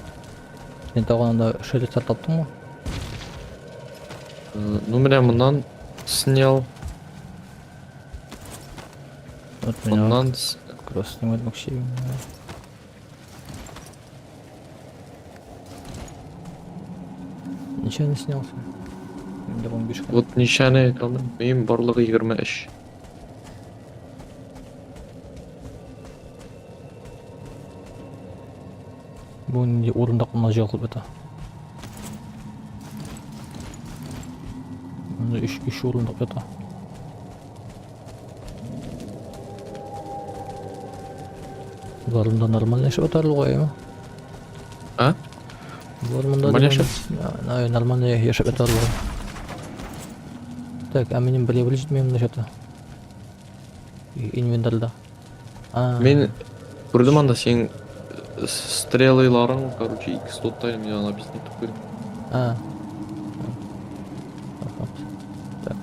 S1: Син тагын анда шелестер таптыңмы?
S2: Ну менә моннан снял,
S1: Вот меня
S2: моннан
S1: как раз снимать вообще. Ничего не снялся. Инде 15 көн.
S2: Вот ничәне әйтә алмыйм. Минем барлыгы 23.
S1: Бу нинди урындык мына җыелып ята. Монда өч урындык ята. Болар монда нормально яшәп ятарлык бугай,
S2: А?
S1: Болар монда
S2: Нормально
S1: дигән-
S2: яшәп?
S1: Нормально яшәп ятарлык. Так, ә минем бер левел җитми монда что-то. Инвентарьда. А,
S2: Мин күрдем анда синең стрелыларың, короче, ике слотта мин аны объяснить итеп куйдым.
S1: А. Так.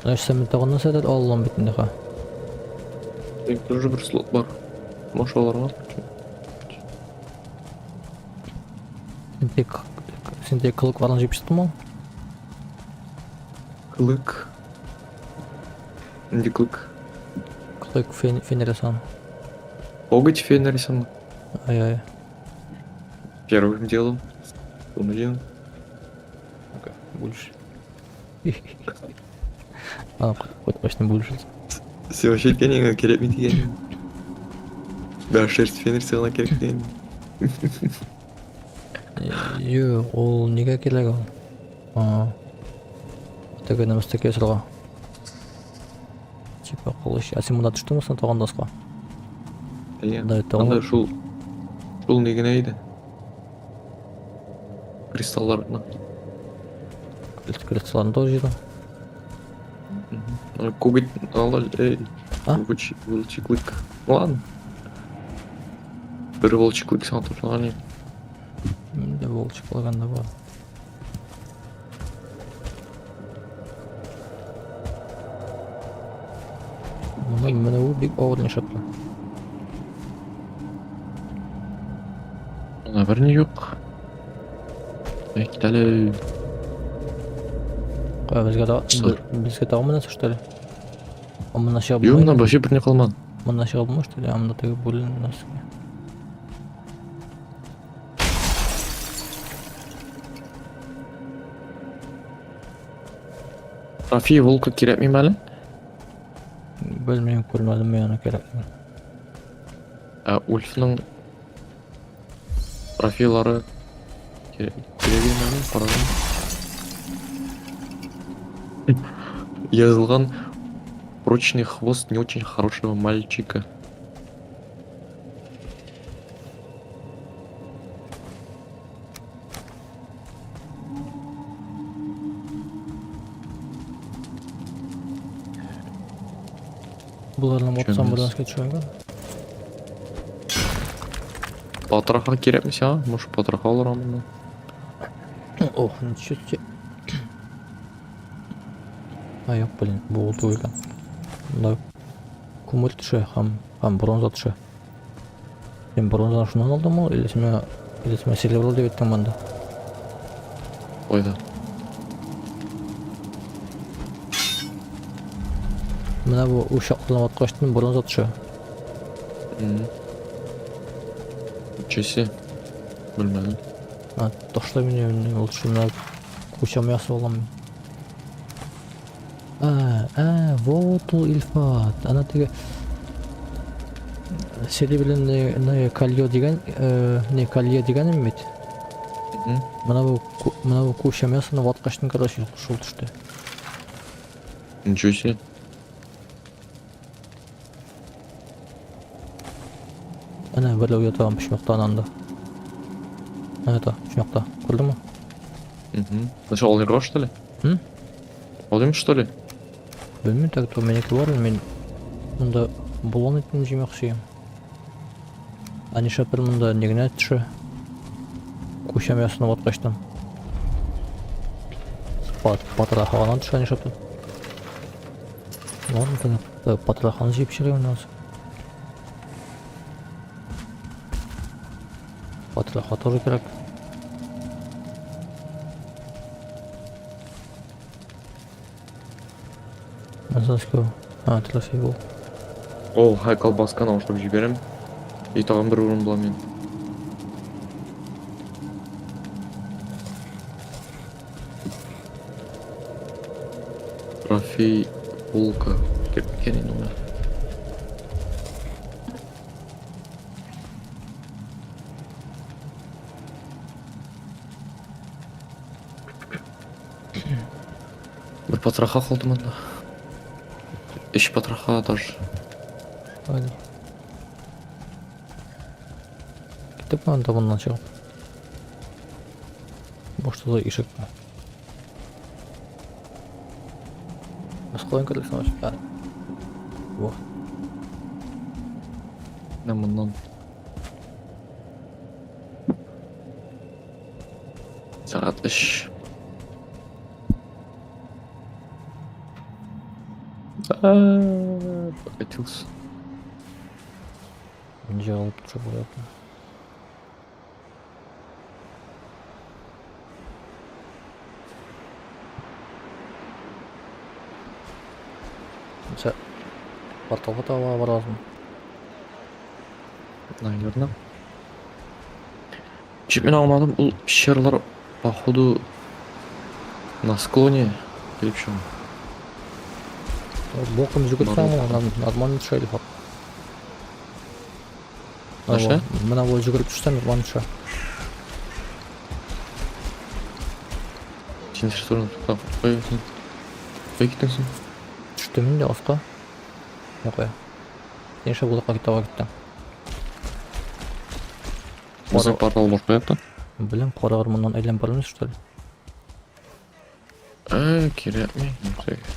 S1: Значит, сен тагын нәрсәдер алган бит инде ха.
S2: Синең тоже бер слот бар. Можешь аларга.
S1: Син тек син тек кылыкларын җыеп чыктыңмы?
S2: Клык. Нинди клык?
S1: Клык Фенрисан.
S2: Коготь Фенрисан.
S1: Ай-ай.
S2: Первым делом. Один.
S1: Больше. А, хоть точно больше.
S2: Син вообще әйткән кирәкми дигән. Да, шерсть Фенриса кирәк дигән.
S1: Юк, ул нигә кирәк ул? А. Теге нәмәстәкә ясарга. Типа кылыч. Ә син монда төштеңме соң тагын даска?
S2: Әйе.
S1: Да, это
S2: Анда
S1: ул.
S2: шул ни генә иде. Кристаллар гына.
S1: Кристалларны тоже җыйдым.
S2: Коготь, ала, эй.
S1: А?
S2: Волчий клык. Ну ладно. Бер волчий клык сиңа тапшырган идем.
S1: Миндә волчий кылган да бар. Моны менә ул бик авыр нишләп.
S2: Анда берни юк. Әй, кит әле.
S1: Кая безгә да
S2: Что?
S1: безгә тагын менә что ли? А моннан чыгып
S2: Юк,
S1: булмый?
S2: моннан вообще берни калмады.
S1: Моннан чыгып булмый что ли? А монда теге бүлен нәрсә.
S2: Трофей волка кирәкмиме әле?
S1: Белмим, күрмәдем мин аны кирәклеген.
S2: Ә Ульфның трофейлары кирәк кирәк әле? Карадым. Язылган прочный хвост не очень хорошего мальчика.
S1: Буларны атсам
S2: Чөнмәс.
S1: бер нәрсәгә төшәгән.
S2: Потроха кирәкме сиңа? Может, потроха алырмын моннан?
S1: Ох, ничего себе. А, юк, блин, бу ул түгел икән. Монда күмер төшә һәм бронза төшә. Син бронзаны шуннан алдыңмы, или син миңа серебро дип әйттең монда?
S2: Кайда?
S1: Менә бу учакларны ваткачтын бронза төшә.
S2: Ничего себе. Белмәдем.
S1: А, ташла мине ул шунда куча мясо алам. А, а, вот ул Илфат. Ана теге серебряное колье дигән, не колье дигәнем бит. Менә бу куча мясоны ваткачтын, короче, шул төште.
S2: Ничего себе.
S1: Әнә берәү ята почмакта анда. Әнә ята почмакта. Күрдеңме?
S2: Угу. Ну что, алырга, что ли?
S1: М?
S2: Алыйм, что ли?
S1: Белмим, так то минеке бар, мин монда болан итен җимәкче. Ә нишләптер монда ни генә төшә. Куча мясоны ваткачтан. Патраханан төшә нишләптер. Ладно, тогда патрахан җыеп чыгыйм инде. Потроха тоже кирәк. Азовского. А, трофей был.
S2: О, хай колбасканы ашап җибәрәм. И тагын бер урын була мин. Трофей волка. Кирәк микән инде ул? Бер потроха калды монда. Өч потроха даже.
S1: Hadi. Киттек анда моннан чыгып. Башта да ишек бар. Без каян кердек соң? А. Во.
S2: Менә моннан. Сәгать өч. Покатился.
S1: Ничего алып төшеп куяпмын. Сә порталга таба барасың.
S2: Наверное. Чуть мин аңламадым, ул пещералар походу на склоне или в чем?
S1: Боком жүгірсең, нормально төшә Илфат.
S2: Нәрсә?
S1: Менә бу жүгереп төшсәң нормально төшә.
S2: Син нәрсә турында туктап, кая син? Кая киттең син?
S1: Төштем инде аска. Я кая. Син нишләп ул якка таба киттең?
S2: Безнең портал башка якта.
S1: Беләм, кара урманнан әйләнеп бармыйбыз, что ли?
S2: Ә, кирәкми.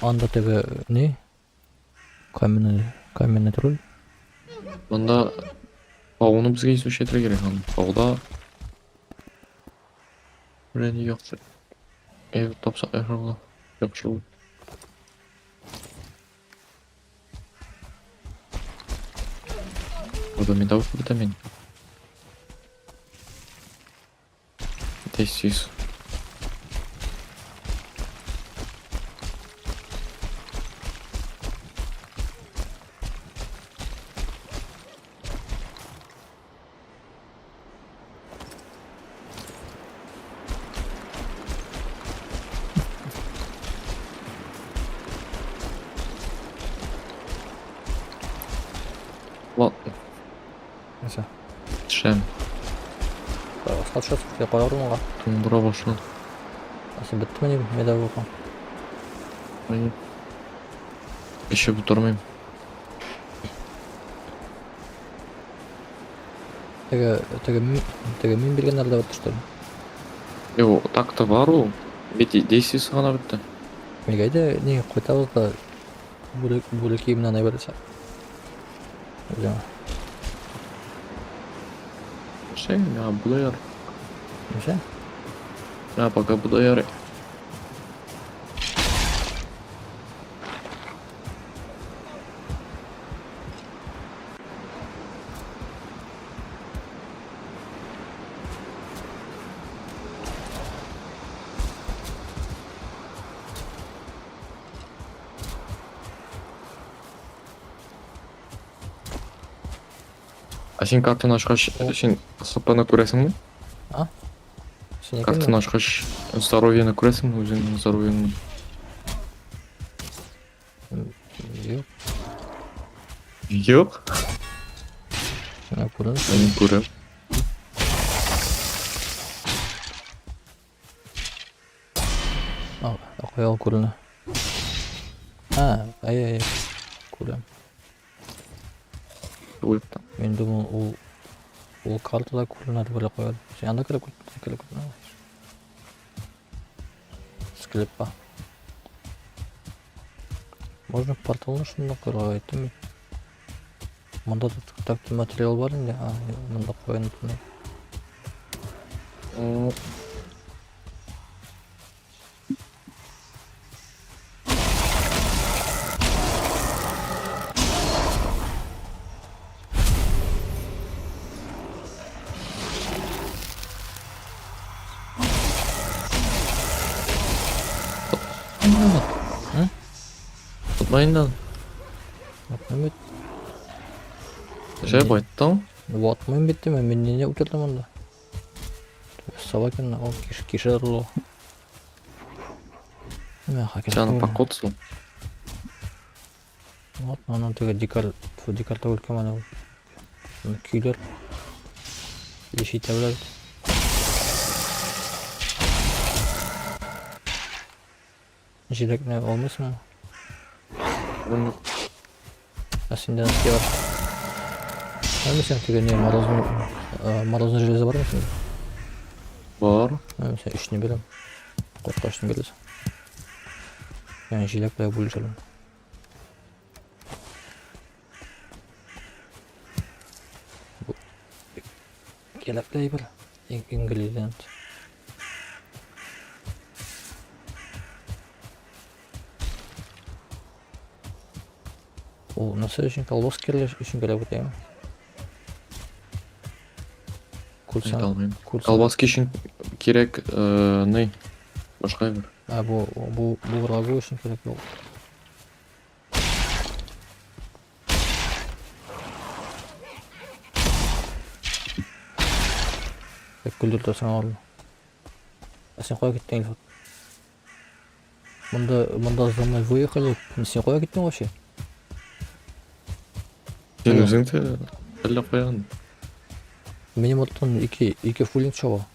S1: Анда теге ни? Каменный, каменный тролль.
S2: Монда тауны безгә изучать итәргә кирәк. Анда тауда белән яхшы. Әйбер тапсак яхшы була. Яхшы була. Burada медовуха витамин. Тез. Ладно,
S1: Нәрсә?
S2: төшәм.
S1: Аска төшәсең, кара урманга.
S2: Туңдыра башлады.
S1: Ә син беттеме ни медовуха?
S2: Әйе. Эчеп утырмыйм.
S1: Теге мин биргәннәр дә бетте, что ли?
S2: Юк, так-то бар ул. Бит действиесе гына бетте.
S1: Нигә әйдә, ни кайтабыз да бүлек бүлек киеменнән әйбер. Үзеңә.
S2: Нәрсә, миңа бу да ярый.
S1: Нәрсә?
S2: Миңа пока бу да ярый. А син картаны ачкач,
S1: О.
S2: син ХПны күрәсеңме?
S1: А? Синекеме?
S2: Картаны ачкач, здоровьены күрәсеңме, үзеңнең здоровьеңны?
S1: Юк,
S2: Юк.
S1: сиңа күренми.
S2: Мин күрәм.
S1: А, кая ул күренә? А, әй, әй, күрәм.
S2: Уйлап та.
S1: Мин думал, ул картада күренә дип уйлап куйдым. Син анда кереп киттең, кереп киттең. Склепка. Можно порталны шунда куярга әйттем мин. Монда да так материал бар инде. А, монда куян. М?
S2: Тотма инде.
S1: Ватмыйм бит.
S2: Җай кайттың.
S1: Ватмыйм бит димә, мин нидә үтердем анда? Собакин ул кишер ул. Менә хакер.
S2: Сен аны покоцал.
S1: Вот, аның теге дикарь, фу, дикарь түгел кем аны ул. Аны көйләр. Лишь итә белә бит. Җиләкне алмыйсыңмы?
S2: Юк.
S1: Ә синдә нәрсә бар? Бармы син теге не морозный, морозный железо бармы синдә?
S2: Бар.
S1: Ә, син өчне бирәм. Кортка өчне бирәсең. Яңа җиләк белән бүлешәләр. Бу кирәкле әйбер. Ингредиент. Ул нәрсә өчен колбас кирәк өчен кирәк бит, әйме?
S2: Әйтә
S1: Курсан,
S2: алмыйм.
S1: курсан.
S2: Колбаски өчен кирәк, ни? Башка әйбер.
S1: А бу рагу өчен кирәк ул. Бик көлдертерсең аларны. Ә син кая киттең, Илфат? Монда за мной выехали. Син кая киттең вообще?
S2: Син
S1: Алло.
S2: үзең дә әллә каян.
S1: Минем арттан ике фулинг чаба.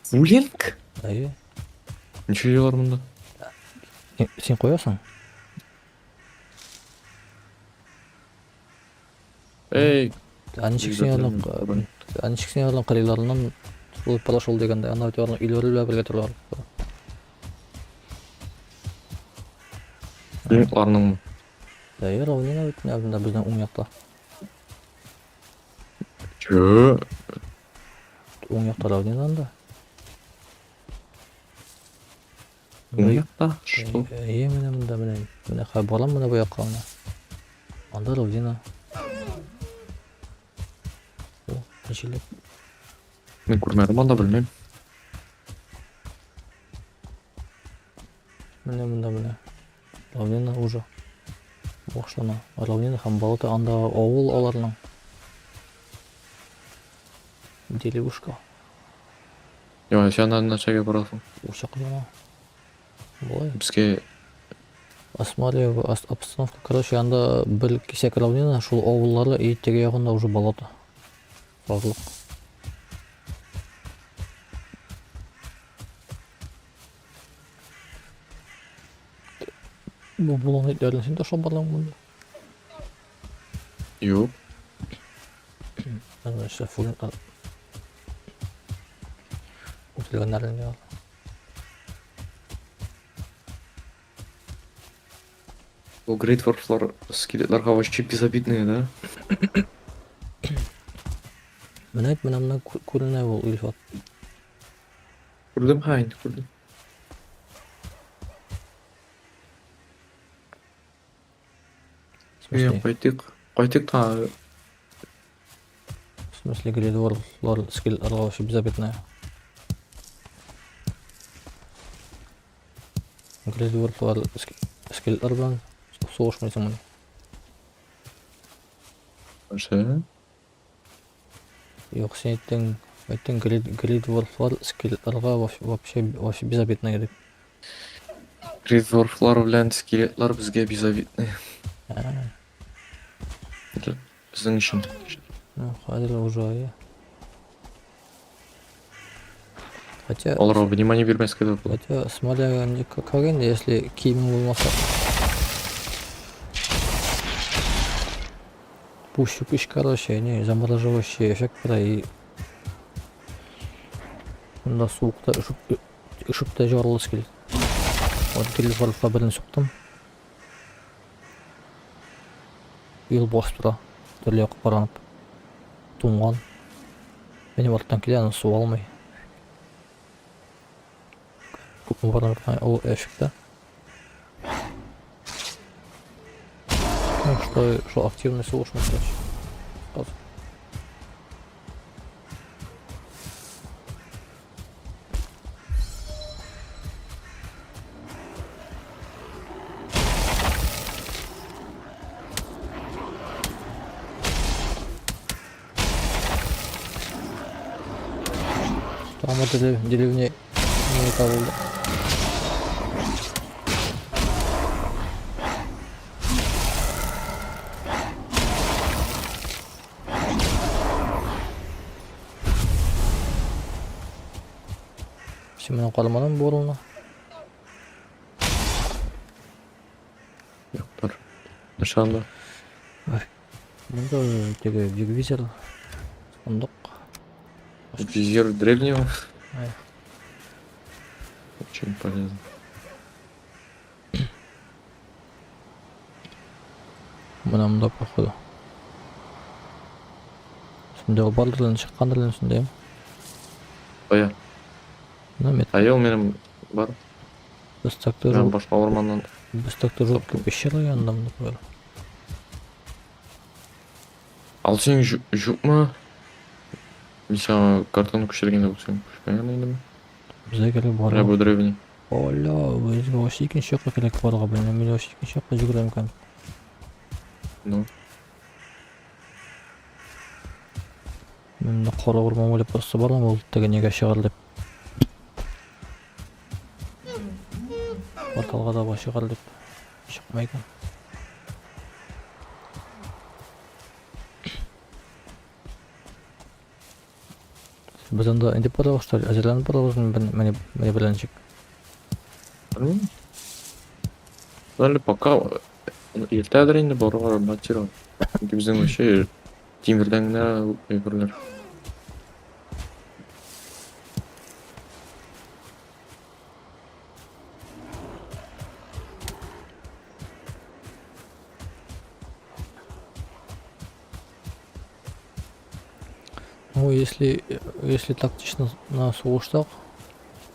S2: Фулинг?
S1: Әйе.
S2: Ничә йөриләр монда?
S1: Син каясың?
S2: Эй,
S1: Ә ничек син аларның, ә ничек син аларның кырыйларыннан ул прошел дигәндә, анда бит аларның өйләре белән бергә торалар.
S2: Фулингларның
S1: Әйе, равнина бит менә монда безнең уң якта.
S2: Чё?
S1: Уң якта равнина анда.
S2: Уң якта? Что?
S1: Әйе, менә монда менә. Менә хәзер барам менә бу якка менә. Анда равнина. О, җиләк.
S2: Мин күрмәдем анда, белмим.
S1: Менә монда менә. Равнина уже. Башлана. Равнина һәм болото анда авыл аларның. Деревушка.
S2: Йо, син анда нәрсәгә барасың?
S1: Учак яна. Болай.
S2: Безгә
S1: Осматриваю обстановку. Короче, анда бер кисәк равнина, шул авыллары и теге ягында уже болото. Барлык. Бу булган итләрне син ташлап бардың монда.
S2: Юк.
S1: Аны işte фулинг үтелгәннәрен инде алар.
S2: Бу Great Dwarf'лар скелетларга вообще безобидные, да?
S1: Менә әйт, менә моннан күренә ул Илфат.
S2: Күрдем, ха, инде күрдем.
S1: В смысле,
S2: Кайтыйк. Кайтыйк та.
S1: в смысле Great Dwarf'лар скелетларга вообще безобидная. Great Dwarf'лар скелетлар белән сугышмыйсың моны.
S2: Нәрсә?
S1: Юк, син әйттең, әйттең гридворфлар скелетларга вообще вообще безобидно идек.
S2: Гридворфлар белән скелетлар безгә безобидны. Безнең өчен.
S1: Ну, хәзер уже ая. Хотя,
S2: Аларга внимание бирмәскә дә була.
S1: Хотя, смотря как инде, если киемең булмаса. Пущу пищ, короче, не, замораживающий эффект бирә и Монда суыкта өшеп өшеп тә жарылыс килә. Вот гриль берне суктым. Юл басып тора. Төрле якка каранып. Туңган. Минем арттан килә, аны су алмый. Күпме барам ул эффектта. Ну, что, что активный сугыш короче. Сразу. Там вот деревня не табылды. Син менә карамадың бу урынны?
S2: Юк, бар. Нышанда.
S1: Монда теге визер сандык.
S2: Визир древнего.
S1: Ай.
S2: Очень полезно.
S1: Менә монда походу. Синдә ул бардыр әле, чыккандыр әле синдә.
S2: Кая?
S1: Менә мет.
S2: Ә ул минем бар.
S1: Без так-то
S2: Мин башка урманнан.
S1: Без так-то жуткий пещера янында монда бар.
S2: Ал син юкмы? Мин сиңа картаны күчергәндә бу син күчмәгән идеме?
S1: Безгә кирәк бар.
S2: Менә бу древний.
S1: Оля, безгә вообще икенче якка кирәк барырга, белмим, мин вообще икенче якка йөгерәм икән.
S2: Ну,
S1: Мин менә кара урман буйлап просто барам, ул теге нигә чыгар дип. Порталга таба чыгар дип. Чыкмый икән. Без анда инде барабыз, что ли? Әзерләнеп барабыз менә менә белән ничек.
S2: Белмим. Әле пока иртәдер инде барырга материал. Чөнки безнең вообще тимердән генә әйберләр.
S1: Ну, если тактично на сугышсак,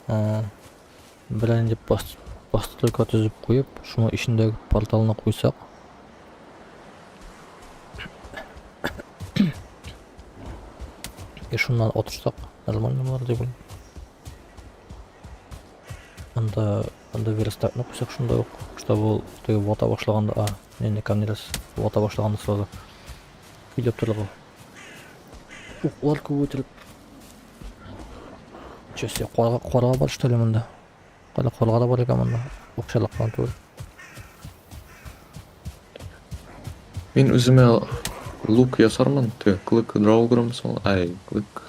S1: берәр инде постройка төзеп куеп, шуның эчендәге порталны куйсак, и шуннан атышсак, нормально булыр дип уйлыйм. Анда верстакны куйсак шунда ук, чтобы ул теге вата башлаганда, а, не, камнерез, вата башлаганда сразу көйләп торырга. Уклар күп үтереп. Че, сен карга бар что ли монда? Кара карга да бар икән монда. Акчалык кына түгел.
S2: Мин үземә лук ясармын, теге клык драугрым сол, ай, клык.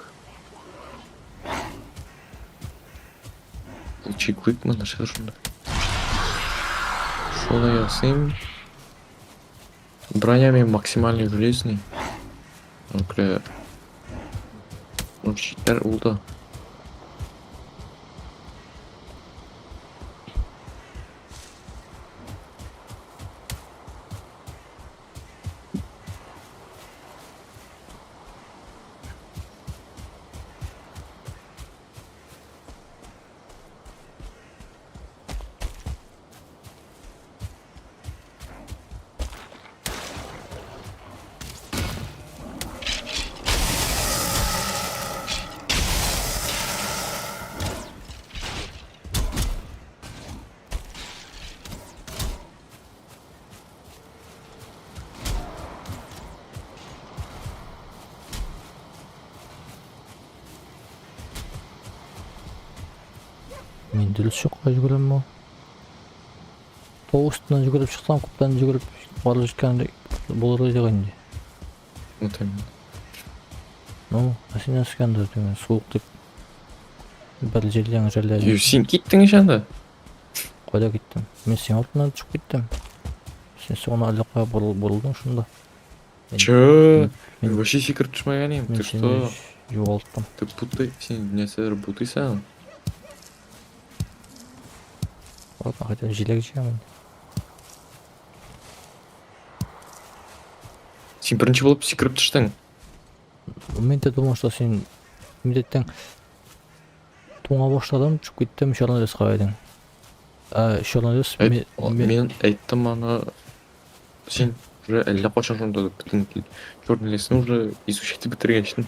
S2: Лучи клыкмы, нәрсә шунда. Шуны ясыйм. Броня минем максимальный железный. Күрә. Ну, читләр ул да.
S1: Мин дөрес чыкка йөгерәмме? Тау өстеннән йөгереп чыксам, күптән йөгереп барып җиткән булыр идек инде.
S2: Вот именно.
S1: Ну, ә син нәрсәгә анда дигән суык дип бер җилдән жәлләдең.
S2: Ю, син киттең ич анда.
S1: Кайда киттем? Мин синең артыннан төшеп киттем. Син соңына әллә кая борылдың шунда.
S2: Чё? Мин вообще сикереп төшмәгән идем. Ты что?
S1: Югалттым.
S2: Ты путай, син нәрсәдер бутыйсың.
S1: Ладно, хотя җиләк җыям инде.
S2: Син беренче булып сикереп төштең.
S1: Мин дә думал, что син мидәттән туңа башладым, төшеп киттем, черный леска идең. Ә черный лес
S2: мин әйттем аны. Син уже әллә кайчан шунда бөтен черный лесны уже изучать итеп бетергәнчен.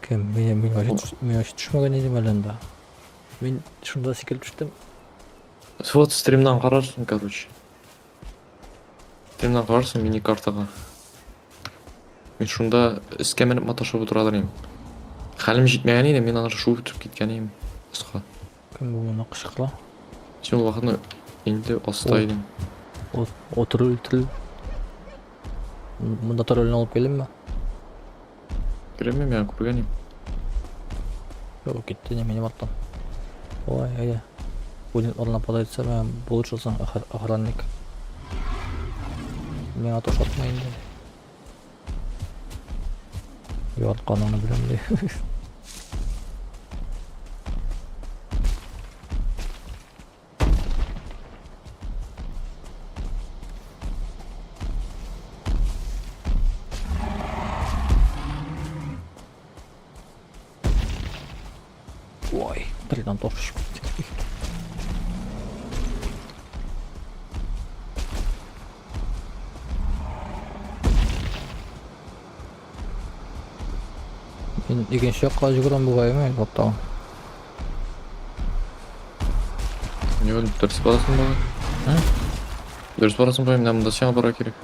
S1: Кем? Мин вообще төшмәгән идем әле анда. Мин шунда сикереп төштем.
S2: Вот стримнан карарсың, короче. Стримнан карарсың мини-картага. Мин шунда өскә менеп маташып утырадыр идем. Хәлем җитмәгән иде, мин аны шуып үтеп киткән идем. Аска.
S1: Кем бу моны кычкыра?
S2: Син ул вакытны инде аста идең.
S1: О, тролль, тролль. Монда тролльне алып килимме?
S2: Керәме, мин күргән идем.
S1: Юк, китте не минем арттан. Ой, әйдә. Үлем орнына подойдется, мен булышырсың, охранник. Миңа таш атма инде. Ятканыңны беләм ди. Ой, блин, Антош китте. Мин икенче якка йөгерәм бугай, мин туктау.
S2: Юк, дөрес барасың бугай.
S1: Ә?
S2: Дөрес барасың бугай, менә монда сиңа барырга кирәк.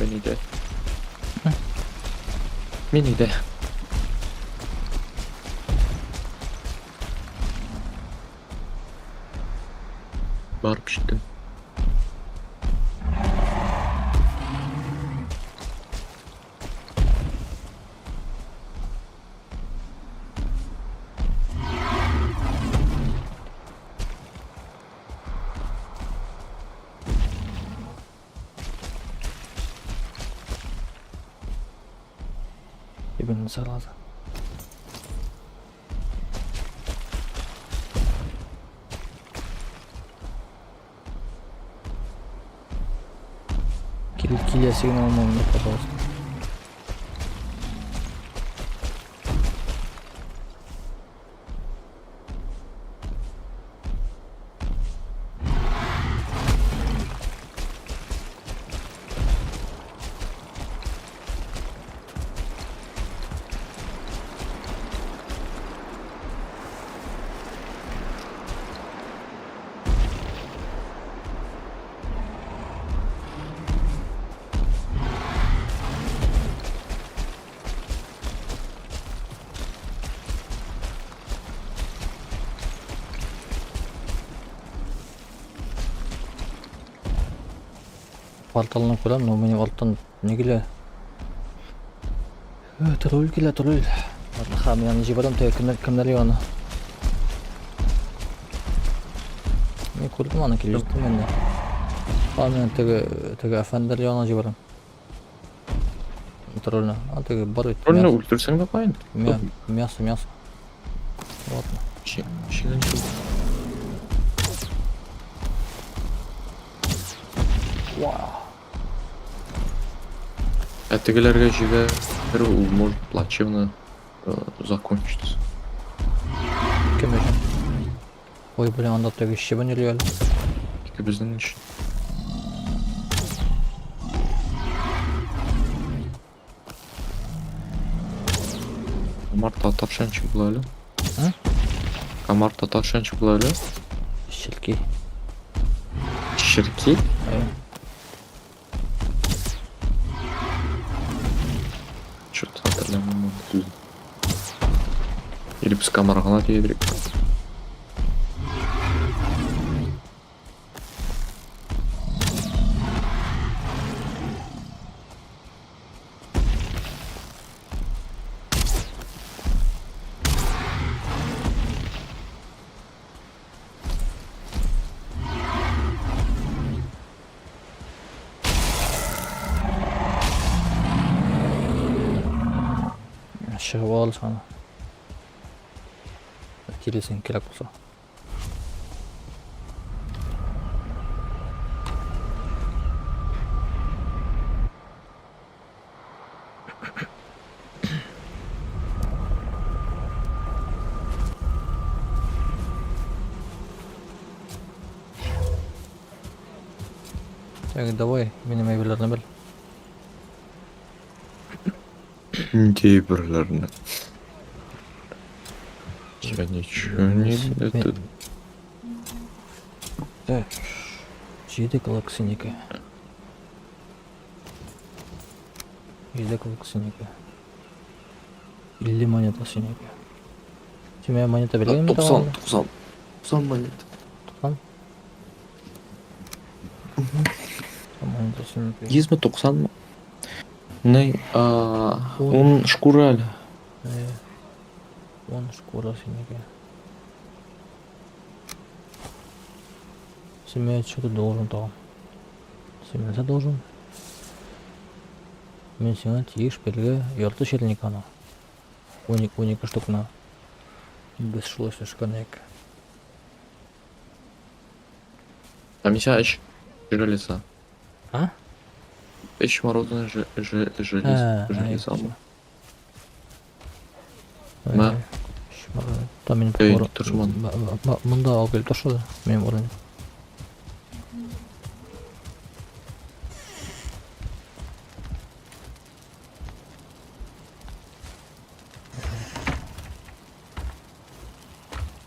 S2: Мин өйдә. Мин өйдә. Барып җиттем.
S1: Ибн зараза. Кил киләсе генә алмам, пожалуйста. Порталны күрәм, но минем арттан не килә? Тролль килә, тролль. Ладно, ха, мин аны җибәрәм, теге кемнәр кемнәр яны. Мин күрдем аны, килеп җиттем инде. Ха, мин теге теге әфәнделәр янына җибәрәм. Тролльны. А теге бар бит.
S2: Тролльны үтерсәң дә каян?
S1: Мясо, мясо. Ладно.
S2: Чигенче.
S1: Вау.
S2: Ә тегеләргә җибәрү ул может плачевно закончиться.
S1: Кем өчен? Ой, блин, анда теге чебен йөри әле.
S2: Икебезнең өчен. Комар татарча ничек була әле?
S1: А?
S2: Комар татарча ничек була әле?
S1: Щелки.
S2: Черки?
S1: Э,
S2: Что-то хәтерләмим моны сүзен. Или без комар гына диедек.
S1: Чыгып ал аны. Тиресен кирәк булса. Так, давай, минем әйберләрне бел.
S2: Нинди әйберләрне? Я ничего не... Это...
S1: Так, җиде кылык синеке. Җиде кылык синеке. 50 монета синеке. Син миңа монета биргәнме?
S2: 90, 90. 90 монет.
S1: 90? Монета синеке.
S2: 100 мы, 90 мы? Не, он шкура әле.
S1: Он шкура синеке. Син миңа что-то должен тагын. Син нәрсә должен? Мин сиңа тиеш бергә ярты ширник ана. 12 штукны. Без шулай сөйләшкән идек.
S2: Ә мин сиңа өч железа.
S1: А?
S2: Өч морозный
S1: Ә,
S2: железа
S1: әй,
S2: алма. Мә.
S1: Там минем
S2: Эй, дошман.
S1: Монда алып килеп ташлады. Минем урын.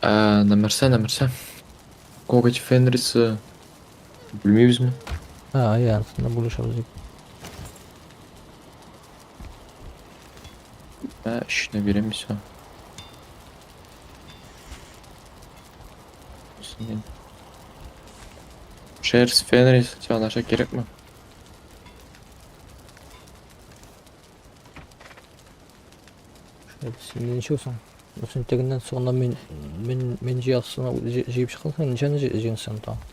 S2: Ә, нәмәрсә, нәмәрсә. Коготь Фенриса белмибезме?
S1: А, әйе, ансында бүлешәбез дип.
S2: Ә, өчне бирәм мин сиңа. Син. Шерсть Фенрис, сиңа нәрсә кирәкме?
S1: Син ничек соң? Син тегеннән соңында мин җыясына җыеп чыккансың, ничәне җыйгансың там?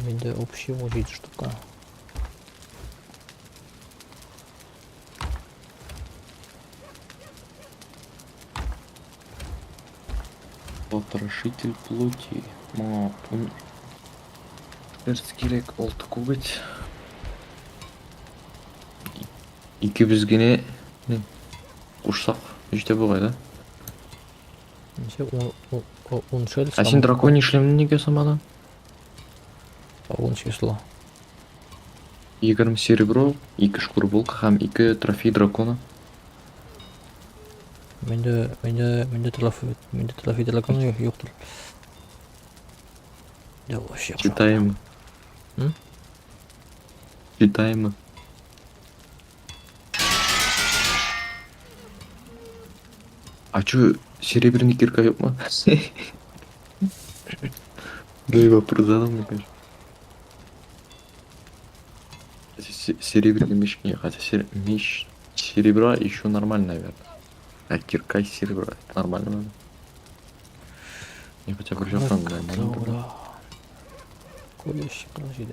S1: Миндә общий ул 7 штука.
S2: Потрошитель плоти. Моңа ун шерсть кирәк, алты коготь. Икебез генә ни, кушсак, җитә бугай, да?
S1: Ничә ун шерсть.
S2: Ә син драконий шлемны нигә ясамадың?
S1: Ун число.
S2: 20 серебро, 2 шкура волка һәм 2 трофей дракона.
S1: Миндә трофей дракона юк, юктыр. Да вообще.
S2: Читаемо.
S1: М?
S2: Читаемо. А чё, серебряный кирка юкмы? Да и вопрос задал, мне кажется. Хотя серебряный меч не, хотя меч серебра еще нормально, наверное. А кирка из серебра, это нормально, наверное. Не, хотя бы жертва нормально.
S1: Ура. Колющий подожди.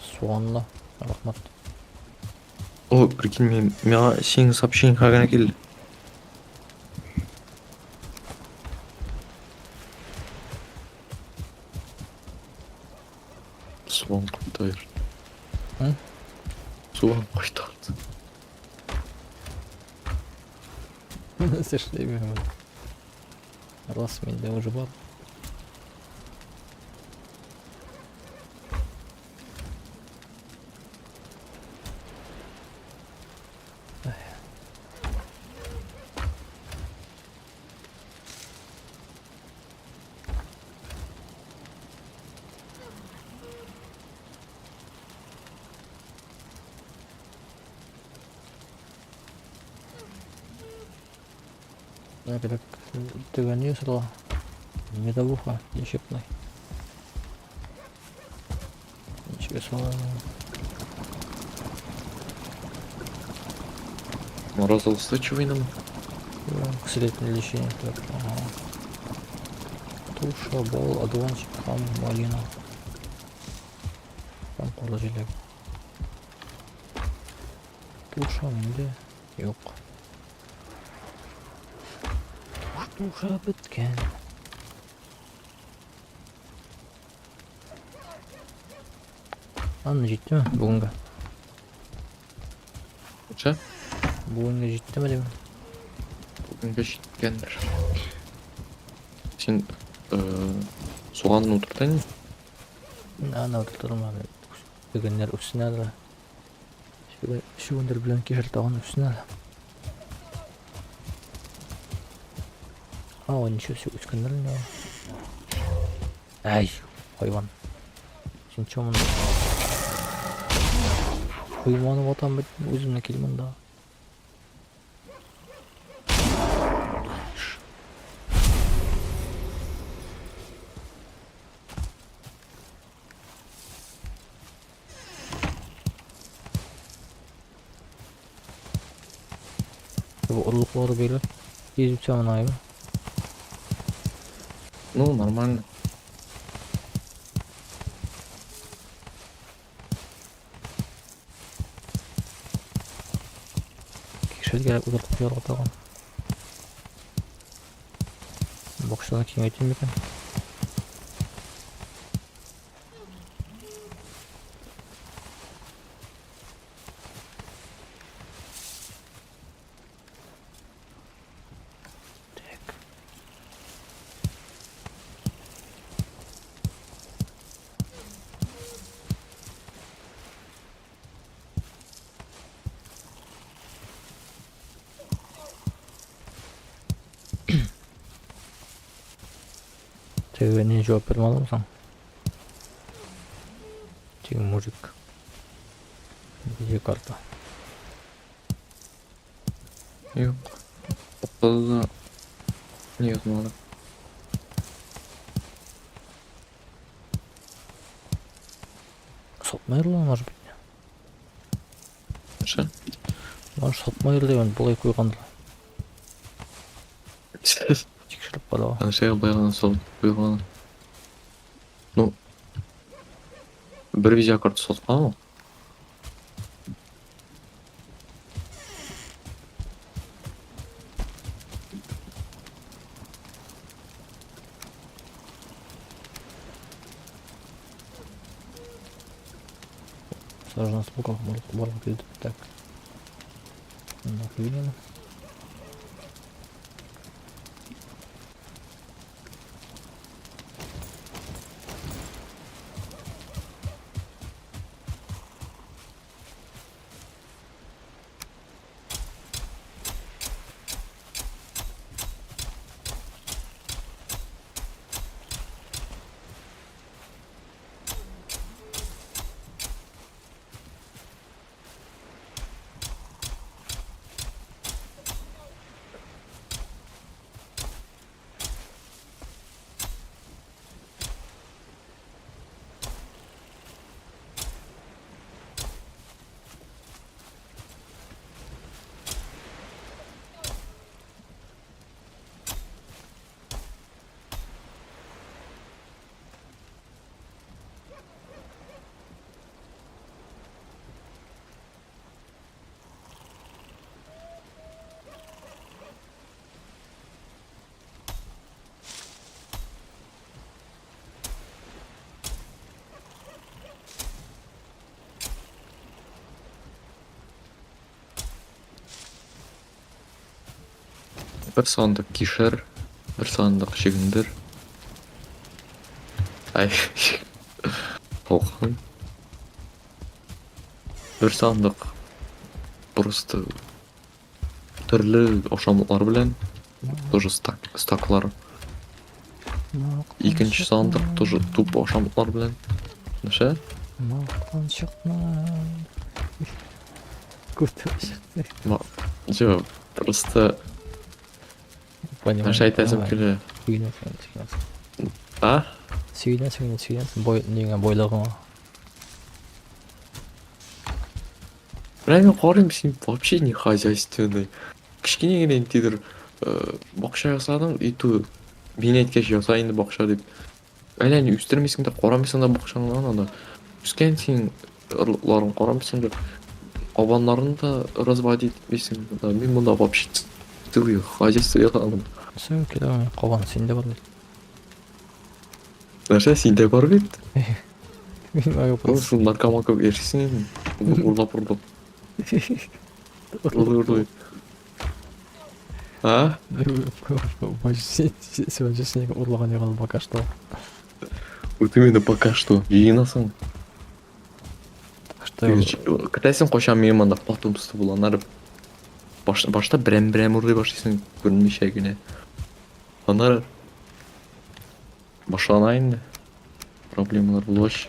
S1: Суганлы. Рәхмәт.
S2: О, прикинь, мин миңа синең сообщение гына килде. Суган кайтар.
S1: М?
S2: Суган кайтарды.
S1: Нәрсә эшләйм мин? Рас миндә уже бар. Так, төгән ясала. Медовуха лечебный. Ничего ясала.
S2: Морозоустойчивый нам.
S1: Среднее лечение. Так, ага. Туша, бал, одуванчик, хам, малина. Там курлы җиләк. Туша миндә юк. Туша беткән. Аны җиттеме бүгенгә?
S2: Ничә?
S1: Бүгенгә җиттеме дим?
S2: Бүгенгә җиткәндер. Син суганны утыртайын.
S1: Аны утыртырмын әле. Бүгеннәр үссен әле. Чөгендер белән кишер тагын үссен әле. А, ничего себе, үскәннәр инде. Әй, хайван. Син чё монда? Койманы ватам бит, үземне кил монда. Бу орлыклары биреп, тиз үсә моны айбы.
S2: Ну, нормально.
S1: Кишер кирәк утыртып куярга тагын. Бакчаны киңәйтим микән? Так. Теге не җавап бирми аламсың? Теге мужик. Видеокарта.
S2: Юк. Туктады да. Не язмады.
S1: Сатмайырлар, может быть.
S2: Нәрсә?
S1: Может, сатмайыр дигән болай куйгандыр. Тикшереп карау.
S2: Нәрсәгә болай гына салып куйган? Ну, бер видеокарта саткан ул.
S1: Сажена с луком барлык килде. Так. Нахуй.
S2: Бер сандык кишер, бер сандык чөгендер. Ай, талкан. Бер сандык просто төрле ашамлыклар белән, тоже стак, стаклар. Икенче сандык тоже туп ашамлыклар белән. Нәрсә?
S1: Мактанчыкны. Күтәреп чыкты.
S2: Юк, просто
S1: Понимаю.
S2: нәрсә әйтәсем килә.
S1: Сөйлә, сөйлә, сөйлә.
S2: А?
S1: Сөйлә, сөйлә, сөйлә. Бой, нигә бойлыгыңа.
S2: Менә мин карыйм, син вообще не хозяйственный. Кечкенә генә ниндидер бакча ясадың, и то мин әйткәч яса инде бакча дип. Әллә ни үстермисең дә, карамыйсың да бакчаңны анда. Үскән син орлыкларын карамыйсың да, кабаннарны да разводить итмисең. Да, мин монда вообще целый хозяйство ясадым.
S1: Син килә, кабан синдә бар бит.
S2: Нәрсә, синдә бар бит?
S1: Мин аю
S2: Ул шул наркоман кебек яшисең инде. Урлап урлап. Урлый урлый. А?
S1: Вообще урлаган юк пока что.
S2: Вот именно пока что. Җыенасың.
S1: Что
S2: Көтәсең кайчан минем анда потомство була. Аннары башта берәм-берәм урлый башлыйсың, күренмичә генә. Аннары башлана инде. Проблемалар булгач.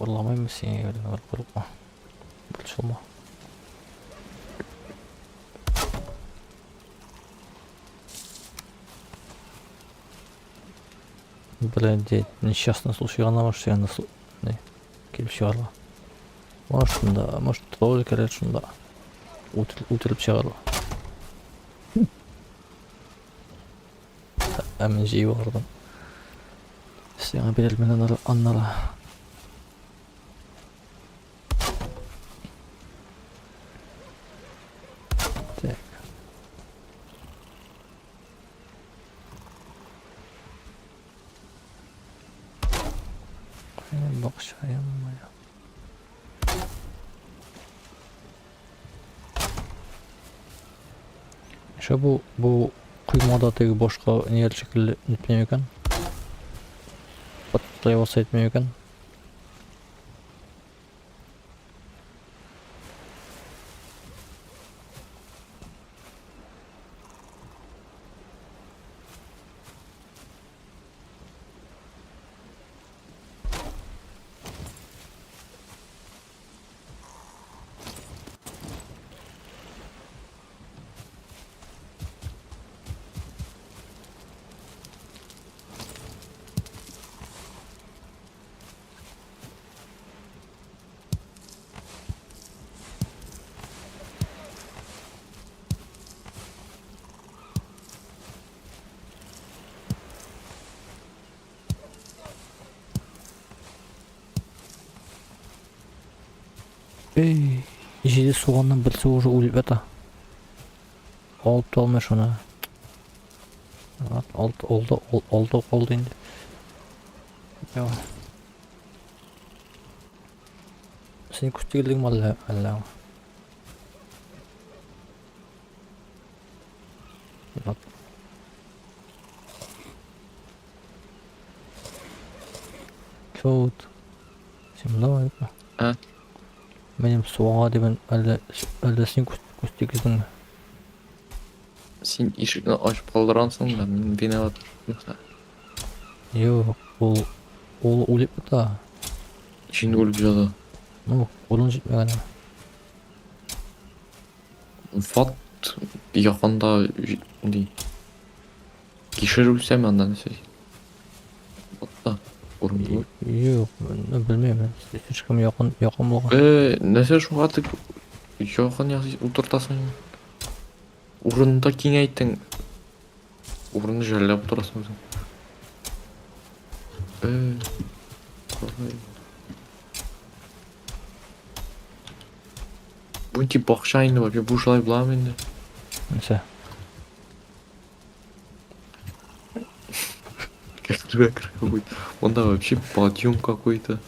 S1: Урламыйм сине, курыкма. Борчылма. Блядь, несчастный случай гына может янда не килеп чыгарга. Может шунда, может тоже керер шунда. Үтереп чыгарга. Ә мин җыеп алырдым. Сиңа бирелмәгән аннары, аннары. Так. Бакча янмая. Ошо бу коймада теге башка ниләр шикелле нитмәй микән? Патлай алса әйтмәй микән? Эй, җиде суганның берсе уже үлеп ята. Алып та алмый шуны. Алты, алты, алты калды инде. Давай. Син күз тигелдеңме әллә? Әллә. Чут. Син монда ма юкмы?
S2: А?
S1: Минем суга дигән әллә әллә син күз күз тигездеңме?
S2: Син ишекне ачып калдыргансың да, мин виноват.
S1: Юк, ул ул үлеп ята.
S2: Син үлеп ята.
S1: Ну, урын җитмәгән.
S2: Фат якында ди. Кишер үлсәме анда нәрсә? Фатта урын булыр.
S1: Юк, ну, белмим. Слишком якын якын булган.
S2: Нәрсә шуңа тик якын ясый утыртасың. Урынны да киңәйттең. Урынны жәлләп утырасың үзең. Карай. Бу Бу нинди бакча инде вообще, бу шулай буламы инде?
S1: Нәрсә?
S2: Как тебя будет? Монда вообще подъем какой-то.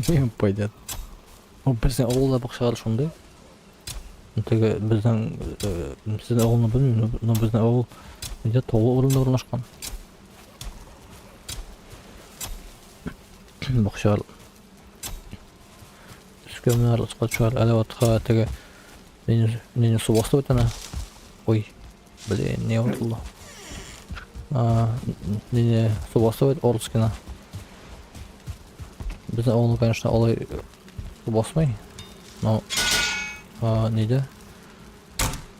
S1: Не пойдет. Ну, безнең авылда бакчалар шундый. Теге безнең сезнең авылны белмим, но безнең авыл инде таулы урында урнашкан. Бакчалар өскә менәр, аска төшәр, әле атка теге мине су басты бит әнә. Ой, блин, не онытылды. Мине су басты бит Орскина. Безнең авылны, конечно, алай су басмый. Но нидә?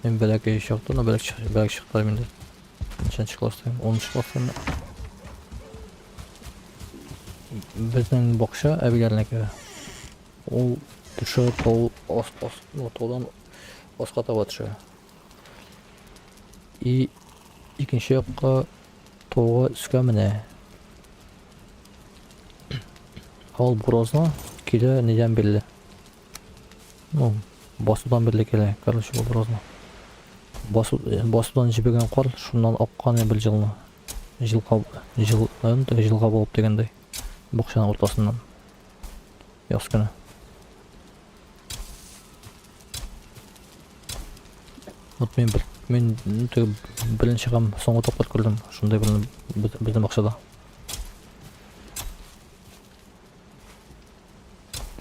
S1: Мин бәләкәй чакта, но бәләкәй чакта инде. Ничәнче класста? 10 класста. Безнең бакча әбиләрнеке. Ул төшә тау ас, ас, ну, таудан аска таба төшә. И икенче якка тауга өскә менә. Ал буразна килә нидән бирле. Ну, басудан бирле килә, короче, бу буразна. Басу, басудан җебегән кар шуннан аккан бер җылны. Җылка, җыл, җылга булып дигәндәй. Бакчаның уртасыннан. Яз көне. Вот мин бер мин теге беренче һәм соңгы тапкыр күрдем шундый берне безнең бакчада.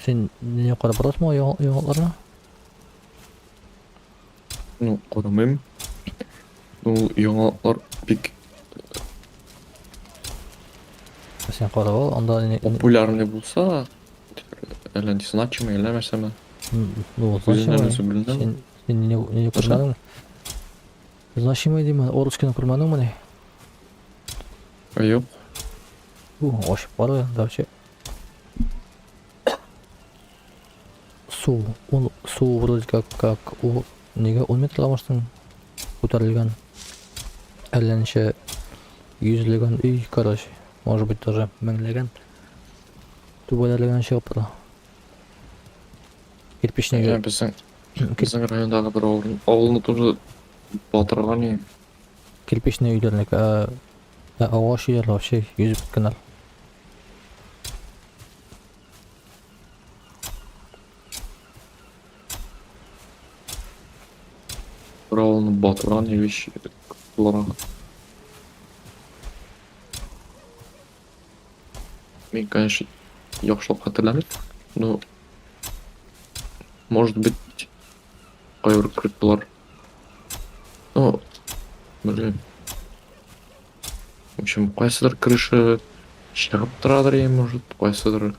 S1: Син не карап барасыңмы яңалыкларны?
S2: Ну, карамыйм. Ну, яңалыклар бик
S1: Син карап ал, анда не
S2: популярный булса, әллә ни значимый, әллә нәрсәме.
S1: Ну,
S2: Үзеннән
S1: значимый.
S2: үзе беленә.
S1: Син не
S2: Нәрсә?
S1: күрмәдеңме? Значимый дим, урыс кино күрмәдеңмени?
S2: Юк.
S1: У, ачып бара, вообще. Су, ул су вроде как ул нигә 10 метр алмаштың күтәрелгән. Әллә ничә йөзләгән өй, короче, может быть даже меңләгән түбәләр чыгып тора. Кирпичный
S2: Ә, безнең райондагы бер авыл, авылны тоже батырган и
S1: кирпичный өйләрнеке, ә агач өйләр вообще йөзеп беткәннәр.
S2: Бер авылны батырган и вещь буларак. Мин, конечно, яхшылап хәтерләмим, но может быть, кайбер крыттылар. Ну, белмим. В общем, кайсыдыр крыша чыгып торадыр, я, может, кайсыдыр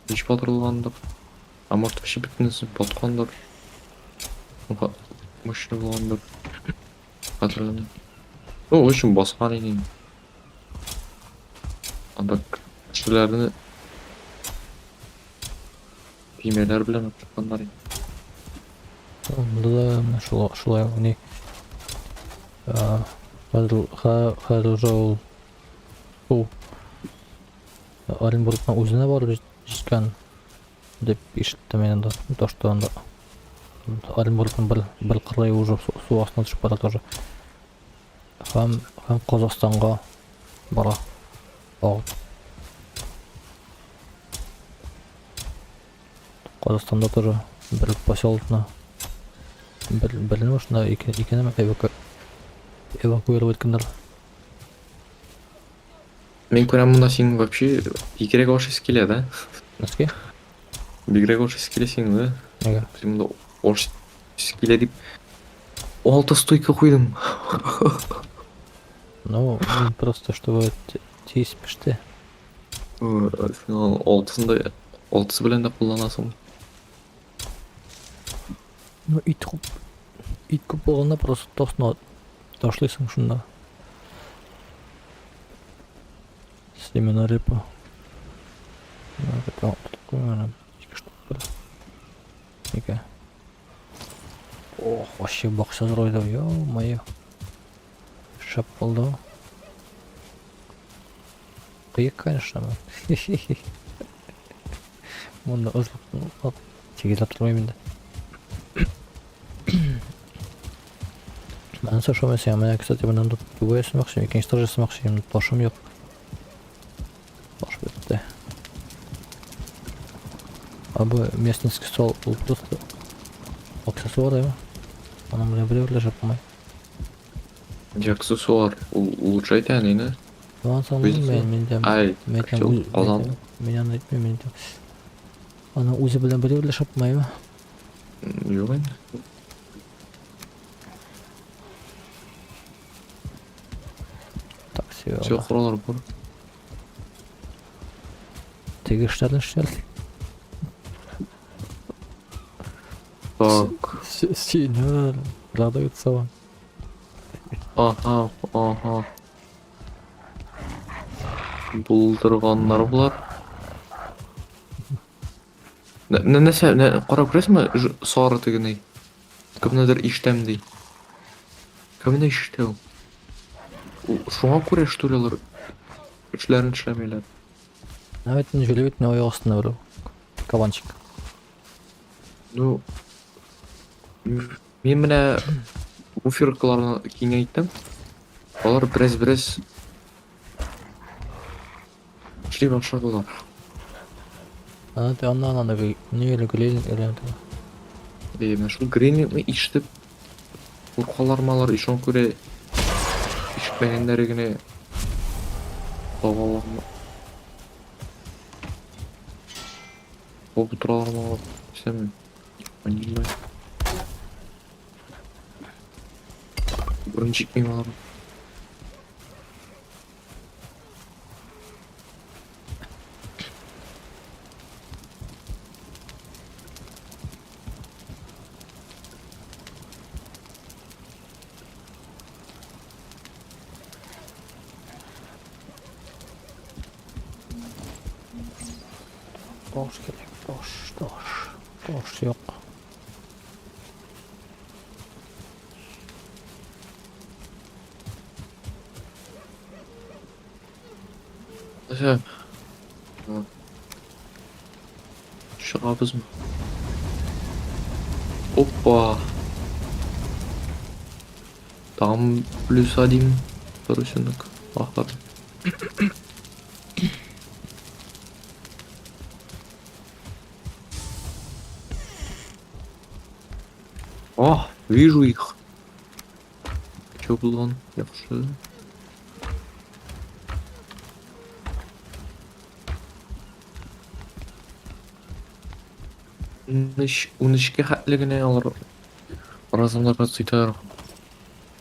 S2: һич батырылгандыр. А может, вообще бөтенесе баткандыр. Ну, мощный булгандыр. Хәтерләмим. Ну, в общем, баскан иде. Анда кешеләрне көймәләр белән алып чыкканнар инде.
S1: Монда да менә шулай ни. Хәзер хәзер уже ул су Оренбургның үзенә барып җиткән дип ишеттем мин инде. То, что анда Оренбургның бер кырые уже су астына төшеп бара тоже. Һәм Казахстанга бара. Агып. Казахстанда тоже бер поселокны берне шунда икене эвакуировать иткәннәр.
S2: Мин күрәм монда син вообще бигрәк ашыйсы килә, да?
S1: Нәрсәгә?
S2: Бигрәк ашыйсы килә синең, да?
S1: Нигә?
S2: Син монда ашыйсы килә дип алты стойка куйдым.
S1: Ну, мин просто чтобы тиз пеште.
S2: Син аның алтысын да алтысы белән дә кулланасың.
S1: Ну, ит күп булганда просто тосны ташлыйсың шунда. Семена репа. Ике штук бер. Ике. Ох, вообще бакча зур иде, ё-моё. Шәп булды. Кыек, конечно, бу. Монда озак Тигезләп тормыйм инде. Монысы ошамый сиңа. Менә, кстати, моннан да түбә ясамакчы, икенче этаж ясамакчы, ташым юк. Таш бетте. А бу местный стол ул просто аксессуар, әйме? Аның белән берәү дә булмый.
S2: Аксессуар ул улучшает әнине.
S1: Ну, аны мин мин дә
S2: Ай,
S1: мин әйтәм,
S2: Казан.
S1: Мин аны әйтмим, мин әйтәм. Аның үзе белән берәү дә шапмаймы?
S2: Юк инде.
S1: Так, все.
S2: Все, кораллар бар.
S1: Теге эшләрне эшләр.
S2: Так.
S1: Сильно радуется вам.
S2: Ага, ага. Булдырганнар болар. Нәрсә, карап күрәсеңме, сары тегене? Кемнедер ишетәм ди. Кемне ишетә ул? Шуңа күрә что ли алар эшләрен эшләмиләр.
S1: Ә бит җүле бит аяк астында берәү. Кабанчик.
S2: Ну, мин менә буферкаларны киңәйттем. Алар бераз-бераз эшли башладылар.
S1: Ана те аннан анда ни әле грилинг өйрәнде.
S2: И менә шул грилингны ишетеп куркалармы алар, и шуңа күрә ишетмәгәннәре генә табалармы? Куып утыралармы алар? Сәме? Понимаю. Борын җитмим аларга.
S1: Таш кирәк, таш, таш. Таш юк.
S2: Нәрсә? Чыгабызмы? Опа! Там плюс один поросенок. Ахар. О, вижу их. Чё булган? Яхшы. 13, 13-кә хәтле генә алар разумнарга цитар.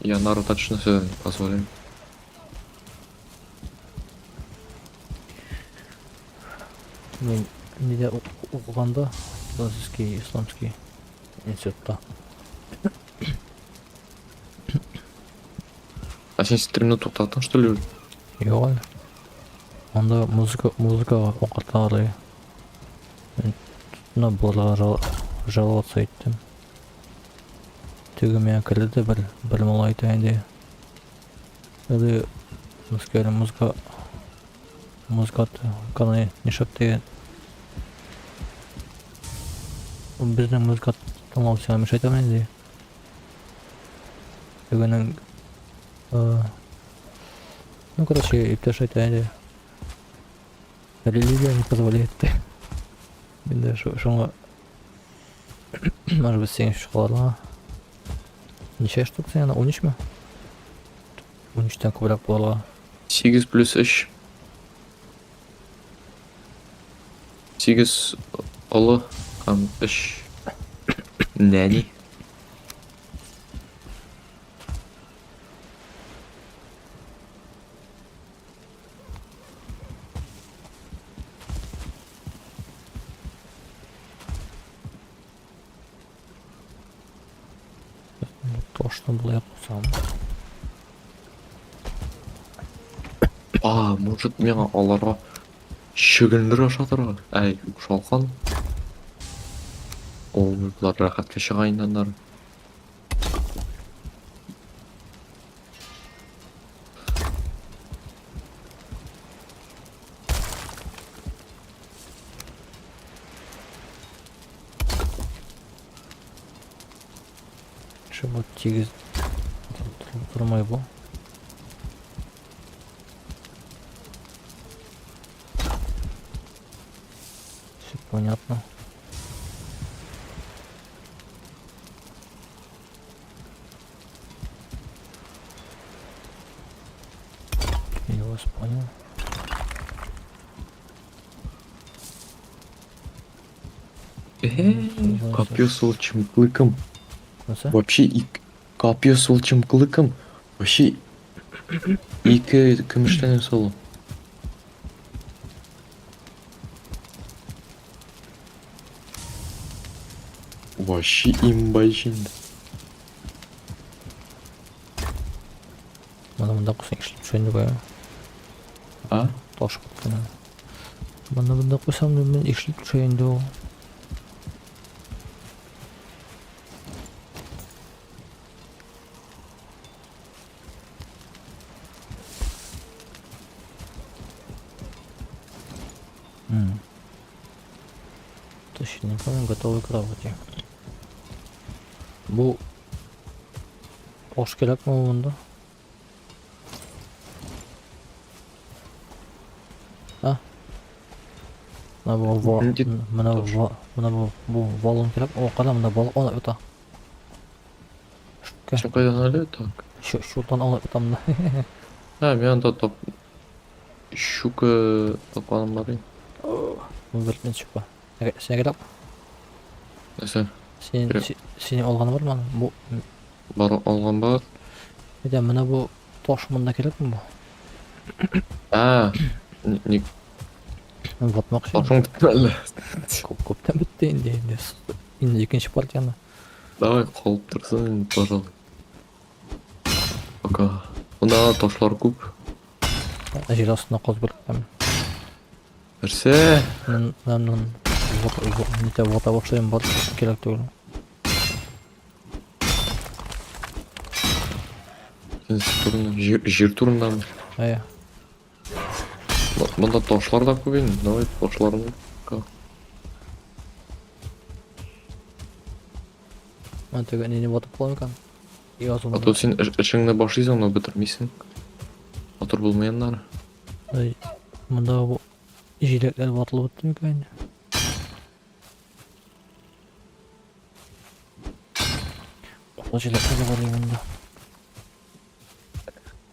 S2: Я нару точно себе не позволю.
S1: Мин нидә укыганда, Французский, исламский институтта.
S2: А син стримны туктаттың, что ли?
S1: Юк әле. Анда музыка укыталар. Мин тотынып боларга жаловаться иттем. Теге миңа керде дә бер малай әйтә инде. Әле Мәскәүдә музыка каналы нишләп дигән. Безнең музыка тыңлау сиңа мешать инде. Тегенең ну, короче, иптәш әйтә инде. Религия не позволяет. Мин дә шуңа может быть син чыгарга. Ничә штук син ана? 13 ме? 13-тән күбрәк булырга.
S2: 8 плюс 3. 8 олы һәм 3 нәни.
S1: Ташны болай куйсам.
S2: А, может миңа аларга чөгендер ашатырга? Әй, шалкан. Ул болар рәхәткә чыга инде аннары.
S1: Чтобы тигез тормай бу. Все понятно. Я вас понял.
S2: Копье с волчьим клыком.
S1: Нәрсә?
S2: Вообще ик... Копье с волчьим клыком. Вообще ике көмештән ясала. Вообще имба инде.
S1: Менә монда куйсаң ишләп төшә инде бая.
S2: А?
S1: Таш кына. Моны монда куйсам, мин ишләп төшә инде ул. М. Точно, не помню, готовы к работе. Бу аш кирәкме монда? А? Менә бу ва,
S2: Нинди
S1: менә
S2: таш?
S1: ва, менә бу бу валун кирәк. О, кара, монда балык алып ята. Шүккә.
S2: Син кайдан әле? Так.
S1: Шу, шурдан алып ятам да.
S2: Һа, мин анда тап щука тапканым бар иде.
S1: Бу бер щука. Син кирәк?
S2: Нәрсә?
S1: Син
S2: Кирәк.
S1: синең алганы бармы аның? Бу
S2: Бар алган бар.
S1: әйдә, менә бу таш монда кирәкме бу?
S2: А, ни
S1: Ватмакчы.
S2: ташың бетте әллә?
S1: Күп күптән бетте инде инде. Инде икенче партияны.
S2: Давай калып торсын инде, пожалуй. Пока. Монда ташлар күп.
S1: Җир астына казып керттем.
S2: Нәрсә?
S1: Мин менә нитә вата башлыйм, бар кирәк түгел.
S2: Син турында, җир, җир турындамы?
S1: Әйе.
S2: Монда ташлар да күп инде. Давай ташларны.
S1: Менә теге нине ватып калам икән.
S2: Язуны. А то син эшеңне башлыйсың, но бетермисең. Матур булмый аннары.
S1: Ай, монда бу җиләкләр ватылып бетте микән инде? Кызыл җиләкләр дә бар монда.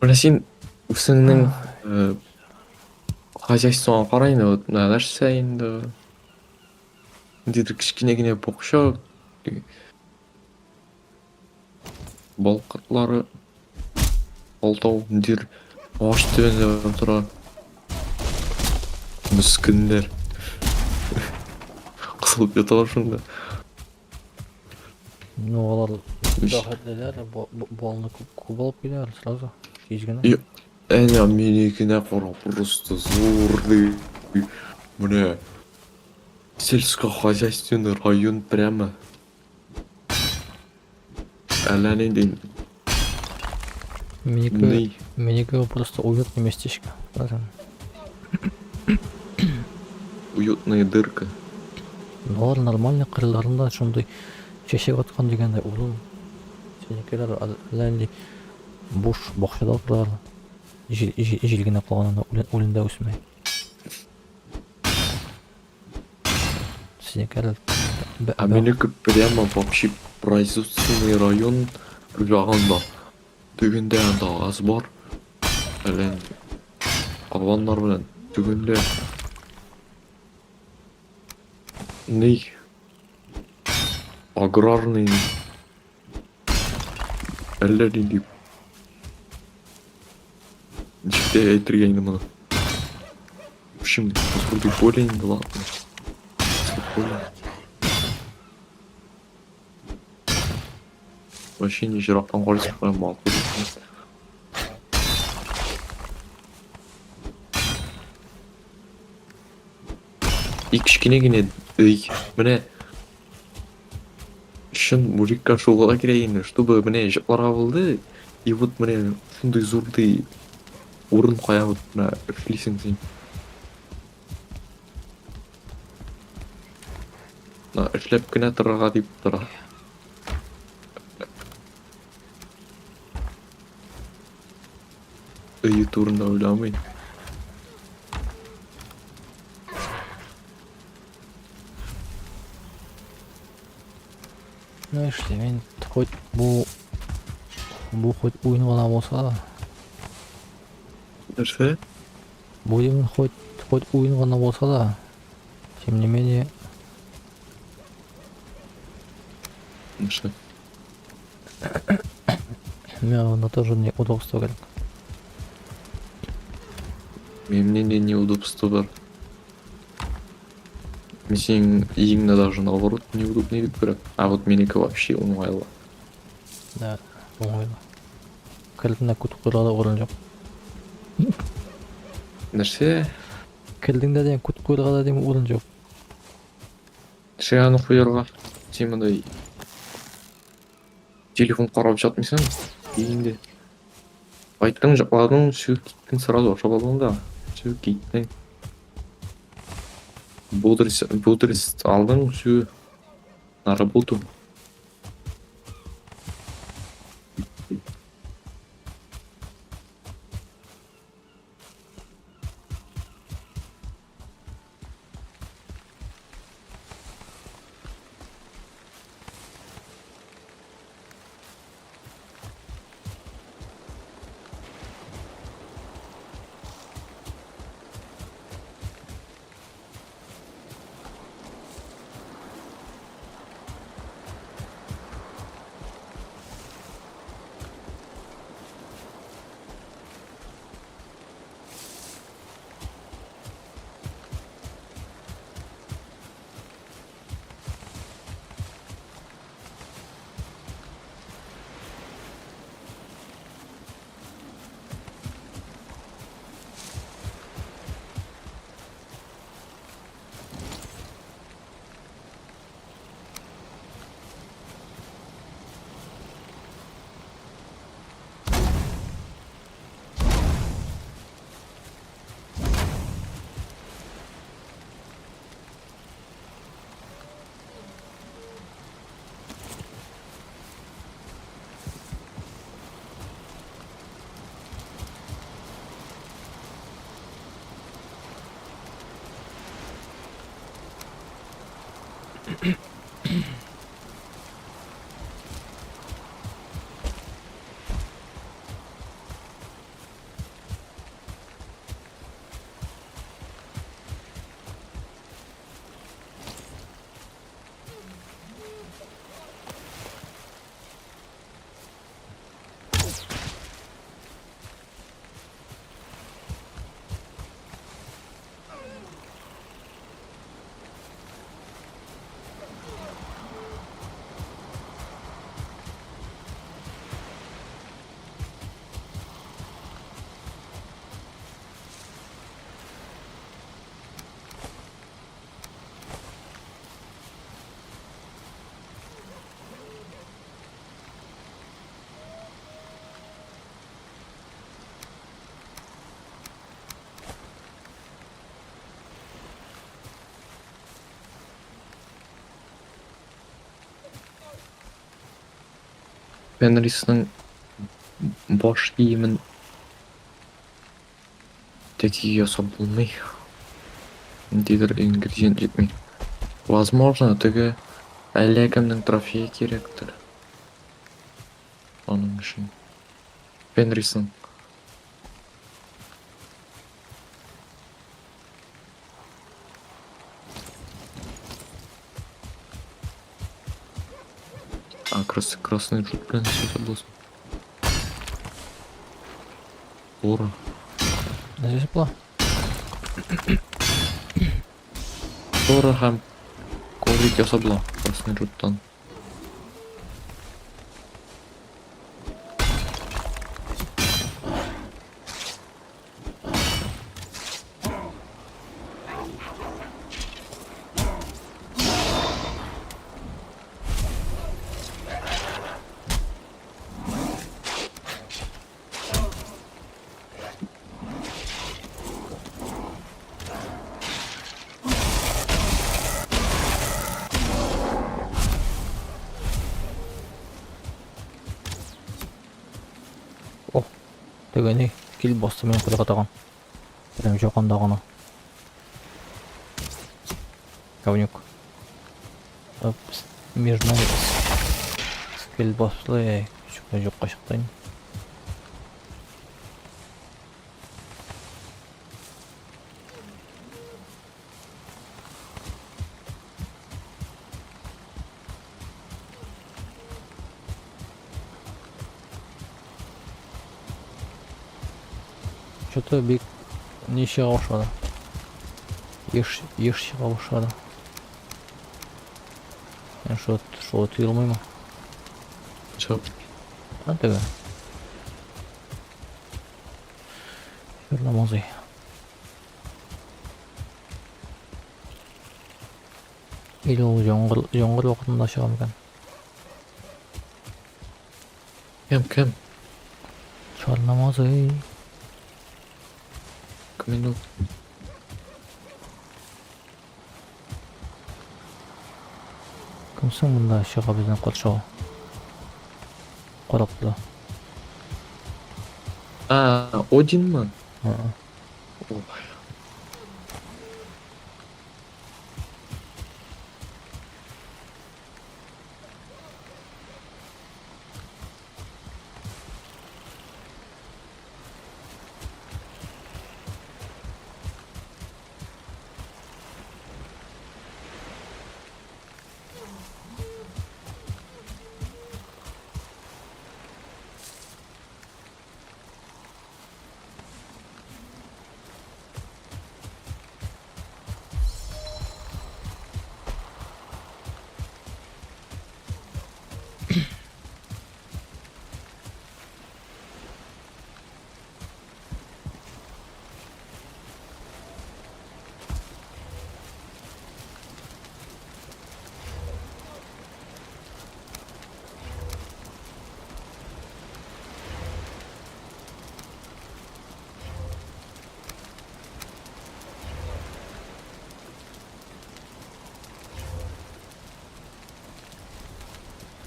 S2: Менә син үзеңнең хозяйствоңа кара инде, вот менә нәрсә инде. Ниндидер кечкенә генә бакча. Бал кортлары алтау ниндидер агач төбендә тора. Мескеннәр. Кысылып яталар шунда.
S1: Ну, алар бәхетлеләр, балны күп күп алып киләләр сразу. Тиз генә.
S2: И, әнә минекенә кара, просто зур ди. Менә сельскохозяйственный район прямо. Әллә нинди
S1: Минеке,
S2: ни.
S1: минеке просто уютное местечко. Братан.
S2: Уютная дырка.
S1: Алар нормально кырларында шундый чәчәк аткан дигәндәй урын. Синекеләр әллә нинди буш бакчада утыралар. Җил, җил, җил генә калган анда үлән, үлән дә үсми. Синекеләр
S2: А минеке прямо вообще производственный район ягында. Тегендә анда газ бар. Әллә инде кабаннар белән тегендә ни аграрный әллә нинди ничек тә әйтергә инде моны. В общем, зур поле инде, ладно. Поле. Вообще не жирактан карыйсың, прям матур. И кечкенә генә өй. Менә чын мужикка шул гына кирәк инде, чтобы менә җыкларга булды. И вот менә шундый зурдый урын кая вот менә эшлисең син. Менә эшләп кенә торырга дип тора. Өе турында уйламый.
S1: Ну эшли, мин хоть бу хоть уен гына булса да.
S2: Нәрсә?
S1: Бу димин хоть уен гына булса да, тем не менее.
S2: Нәрсә?
S1: Миңа анда тоже неудобство кирәк.
S2: Минем нинди неудобство бар? Мин синең өеңне даже наоборот неудобный дип күрәм. А вот минеке вообще уңайлы.
S1: Да, уңайлы. Кердең дә күт куярга да урын юк.
S2: Нәрсә?
S1: Кердең дә дигән күт куярга да дигән урын юк.
S2: Нәрсә аны куярга? Син монда телефон карап жатмыйсың өеңдә. Кайттың, йокладың, всё, киттең, сразу ашап алдың да, всё, киттең. Бодрость, бодрость алдың, всё, на работу. Фенрисның баш киемен тәки ясап булмый. Ниндидер ингредиент җитми. Возможно, теге әллә кемнең трофее кирәктер. Аның өчен. Фенрисның. А, красный жут белән ясап булсын. Тора.
S1: Нәрсә була?
S2: Тора һәм коврик ясап була красный жуттан.
S1: О, теге ни? Килеп басты минем кулга тагын. Прям якында гына. Говнюк. Между нами килеп басты, эй, юкка чыкты инде. Что-то бик не чыга башлады. Еш, еш чыга башлады. Мен шо, шо тоелмыймы?
S2: Чыгып.
S1: А теге. Черномазый. Или ул яңгыр, яңгыр вакытында чыга микән?
S2: Кем, кем?
S1: Черномазый.
S2: Кем инде ул?
S1: Кем соң монда чыга безнең каршыга? Карап тора.
S2: А, Одинмы?
S1: А.
S2: Ой.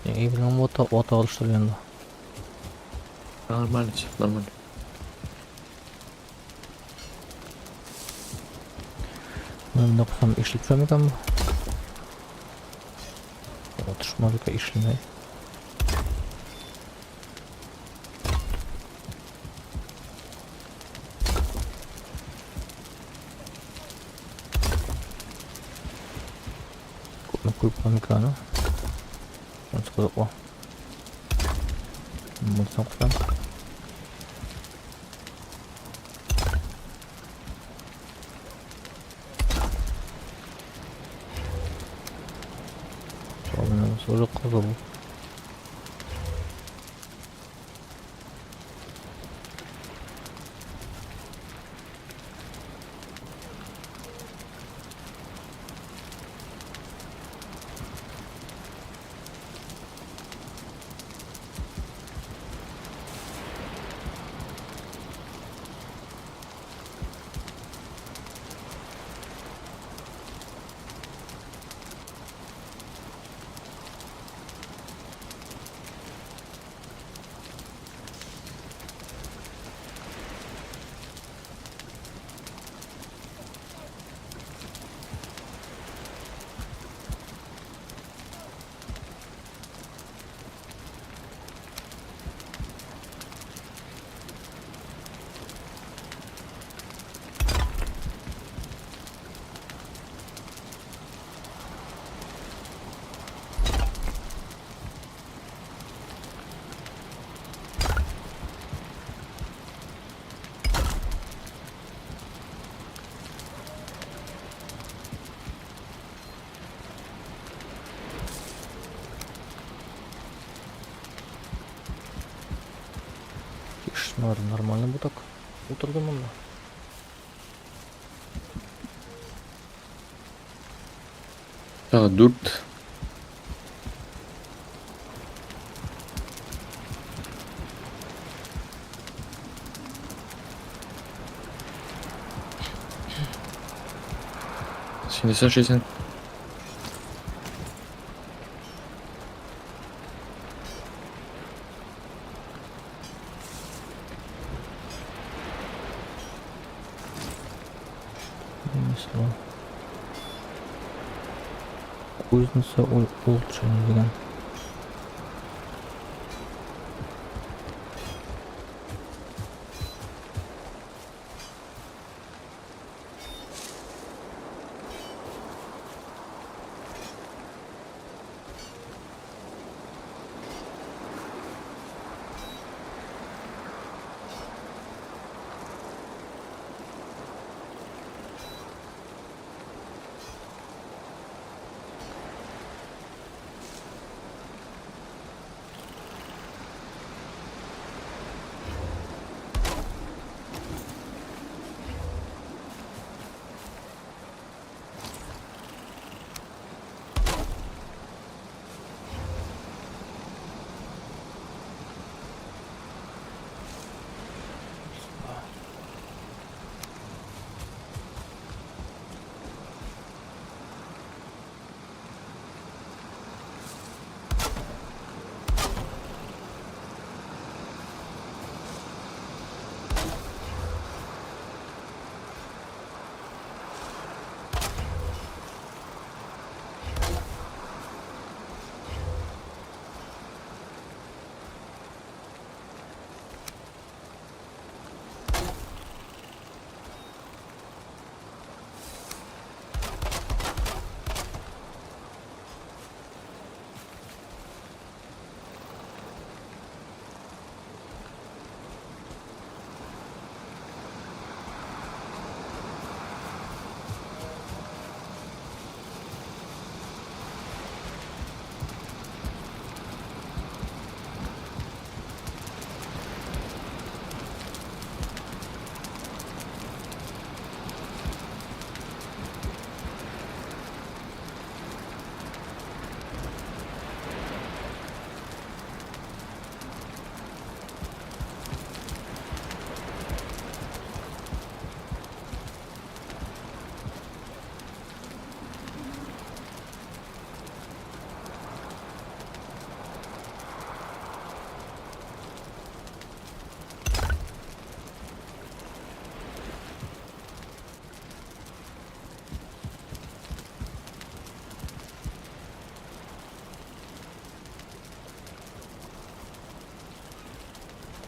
S1: И белән вата, вата алыштырып янда.
S2: Нормально все, нормально.
S1: Монда куйсам ишелеп төшә микән бу? Төшмәде икән, ишелмәй. Күпме куеп була микән аны? Шунысы кызыклы. Монысын куйсам. Уже кызыл. Тишмар нормально бу так. Утырды монда.
S2: Тагы дүрт. Син нәрсә эшлисең?
S1: Кузница улучшение дигән.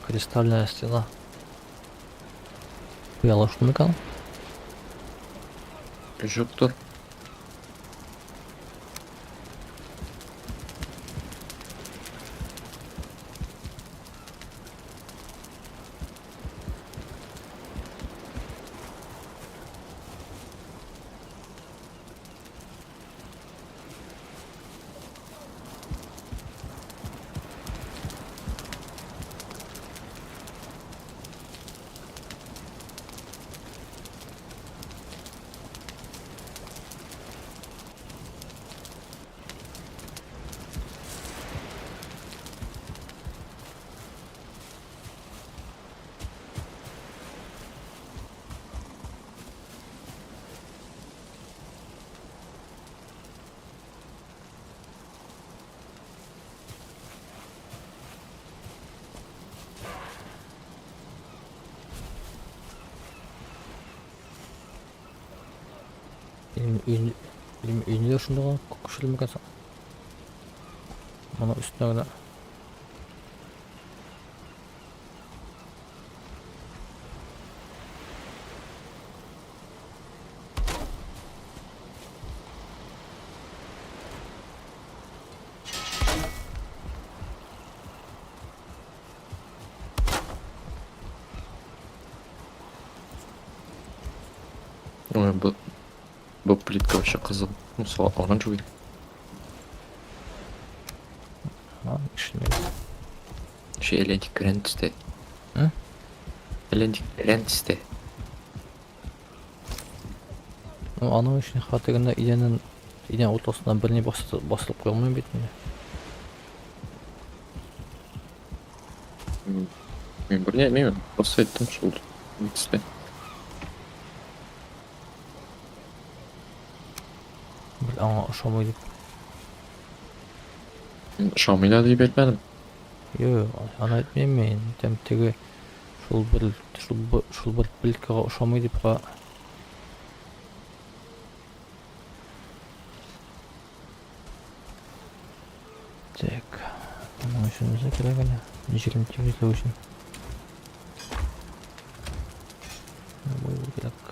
S1: Кристальная стена. Пыяла шуны микән?
S2: Юктыр.
S1: Өйне дә шунда гына күчерелмәгән микән соң? Моның өстенә генә.
S2: Ой, бу плитка вообще кызыл. Ну, оранжевый.
S1: А, ишелмәгән.
S2: Вообще элентик көрән төстә.
S1: М?
S2: Элентик көрән төстә.
S1: Ну, аның өчен хәтта генә идәннән идән уртасына берни басылып куя алмыйм бит инде.
S2: Мин берни әйтмим, просто әйттем шул төстә.
S1: Бер аңа ошамый дип.
S2: Мин ошамый да дип әйтмәдем.
S1: Юк, аны әйтмим мин. Әйтәм теге шул бер плиткага ошамый дип ка. Так. Моның өчен нәрсә кирәк әле? Җирне тигезләү өчен. Бу кирәк.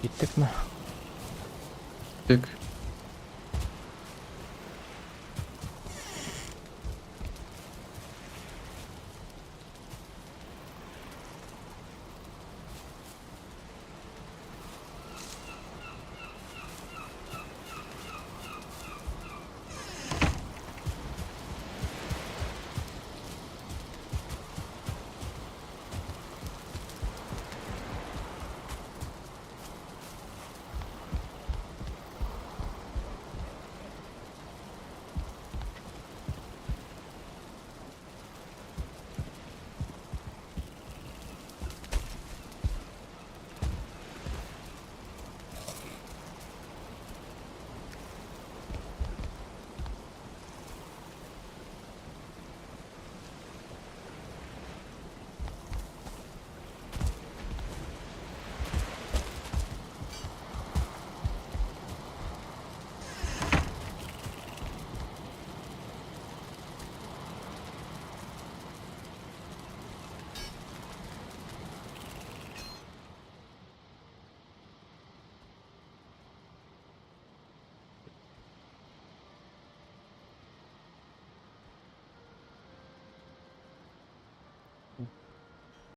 S1: Киттекме?
S2: Киттек.